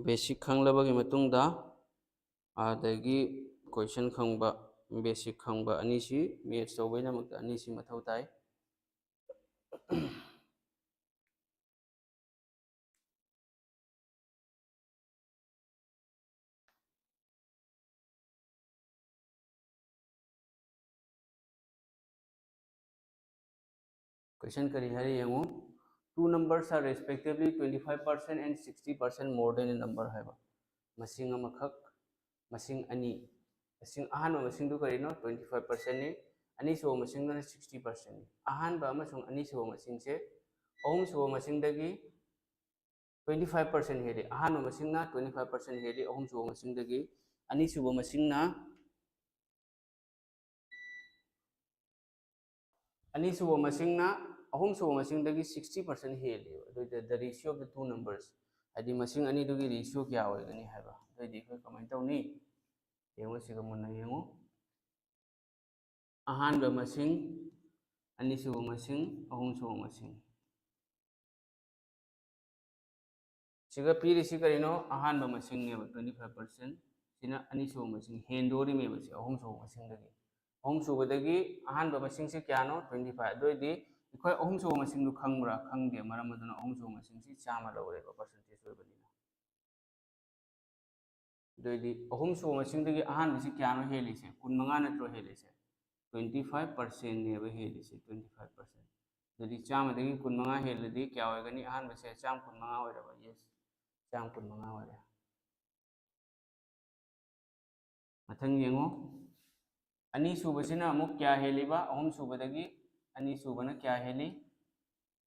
ꯕꯦꯁꯤꯛ ꯈꯪꯂꯕꯒꯤ ꯃꯇꯨꯡꯗ ꯑꯗꯒꯤ ꯀꯣꯏꯁꯟ ꯈꯪꯕ, ꯕꯦꯁꯤꯛ ꯈꯪꯕ ꯑꯅꯤꯁꯤ ꯃꯦꯠꯁ ꯇꯧꯕꯒꯤꯗꯃꯛꯇ ꯑꯅꯤꯁꯤ ꯃꯊꯧ ꯇꯥꯏ꯫ ꯀꯣꯏꯁꯟ ꯀꯔꯤ ꯍꯥꯏꯔꯤ ꯌꯦꯡꯉꯨ꯫ Two numbers are respectively twenty five percent and sixty percent more than a number ꯍꯥꯏꯕ꯫ ꯃꯁꯤꯡ ꯑꯃꯈꯛ, ꯃꯁꯤꯡ ꯑꯅꯤ꯫ ꯃꯁꯤꯡ, ꯑꯍꯥꯟꯕ ꯃꯁꯤꯡꯗꯨ ꯀꯔꯤꯅꯣ? Twenty five percentꯅꯤ꯫ ꯑꯅꯤꯁꯨꯕ ꯃꯁꯤꯡꯗꯨꯅ sixty percentꯅꯤ꯫ ꯑꯍꯥꯟꯕ ꯑꯃꯁꯨꯡ ꯑꯅꯤꯁꯨꯕ ꯃꯁꯤꯡꯁꯦ ꯑꯍꯨꯝꯁꯨꯕ ꯃꯁꯤꯡꯗꯒꯤ twenty five percent ꯍꯦꯜꯂꯤ꯫ ꯑꯍꯥꯟꯕ ꯃꯁꯤꯡꯅ twenty five percent ꯍꯦꯜꯂꯤ, ꯑꯍꯨꯝꯁꯨꯕ ꯃꯁꯤꯡꯗꯒꯤ꯫ ꯑꯅꯤꯁꯨꯕ ꯃꯁꯤꯡꯅ, ꯑꯅꯤꯁꯨꯕ ꯃꯁꯤꯡꯅ ꯑꯍꯨꯝꯁꯨꯕ ꯃꯁꯤꯡꯗꯒꯤ sixty percent ꯍꯦꯜꯂꯦꯕ꯫ ꯑꯗꯨ ꯑꯣꯏꯇꯥꯔꯗꯤ the ratio of the two numbers, ꯍꯥꯏꯗꯤ ꯃꯁꯤꯡ ꯑꯅꯤꯗꯨꯒꯤ ratio ꯀꯌꯥ ꯑꯣꯏꯒꯅꯤ ꯍꯥꯏꯕ꯫ ꯑꯗꯨꯑꯣꯏꯗꯤ ꯑꯩꯈꯣꯏ ꯀꯃꯥꯏꯅ ꯇꯧꯅꯤ? ꯌꯦꯡꯉꯨ, ꯁꯤꯒ ꯃꯨꯟꯅ ꯌꯦꯡꯉꯨ꯫ ꯑꯍꯥꯟꯕ ꯃꯁꯤꯡ, ꯑꯅꯤꯁꯨꯕ ꯃꯁꯤꯡ, ꯑꯍꯨꯝꯁꯨꯕ ꯃꯁꯤꯡ꯫ ꯁꯤꯒ ꯄꯤꯔꯤꯁꯤ ꯀꯔꯤꯅꯣ? ꯑꯍꯥꯟꯕ ꯃꯁꯤꯡꯅꯦꯕ, twenty five percent꯫ ꯁꯤꯅ ꯑꯅꯤꯁꯨꯕ ꯃꯁꯤꯡ ꯍꯦꯟꯗꯣꯔꯤꯃꯦꯕ, ꯁꯤ ꯑꯍꯨꯝꯁꯨꯕ ꯃꯁꯤꯡꯗꯒꯤ꯫ ꯑꯍꯨꯝꯁꯨꯕꯗꯒꯤ ꯑꯍꯥꯟꯕ ꯃꯁꯤꯡꯁꯤ ꯀꯌꯥꯅꯣ? Twenty five꯫ ꯑꯗꯨ ꯑꯣꯏꯗꯤ ꯑꯩꯈꯣꯏ ꯑꯍꯨꯝꯁꯨꯕ ꯃꯁꯤꯡꯗꯨ ꯈꯪꯕ꯭ꯔꯥ? ꯈꯪꯗꯦ꯫ ꯃꯔꯝ ꯑꯗꯨꯅ ꯑꯍꯨꯝꯁꯨꯕ ꯃꯁꯤꯡꯁꯤ ꯆꯥꯝꯃ ꯂꯧꯔꯦꯕ, percentage ꯑꯣꯏꯕꯅꯤꯅ꯫ ꯑꯗꯨ ꯑꯣꯏꯗꯤ ꯑꯍꯨꯝꯁꯨꯕ ꯃꯁꯤꯡꯗꯒꯤ ꯑꯍꯥꯟꯕꯁꯤ ꯀꯌꯥꯅꯣ ꯍꯦꯜꯂꯤꯁꯦ? ꯀꯨꯟꯃꯉꯥ ꯅꯠꯇ꯭ꯔꯣ ꯍꯦꯜꯂꯤꯁꯦ? Twenty five percentꯅꯦꯕ ꯍꯦꯜꯂꯤꯁꯦ, twenty five percent꯫ ꯑꯗꯨꯗꯤ ꯆꯥꯝꯃꯗꯒꯤ ꯀꯨꯟꯃꯉꯥ ꯍꯦꯜꯂꯗꯤ ꯀꯌꯥ ꯑꯣꯏꯒꯅꯤ? ꯑꯍꯥꯟꯕꯁꯦ ꯆꯥꯝꯃ ꯀꯨꯟꯃꯉꯥ ꯑꯣꯏꯔꯕ? Yes, ꯆꯥꯝꯃ ꯀꯨꯟꯃꯉꯥ ꯑꯣꯏꯔꯦ꯫ ꯃꯊꯪ ꯌꯦꯡꯉꯨ, ꯑꯅꯤꯁꯨꯕꯁꯤꯅ ꯑꯃꯨꯛ ꯀꯌꯥ ꯍꯦꯜꯂꯤꯕ? ꯑꯍꯨꯝꯁꯨꯕꯗꯒꯤ ꯑꯅꯤꯁꯨꯕꯅ ꯀꯌꯥ ꯍꯦꯜꯂꯤ?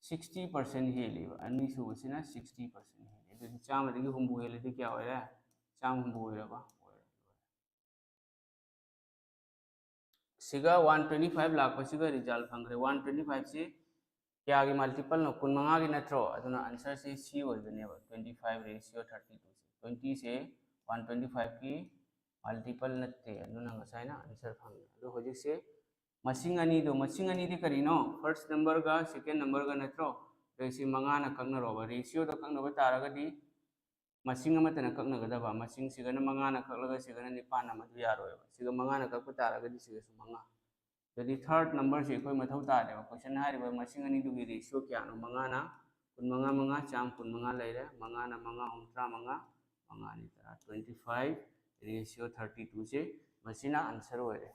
Sixty percent ꯍꯦꯜꯂꯤꯕ꯫ ꯑꯅꯤꯁꯨꯕꯁꯤꯅ sixty percent ꯍꯦꯜꯂꯤ꯫ ꯑꯗꯨꯗꯤ ꯆꯥꯝꯃꯗꯒꯤ ꯍꯨꯝꯐꯨ ꯍꯦꯜꯂꯗꯤ ꯀꯌꯥ ꯑꯣꯏꯔꯦ? ꯆꯥꯝꯃ ꯍꯨꯝꯐꯨ ꯑꯣꯏꯔꯕ? ꯑꯣꯏꯔꯦ꯫ ꯁꯤꯒ one twenty five ꯂꯥꯛꯄꯁꯤꯒ result ꯐꯪꯈ꯭ꯔꯦ꯫ One twenty fiveꯁꯤ ꯀꯌꯥꯒꯤ multipleꯅꯣ? ꯀꯨꯟꯃꯉꯥꯒꯤ ꯅꯠꯇ꯭ꯔꯣ? ꯑꯗꯨꯅ answerꯁꯤ C ꯑꯣꯏꯒꯅꯦꯕ, twenty five ratio thirty two꯫ Twentyꯁꯦ one twenty fiveꯀꯤ multiple ꯅꯠꯇꯦ, ꯑꯗꯨꯅ ꯉꯁꯥꯏꯅ answer ꯐꯪꯉꯦ꯫ ꯑꯗꯣ ꯍꯧꯖꯤꯛꯁꯦ ꯃꯁꯤꯡ ꯑꯅꯤꯗꯣ, ꯃꯁꯤꯡ ꯑꯅꯤꯗꯤ ꯀꯔꯤꯅꯣ? First numberꯒ second numberꯒ ꯅꯠꯇ꯭ꯔꯣ? ꯑꯗꯣ ꯁꯤ ꯃꯉꯥꯅ ꯀꯛꯅꯔꯣꯕ꯫ Ratioꯗ ꯀꯛꯅꯕ ꯇꯥꯔꯒꯗꯤ ꯃꯁꯤꯡ ꯑꯃꯠꯇꯅ ꯀꯛꯅꯒꯗꯕ, ꯃꯁꯤꯡ ꯁꯤꯒꯅ ꯃꯉꯥꯅ ꯀꯛꯂꯒ ꯁꯤꯒꯅ ꯅꯤꯄꯥꯟ ꯑꯃꯗꯨ ꯌꯥꯔꯣꯏꯕ꯫ ꯁꯤꯒ ꯃꯉꯥꯅ ꯀꯛꯄ ꯇꯥꯔꯒꯗꯤ ꯁꯤꯒꯁꯨ ꯃꯉꯥ꯫ ꯑꯗꯨꯗꯤ third numberꯁꯤ ꯑꯩꯈꯣꯏ ꯃꯊꯧ ꯇꯥꯗꯦꯕ꯫ Question ꯍꯥꯏꯔꯤꯕ ꯃꯁꯤꯡ ꯑꯅꯤꯗꯨꯒꯤ ratio ꯀꯌꯥꯅꯣ? ꯃꯉꯥꯅ ꯀꯨꯟꯃꯉꯥ, ꯃꯉꯥ, ꯆꯥꯝ ꯀꯨꯟꯃꯉꯥ ꯂꯩꯔꯦ꯫ ꯃꯉꯥꯅ ꯃꯉꯥ ꯑꯍꯨꯝ ꯇꯔꯥꯃꯉꯥ, ꯃꯉꯥ ꯑꯅꯤ ꯇꯔꯥ, twenty five ratio thirty twoꯁꯦ ꯃꯁꯤꯅ answer ꯑꯣꯏꯔꯦ꯫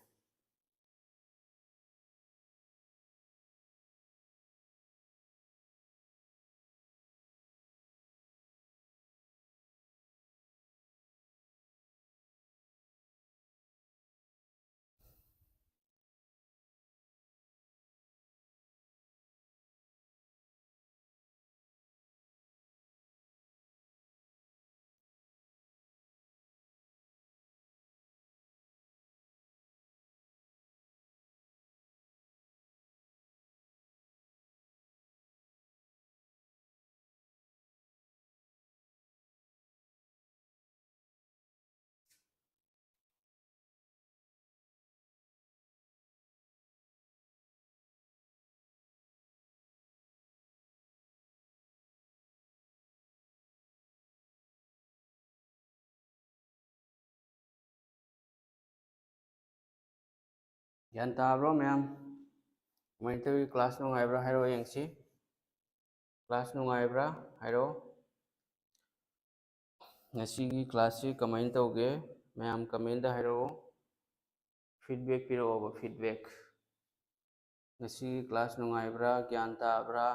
ꯒ꯭ꯌꯥꯟ ꯇꯥꯕ꯭ꯔꯣ ꯃꯌꯥꯝ? ꯀꯃꯥꯏꯅ ꯇꯧꯏ? ꯀ꯭ꯂꯥꯁ ꯅꯨꯡꯉꯥꯏꯕ꯭ꯔꯥ? ꯍꯥꯏꯔꯛꯑꯣ ꯌꯦꯡꯁꯤ꯫ ꯀ꯭ꯂꯥꯁ ꯅꯨꯡꯉꯥꯏꯕ꯭ꯔꯥ? ꯍꯥꯏꯔꯛꯑꯣ꯫ ꯉꯁꯤꯒꯤ ꯀ꯭ꯂꯥꯁꯁꯤ ꯀꯃꯥꯏꯅ ꯇꯧꯒꯦ? ꯃꯌꯥꯝ ꯀꯃꯦꯟꯗ ꯍꯥꯏꯔꯛꯑꯣ꯫ ꯐꯤꯗꯕꯦꯛ ꯄꯤꯔꯛꯑꯣꯕ, ꯐꯤꯗꯕꯦꯛ꯫ ꯉꯁꯤꯒꯤ ꯀ꯭ꯂꯥꯁ ꯅꯨꯡꯉꯥꯏꯕ꯭ꯔꯥ? ꯒ꯭ꯌꯥꯟ ꯇꯥꯕ꯭ꯔꯥ?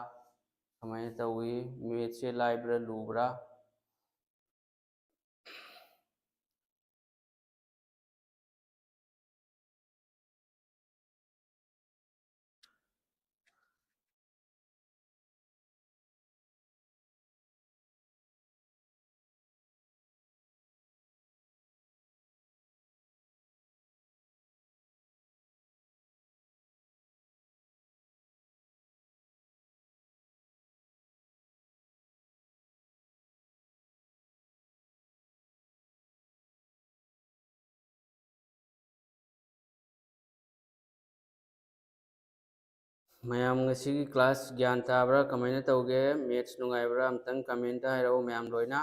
ꯀꯃꯥꯏꯅ ꯇꯧꯏ? ꯃꯦꯠꯁꯁꯦ ꯂꯥꯏꯕ꯭ꯔꯥ ꯂꯨꯕ꯭ꯔꯥ? ꯃꯌꯥꯝ ꯉꯁꯤꯒꯤ ꯀ꯭ꯂꯥꯁ ꯒ꯭ꯌꯥꯟ ꯇꯥꯕ꯭ꯔꯥ? ꯀꯃꯥꯏꯅ ꯇꯧꯒꯦ? ꯃꯦꯠꯁ ꯅꯨꯡꯉꯥꯏꯕ꯭ꯔꯥ? ꯑꯝꯇꯪ ꯀꯃꯦꯟꯇ ꯍꯥꯏꯔꯛꯑꯣ ꯃꯌꯥꯝ ꯂꯣꯏꯅ꯫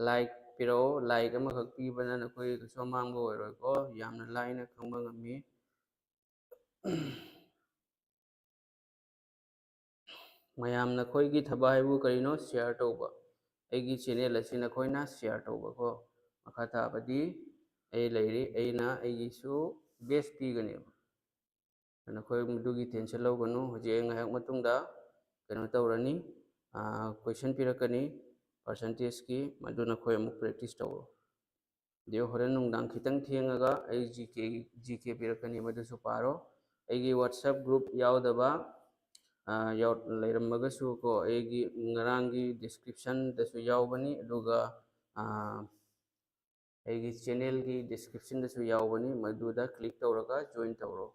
ꯂꯥꯏꯛ ꯄꯤꯔꯛꯑꯣ꯫ ꯂꯥꯏꯛ ꯑꯃꯈꯛ ꯄꯤꯕꯅ ꯅꯈꯣꯏ ꯀꯩꯁꯨ ꯑꯃꯥꯡꯕ ꯑꯣꯏꯔꯣꯏꯀꯣ, ꯌꯥꯝꯅ ꯂꯥꯏꯅ ꯈꯪꯕ ꯉꯝꯃꯤ꯫ ꯃꯌꯥꯝ ꯅꯈꯣꯏꯒꯤ ꯊꯕꯛ ꯍꯥꯏꯕꯨ ꯀꯔꯤꯅꯣ? ꯁꯤꯌꯥꯔ ꯇꯧꯕ꯫ ꯑꯩꯒꯤ ꯆꯦꯅꯦꯜ ꯑꯁꯤ ꯅꯈꯣꯏꯅ ꯁꯤꯌꯥꯔ ꯇꯧꯕꯀꯣ꯫ ꯃꯈꯥ ꯇꯥꯕꯗꯤ ꯑꯩ ꯂꯩꯔꯤ, ꯑꯩꯅ ꯑꯩꯒꯤꯁꯨ ꯕꯦꯁ ꯄꯤꯒꯅꯦꯕ꯫ ꯅꯈꯣꯏ ꯃꯗꯨꯒꯤ ꯇꯦꯟꯁꯟ ꯂꯧꯒꯅꯨ꯫ ꯍꯧꯖꯤꯛ ꯑꯩ ꯉꯥꯏꯍꯥꯛ ꯃꯇꯨꯡꯗ ꯀꯩꯅꯣ ꯇꯧꯔꯅꯤ, ꯀꯣꯏꯁꯟ ꯄꯤꯔꯛꯀꯅꯤ ꯄꯥꯔꯁꯦꯟꯇꯦꯖꯀꯤ, ꯃꯗꯨ ꯅꯈꯣꯏ ꯑꯃꯨꯛ ꯄ꯭ꯔꯦꯛꯇꯤꯁ ꯇꯧꯔꯣ꯫ ꯑꯗꯨ ꯍꯣꯔꯦꯟ ꯅꯨꯡꯗꯥꯡ ꯈꯤꯇꯪ ꯊꯦꯡꯉꯒ ꯑꯩ ꯖꯤ ꯀꯦ, ꯖꯤ ꯀꯦ ꯄꯤꯔꯛꯀꯅꯤ, ꯃꯗꯨꯁꯨ ꯄꯥꯔꯣ꯫ ꯑꯩꯒꯤ ꯋꯥꯠꯁꯑꯦꯞ ꯒ꯭ꯔꯨꯞ ꯌꯥꯎꯗꯕ, ꯑ, ꯌꯥꯎ-, ꯂꯩꯔꯝꯃꯒꯁꯨ ꯀꯣ, ꯑꯩꯒꯤ ꯉꯔꯥꯡꯒꯤ ꯗꯤꯁꯀ꯭ꯔꯤꯞꯁꯟꯗꯁꯨ ꯌꯥꯎꯕꯅꯤ, ꯑꯗꯨꯒ, ꯑ, ꯑꯩꯒꯤ ꯆꯦꯅꯦꯜꯒꯤ ꯗꯤꯁꯀ꯭ꯔꯤꯞꯁꯟꯗꯁꯨ ꯌꯥꯎꯕꯅꯤ, ꯃꯗꯨꯗ ꯀ꯭ꯂꯤꯛ ꯇꯧꯔꯒ ꯖꯣꯏꯟ ꯇꯧꯔꯣ꯫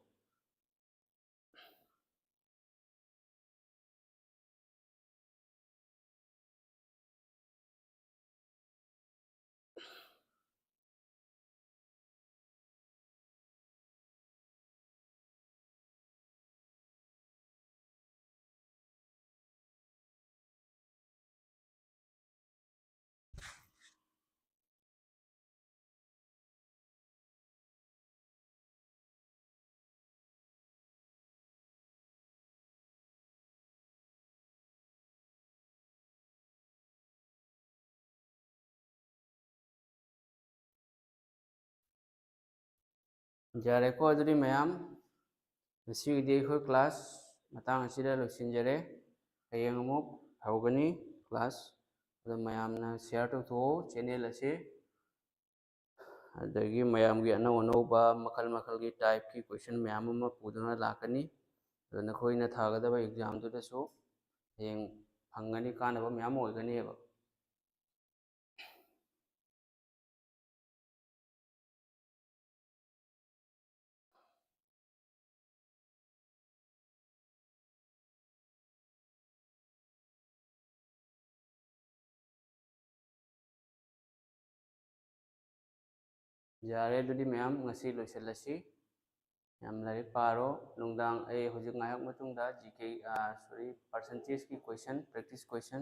ꯌꯥꯔꯦꯀꯣ, ꯑꯗꯨꯗꯤ ꯃꯌꯥꯝ, ꯉꯁꯤꯒꯤꯗꯤ ꯑꯩꯈꯣꯏ ꯀ꯭ꯂꯥꯁ ꯃꯇꯥꯡ ꯑꯁꯤꯗ ꯂꯣꯏꯁꯤꯟꯖꯔꯦ꯫ ꯍꯌꯦꯡ ꯑꯃꯨꯛ ꯍꯧꯒꯅꯤ ꯀ꯭ꯂꯥꯁ꯫ ꯑꯗꯣ ꯃꯌꯥꯝꯅ ꯁꯤꯌꯥꯔ ꯇꯧꯊꯣꯛꯑꯣ ꯆꯦꯅꯦꯜ ꯑꯁꯤ꯫ ꯑꯗꯒꯤ ꯃꯌꯥꯝꯒꯤ ꯑꯅꯧ ꯑꯅꯧꯕ ꯃꯈꯜ ꯃꯈꯜꯒꯤ ꯇꯥꯏꯞꯀꯤ ꯀꯣꯏꯁꯟ ꯃꯌꯥꯝ ꯑꯃ ꯄꯨꯗꯨꯅ ꯂꯥꯛꯀꯅꯤ꯫ ꯑꯗꯣ ꯅꯈꯣꯏꯅ ꯊꯥꯒꯗꯕ ꯑꯦꯛꯖꯥꯝꯗꯨꯗꯁꯨ ꯍꯌꯦꯡ ꯐꯪꯒꯅꯤ, ꯀꯥꯟꯅꯕ ꯃꯌꯥꯝ ꯑꯣꯏꯒꯅꯦꯕ꯫ ꯌꯥꯔꯦ, ꯑꯗꯨꯗꯤ ꯃꯌꯥꯝ, ꯉꯁꯤ ꯂꯣꯏꯁꯤꯜꯂꯁꯤ꯫ ꯌꯥꯝ ꯂꯥꯏꯔꯤꯛ ꯄꯥꯔꯣ꯫ ꯅꯨꯡꯗꯥꯡ ꯑꯩ ꯍꯧꯖꯤꯛ ꯉꯥꯏꯍꯥꯛ ꯃꯇꯨꯡꯗ ꯖꯤ ꯀꯦ, ꯁꯣꯔꯤ, ꯄꯥꯔꯁꯦꯟꯇꯦꯖꯀꯤ ꯀꯣꯏꯁꯟ, ꯄ꯭ꯔꯦꯛꯇꯤꯁ ꯀꯣꯏꯁꯟ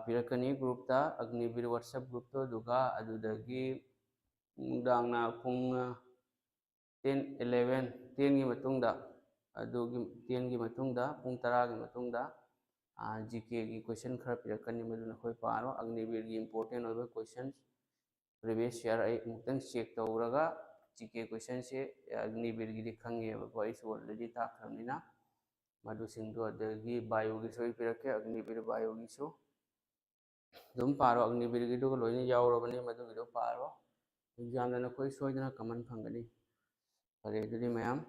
ꯄꯤꯔꯛꯀꯅꯤ ꯒ꯭ꯔꯨꯞꯇ, ꯑꯒꯅꯤꯕꯤꯔ ꯋꯥꯠꯁꯑꯦꯞ ꯒ꯭ꯔꯨꯞꯇꯣ꯫ ꯑꯗꯨꯒ ꯑꯗꯨꯗꯒꯤ ꯅꯨꯡꯗꯥꯡꯅ ꯄꯨꯡ ꯇꯦꯟ, ꯏꯂꯦꯚꯦꯟ, ꯇꯦꯟꯒꯤ ꯃꯇꯨꯡꯗ, ꯑꯗꯨꯒꯤ ꯇꯦꯟꯒꯤ ꯃꯇꯨꯡꯗ, ꯄꯨꯡ ꯇꯔꯥꯒꯤ ꯃꯇꯨꯡꯗ ꯖꯤ ꯀꯦꯒꯤ ꯀꯣꯏꯁꯟ ꯈꯔ ꯄꯤꯔꯛꯀꯅꯤ, ꯃꯗꯨ ꯅꯈꯣꯏ ꯄꯥꯔꯣ꯫ ꯑꯒꯅꯤꯕꯤꯔꯒꯤ ꯏꯝꯄꯣꯔꯇꯦꯟ ꯑꯣꯏꯕ ꯀꯣꯏꯁꯟ ꯄ꯭ꯔꯤꯚꯤꯌꯁ ꯏꯌꯥꯔ ꯑꯩ ꯑꯃꯨꯛꯇꯪ ꯆꯦꯛ ꯇꯧꯔꯒ ꯖꯤ ꯀꯦ ꯀꯣꯏꯁꯟꯁꯦ ꯑꯒꯅꯤꯕꯤꯔꯒꯤꯗꯤ ꯈꯪꯉꯦꯕꯀꯣ, ꯑꯩꯁꯨ ꯑꯣꯜꯔꯦꯗꯤ ꯇꯥꯛꯈ꯭ꯔꯕꯅꯤꯅ꯫ ꯃꯗꯨꯁꯤꯡꯗꯣ, ꯑꯗꯒꯤ ꯕꯥꯏꯑꯣꯒꯤꯁꯨ ꯑꯩ ꯄꯤꯔꯛꯀꯦ, ꯑꯒꯅꯤꯕꯤꯔ ꯕꯥꯏꯑꯣꯒꯤꯁꯨ꯫ ꯑꯗꯨꯝ ꯄꯥꯔꯣ, ꯑꯒꯅꯤꯕꯤꯔꯒꯤꯗꯨꯒ ꯂꯣꯏꯅ ꯌꯥꯎꯔꯕꯅꯤ, ꯃꯗꯨꯒꯤꯗꯣ ꯄꯥꯔꯣ꯫ ꯑꯦꯛꯖꯥꯝꯗ ꯅꯈꯣꯏ ꯁꯣꯏꯗꯅ ꯀꯃꯟ ꯐꯪꯒꯅꯤ꯫ ꯐꯔꯦ, ꯑꯗꯨꯗꯤ ꯃꯌꯥꯝ,